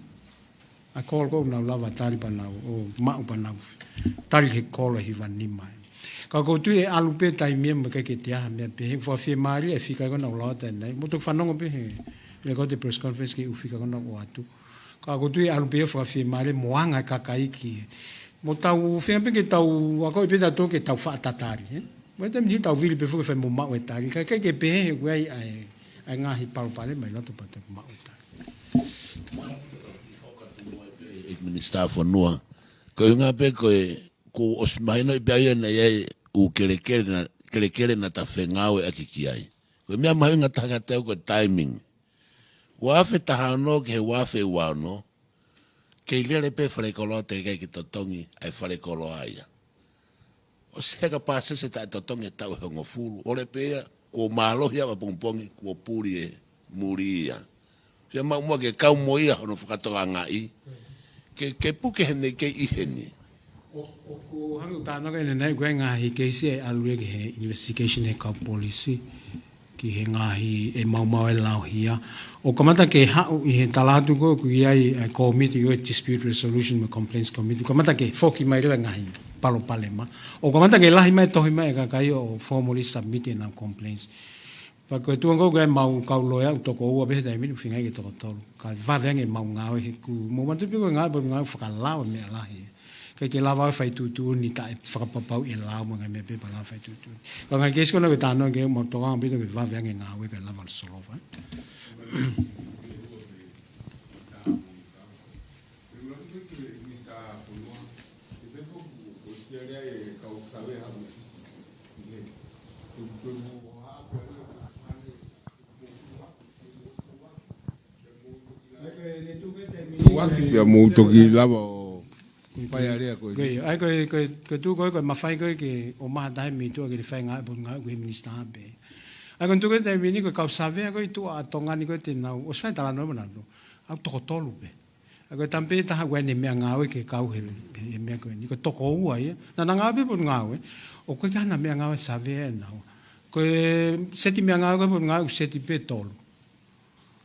ʻA e call ko ē ʻoku nau lava tali pea nau, ʻo maʻu pea nau tali he call ʻe hiva nima. Ka ʻoku ou tui ʻe ʻalu pē taimi ia mo e ʻikai ke toe ʻi ai ha meʻa pehē, fakafiemālie e fika ko ē naʻa nau lau atu ʻanenai. Mou toki fanongo pē he lēkooti e press conference ki he ʻū fika ko ē naʻa nau ʻoatu. Ka ʻoku ou tui ʻe ʻalu pē ia ʻo fakafiemālie mo e anga e kakai ki. Mo tau feinga pē ke tau ako pē tautolu ke tau faʻa tatali, ē? Mo e taimi ni tau vili pē foki fai mo maʻu e tali. Ka ʻikai ke pehē he ʻoku ʻi ai ʻa e, ʻa e ngaahi palopalema ʻi loto pea tau maʻu e tali. ʻEiki Minisitā Fonua. Ko e ʻuhinga pē ko e, kuo ʻosi mahinoʻi pē ʻa ia naʻe ʻi ai ʻū kelekele na, kelekele naʻa ta fengāueʻaki ki ai. Ko e meʻa mahuʻinga taha kiate au ko e timing. Ua afe taha ono ki he ua afe ua ono, kei lele pē falekoloa teʻeki ai ke totongi ʻa e falekoloa ia. ʻOsi heka pāsese taʻetotongi he taʻu ʻe hongofulu, ʻoku lele pē ia, kuo mālohi ʻa e pongipongi, kuo puli e muli ia. Fiemaʻu muʻa ke kau mo ia hono fakatokangaʻi, ke, ke puke heni kei ʻi heni. ʻO, ʻoku ou hanga ʻo tānaki ʻanenai ko e ngaahi keisi ʻe ʻalu ia ki he investigation he kau polisi, ki he ngaahi ʻe maumau e lao ia. ʻO kamata ke haʻu ʻi he tala atu ko ē ʻoku ʻi ai e kōmiti ko e Dispute Resolution mo e Complaints Committee. Kamata ke foki mai leva ngaahi palopalema. ʻO kamata ke lahi mai tohi mai e kakai ʻo formally submit ʻenau complaints. Pea ko e tuʻunga ko ē ʻoku ʻi ai ʻemau kau loea ʻoku toko ua pē he taimi ni, feinga ke toko tolu. Ka vave ange ʻemau ngāue he ʻoku mou manatu pē ko e ngāue, pea ngāue fakalao meʻa lahi. ʻIkai ke lava ʻo fai tuʻutuʻuni taʻe fakapapauʻi e lao mo e ngaahi meʻa pē pea lava fai tuʻutuʻuni. Ka ngaahi keisi ko ena ʻoku ou tānaki ke mau tokanga pē ke vave ange ngāue kae lava solova. Uaki pea mou toki lava ʻo fai alea ko ē. Ko ia, ʻa ia ko e, ko e, ko e tuʻu ko ē, ko e mafai ko ē ke ʻomai ha taha mei tuʻa ke ne fai ngāue, potungāue ʻoku ʻi he minisitā pē. ʻA ia ko e tuʻu ko ē taimi ni ko e kau savea ko ē ʻi tuʻa ʻa Tonga ni ko ē te nau, ʻosi fai talanoa mo nautolu. ʻOku toko tolu pē. ʻA ia ko e taimi pē taha ʻoku ʻi ai ʻene meʻangāue ke kau he, he, he meʻa ko eni. Ko e toko ua ia. Naʻa na ngāue pē potungāue. ʻOku ʻikai ke ʻi ai hano meʻangāue savea ʻe naua. Ko e seti meʻangāue ko ē potungāue ʻoku seti pē tolu.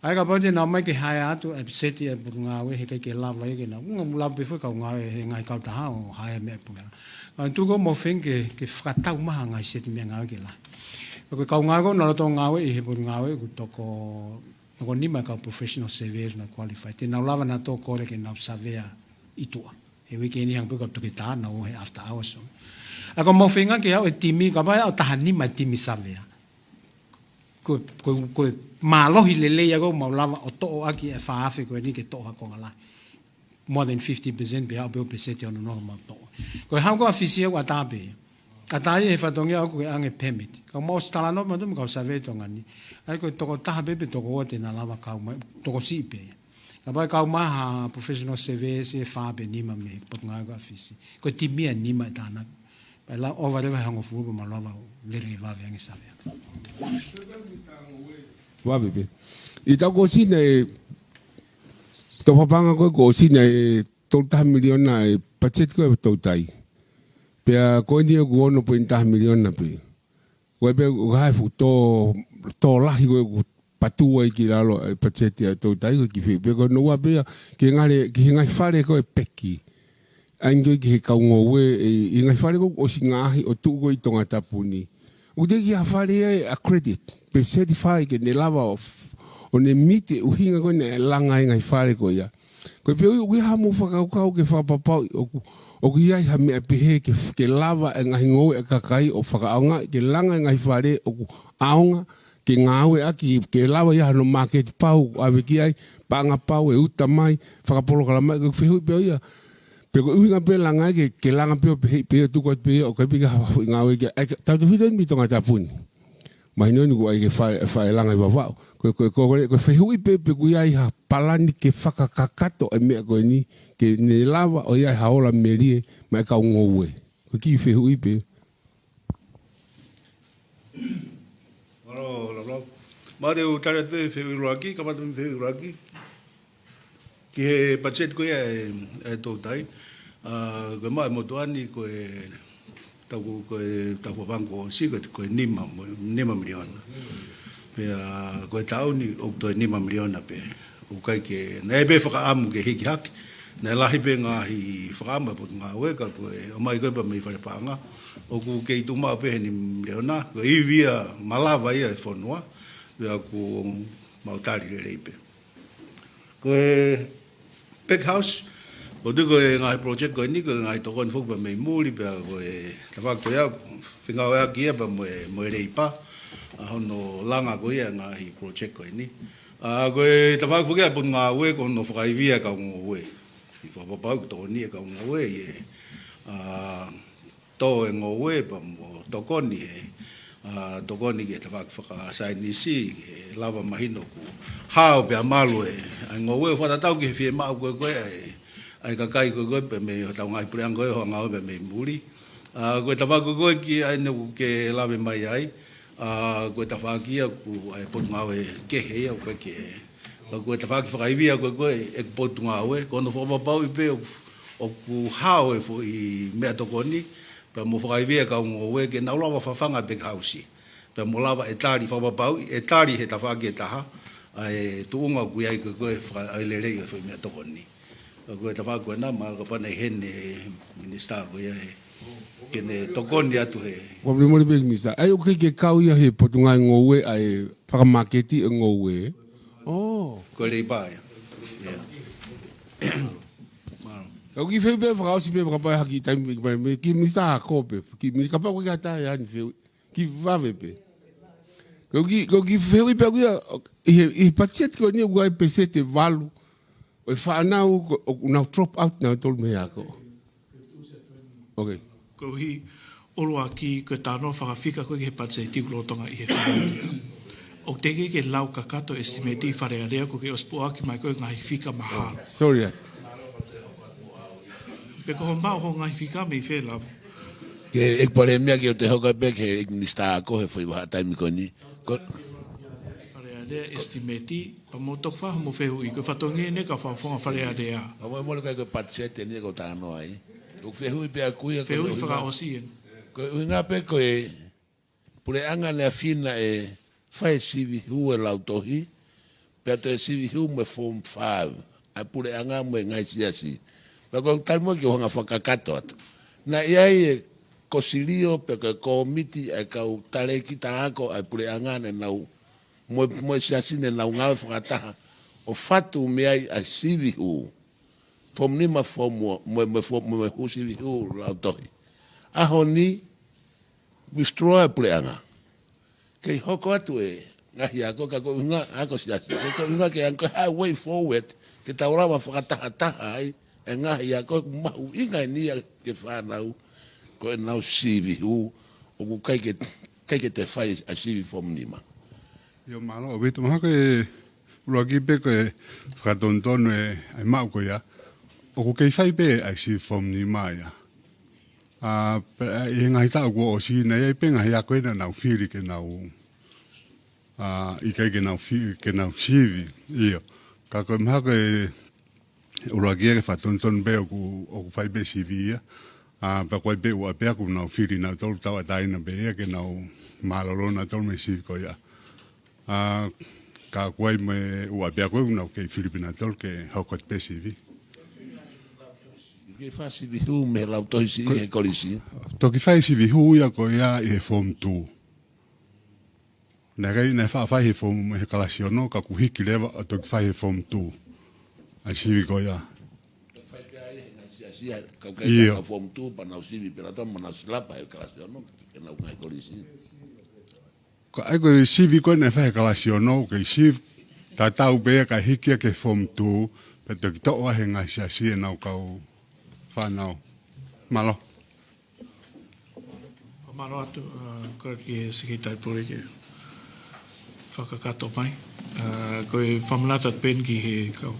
ʻA ia kapau te nau ō mai ke haea atu e seti ʻa e potungāue he ʻikai ke lava ia ke nau. Ngaahi lava pē foki kau ngāue he ngaahi kautaha ʻo haea meʻa puna. Ka tuku mo feng ke, ke fakatau mai ha ngaahi seti meʻangāue ke lahi. Ko e kau ngāue ko ē naʻa nau loto ngāue ʻi he potungāue ʻoku toko, toko nima kau professional surveyors naʻe qualify. Te nau lava nautolu ʻo kole ke nau savea ʻi tuʻa. He uike ni hangē pē ko e toketā naʻa nau ō he after hours. ʻA ia ko ʻemau feinga ke aʻu e timi, kapau ʻe aʻu taha nima e timi savea. Ko, ko, ko e mālohi lelei ia ʻoku mau lava ʻo toʻo ʻaki e fā afe ko eni ke toʻo ha konga lahi. More than fifty percent pē aʻu pē ʻo peseti ono noa mau toʻo. Ko e haʻu ko ē ʻa Fisi ʻoku ʻatā pē. ʻAtā ia he fatongia ʻoku ʻikai ke ʻange permit. Ka mau ʻosi talanoa mo e kau savea ʻi Tonga ni. ʻA ia ko e toko taha pē pe toko ua te na lava kau mai, tokosiʻi pē. Kapau ʻe kau mai ha professional surveyors ʻe fā pe nima mei he potungāue ko ē ʻa Fisi. Ko e timi ʻe nima ʻe tānaki. Pea ʻe lava ʻo vale vai hongofulu pea mau lava ʻo lele vave ange savea. Vave pē. ʻI he taʻu kuo ʻosi naʻe, tau papanga ko ē kuo ʻosi naʻe tolu taha miliona e patiseti ko ē ʻa e toutai. Pea ko eni ʻoku ono poini taha miliona pē. Ko e pē ʻoku ʻi ai e fuʻu tō, tō lahi ko ē ʻoku patu ai ki lalo e patiseti ʻa e toutai ko e kiʻi fehuʻi pē ko ē naʻa ua pē ia ki he ngaahi, ki he ngaahi fale ko ē peki. ʻA ia ko ē ki he kau ngoue, ʻi he ngaahi fale ko ē ʻosi ngaahi ʻo tuʻu ko ē ʻi Tongatapu ni. ʻOku teʻeki ai ha fale ia ʻe accredit, pe certify ke ne lava ʻo, ʻo ne meet e ʻuhinga ko ē naʻe langa ai e ngaahi fale ko ia. Ko e fehuʻi ʻoku ʻi ai haʻamou fakakaukau ke fakapapauʻi ʻoku, ʻoku ʻi ai ha meʻa pehē ke, ke lava e ngaahi ngoue ʻa e kakai ʻo fakaʻaongaʻi ke langa e ngaahi fale ʻoku ʻaonga ke ngāueʻaki, ke lava ʻi ai hano māketi pau ʻave ki ai, paʻanga pau ʻe uta mai, fakapolokalama mai, ko e fehuʻi pē ia. Pe ko e ʻuhinga pē langa ke, ke langa pē ʻo pehē pē ia tuku atu pē ia ʻo ʻikai pē ke ha foʻi ngāue ki ai. ʻA ia, tautefito eni mei Tongatapu ni. Mahino eni ʻoku ʻi ai ke fai, fai langa ʻi Vavaʻu. Ko, ko, ko, ko, ko e fehuʻi pē, pe ʻoku ʻi ai ha palani ke fakakakato e meʻa ko eni, ke ne lava ʻo ʻi ai ha ola melie maʻa e kau ngoue. Ko e kiʻi fehuʻi pē. Mālō, Laulau. Mālō, te u tali atu pē fehuʻi ʻuluaki, kamata mei he fehuʻi ʻuluaki. Ki he patiseti ko ia ʻa e, ʻa e toutai. ʻA, ko e maʻu ʻe he motuʻa ni ko e tau ko, ko e tau papanga kuo ʻosi ko e, ko e nima mo, nima miliona. Pea ko e taʻu ni ʻoku toe nima miliona pē. ʻOku ʻikai ke, naʻe ʻi ai pē fakaʻamu ke hiki hake. Naʻe lahi pē ngaahi fakaʻamu ʻa e potungāue ka ko e ʻomai ko ē pea mei fale paʻanga. ʻOku kei tuʻu maʻu pē he nima miliona. Ko e ivi ia malava ia ʻa e fonua. Pea ʻoku mau tali lelei pē. Ko e, Pack house, ʻoku ou tui ko e ngaahi project ko eni, ko e ngaahi tokoni foki pea mei muli, pea ko e tafaʻaki ko ia, fengāueʻaki ia pea mo e, mo e Leipa, ʻa hono langa ko ia e ngaahi project ko eni. ʻA, ko e tafaʻaki foki ʻa e potungāue ko hono fakaivia e kau ngoue. ʻI fakapapauʻi ko e tokoni e kau ngoue, ʻi he, ʻa, tō e ngoue pea mo tokoni he, ʻa, tokoni ki he tafaʻaki fakasaienisi, ke lava mahino ʻoku hao pea malu e, ʻa e ngoue ʻo fakatatau ki he fiemaʻu ko ē ko ē, ʻa e, ʻa e kakai ko ē ko ē pea mei hotau ngaahi puleʻanga ko ē ʻo hanga ʻo pea mei muli. ʻA, ko e tafaʻaki ko ē ko ē ki ai ʻoku ke lave mai ai, ʻa, ko e tafaʻaki ia ʻoku ʻa e potungāue kehe ia ʻoku ʻikai ke Ka ko e tafaʻaki fakaivia ko ē ko ē ʻeku potungāue, ko hono fakapapauʻi pē ʻoku, ʻoku hao e foʻi meʻatokoni, pea mo fakaivia e kau ngoue ke nau lava fafanga e pack house. Pea mo lava ʻo tali fakapapauʻi, ʻo tali he tafaʻaki ʻe taha, ʻa e tuʻunga ʻoku ʻi ai ko ē ko ē faka-, ʻa e lelei e foʻi meʻatokoni. Ka ko e tafaʻaki ko ena, mahalo kapau naʻe ʻi heni e minisitā ko ia he, ke ne tokoni atu he. Ko e mole pē minisitā. ʻAi, ʻoku ʻikai ke kau ia he potungāue ngoue ʻa e fakamaketi e ngoue. Oh. Ko e Leipa ia. Yeah. Mālō. ʻOku ʻi fē pē fakaʻosi pē fakapā haki taimi pē mai me ki minisitā ako pē. Ki mi kapau ko e ata e ani fē ki vave pē. ʻOku ʻi, ʻoku ʻi fē pē ʻoku ia, ʻi he, ʻi he patiseti ko eni ʻoku ʻi ai e peseti ʻe valu ʻo e fānau ko, ʻoku nau drop out nautolu mei he ako. Okay. Koeʻuhi, ʻuluaki, ko e talanoa fakafika ko ē ki he patiseti ʻoku lolotonga ʻi he Fale Alea. ʻOku teʻeki ke lau kakato e estimate ʻi Fale Alea, ʻoku ke ʻosi puʻaki mai ko e ngaahi fika mahalo. Sorry, ʻa. Pe ko hoʻo maʻu hoʻo ngaahi fika mei fē lava? Ke ʻEiki Palēmia ke u toe hoko pē ki he ʻEiki Minisitā Ako he foʻi vahaʻa taimi ko eni. Ko Fale Alea estimate, pea mo toki fai hoʻomo fehuʻi, ko e fatongia ʻeni ka fakafofonga Fale Alea. Ka mo e mole ko e patiseti ʻeni ʻoku ou talanoa ai. ʻOku fehuʻi pē ʻaku ia ko e Fehuʻi ʻuhinga, fakaʻosi ʻeni. Ko e ʻuhinga pē ko e puleʻanga naʻe fina ʻe fai e sivi hū e lautohi, pea toe sivi hū mo e form five, ʻa e puleʻanga mo e ngaahi siasi. Pea ko e taimi ʻoku ou hanga fakakakato atu. Naʻe ʻi ai e kosilio, pe ko e kōmiti, ʻa e kau talēkita ako, ʻa e puleʻanga naʻa nau mo, mo e siasi naʻa nau ngāue fakataha ʻo fatu mei ai ʻa e sivi hū. Form nima, form mo, mo, mo, mo, mo hū sivi hū lautohi. ʻAho ni, withdraw e puleʻanga. Kei hoko atu e ngaahi ako, ka ko e ʻuhinga ako siasi. Ko e ʻuhinga ke anga ko e hā e way forward, ke tau lava fakatahataha ai, e ngaahi ako ʻoku mahuʻinga ʻeni ia ki he fānau, ko ʻenau sivi hū, ʻoku ʻikai ke, ʻikai ke toe fai ʻa e sivi form nima. ʻIo, mālō, ʻaupito. Mahalo ko e ʻuluaki pē ko e fakatonutonu e, ʻa e maʻu ko ia. ʻOku kei fai pē ʻa e sivi form nima ia. ʻA, pea, ʻi he ngaahi taʻu kuo ʻosi naʻe ʻi ai pē ngaahi ako ia naʻa nau fili ke nau, ʻa, ʻikai ke nau fi-, ke nau sivi. ʻIo. Ka ko e mahalo ko e ʻuluaki ia ke fakatonutonu pē ʻoku, ʻoku fai pē sivi ia. ʻA, pea ko e pē ʻū ʻapiako ʻoku nau fili nautolu tauʻatāina pē ia ke nau mālōlō nautolu mei he sivi ko ia. ʻA, ka ko e mo e ʻū ʻapiako ʻoku nau kei fili pē nautolu ke hoko atu pē sivi. Ke fai sivi hū mei he lautohi siʻi he kolisi. Toki fai sivi hū ia ko ia ʻi he form two. Naʻe ʻikai, naʻe faʻa fai he form, he kalasi ono, ka kuo hiki leva ʻo toki fai he form two. ʻA e sivi ko ia. Fai pē ai he ngaahi siasi, ka ʻoku ʻikai ʻIo. Ka form two, pea nau sivi pē nautolu, mo nau silapa he kalasi ono, ke nau ngaahi kolisi. Ko e ʻai ko e sivi ko ē naʻe fai he kalasi ono, ke sivi tatau pē ia ka hiki ia ki he form two, pea toki toʻo ai he ngaahi siasi ʻenau kau fānau. Mālō. Fakamālō atu, ʻa, ko e ki he Sekelitali Pule ke fakakakato mai. ʻA, ko e fakamanatu atu pē ʻeni ki he kau,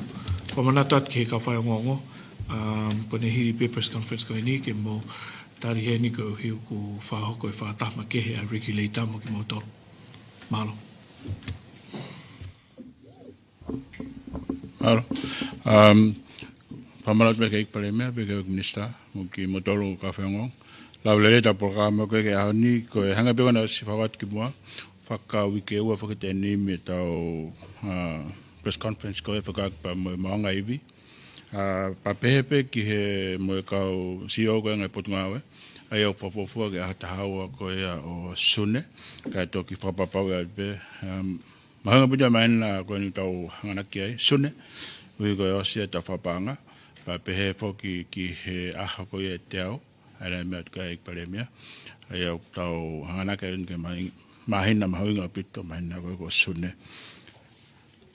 fakamanatu atu ki he kau faiongoongo, ʻa, ko ʻene hili pē press conference ko eni ke mou tali heni koeʻuhi ʻoku fakahoko e fakataha makehe ʻa e regulator mo kimoutolu. Mālō. Mālō. Um, fakamālō atu pē ki he ʻEiki Palēmia, pea ki he ʻEiki Minisitā, mo kimoutolu kau faiongoongo. Lau lelei ʻetau polokalama ko ē ki he ʻaho ni, ko e hangē pē ko ʻena ʻosi fakahoko atu kimuʻa, fakauike ua fakateni mei heʻetau, uh, press conference ko ē fekauʻaki pea mo e maʻuʻanga ivi. ʻA, pea pehē pē ki he mo e kau C E O ko ē ngaahi potungāue, ʻa ia ʻoku fakafuofua ki he ʻaho taha ua ko ia ʻo Sune, kae toki fakapapauʻi atu pē, um, mahuʻinga pē ʻa e meʻa ko eni ʻoku tau hanganaki ai, Sune, Ui ko e ʻosi ʻetau fakapaʻanga, pea pehē foki ki he ʻaho ko ia ʻe teau, ʻa e meʻa atu ki he ʻEiki Palēmia. ʻA ia ʻoku tau hanganaki eni ki he mahi-, māhina mahuʻinga ʻaupito, māhina ko ē ko Sune.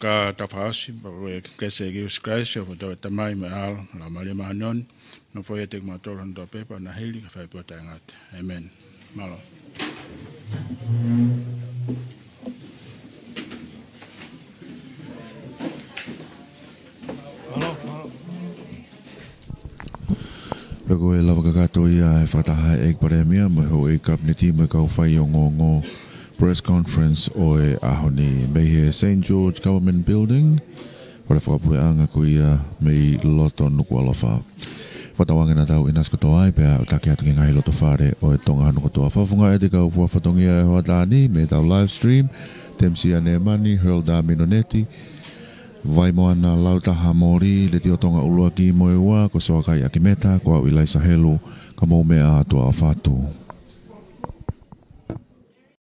Ka tau fakaʻosi, pea ko e kelesi ʻa Sīsū Kalaisi, ʻofa ʻa e Tamai mo e ʻAlo, mo e Laumālie Māʻoniʻoni, nofoʻia ʻiate kimautolu hono toʻa pē, pea na hili ki he fai pē ʻo taʻengata. ʻĒmeni. Mālō. Pea ko e lava kakato ia e fakataha ʻa e ʻEiki Palēmia mo e houʻeiki Kapineti mo e kau faiongoongo press conference ʻo e ʻaho ni mei he Saint George Government Building, ko e fakapuleʻanga ko ia mei loto Nukuʻalofa. Fakatauange naʻa tau ʻinasi kotoa ai pea ʻoku taki atu ki he ngaahi loto fale ʻo e Tonga hono kotoa. Fakafofongaʻi ʻa e kau fua fatongia ʻo e hoʻatā ni mei heʻetau live stream, Temisia Nemani, Hilda Minoneti, Vaimoana Lautaha Moli, Letiō Tonga ʻUluaki mo e Ua, ko Soakai ʻAkimeta, ko au ʻIlaisa Helu, ka mou meʻa ā, tuʻa ʻofa atu.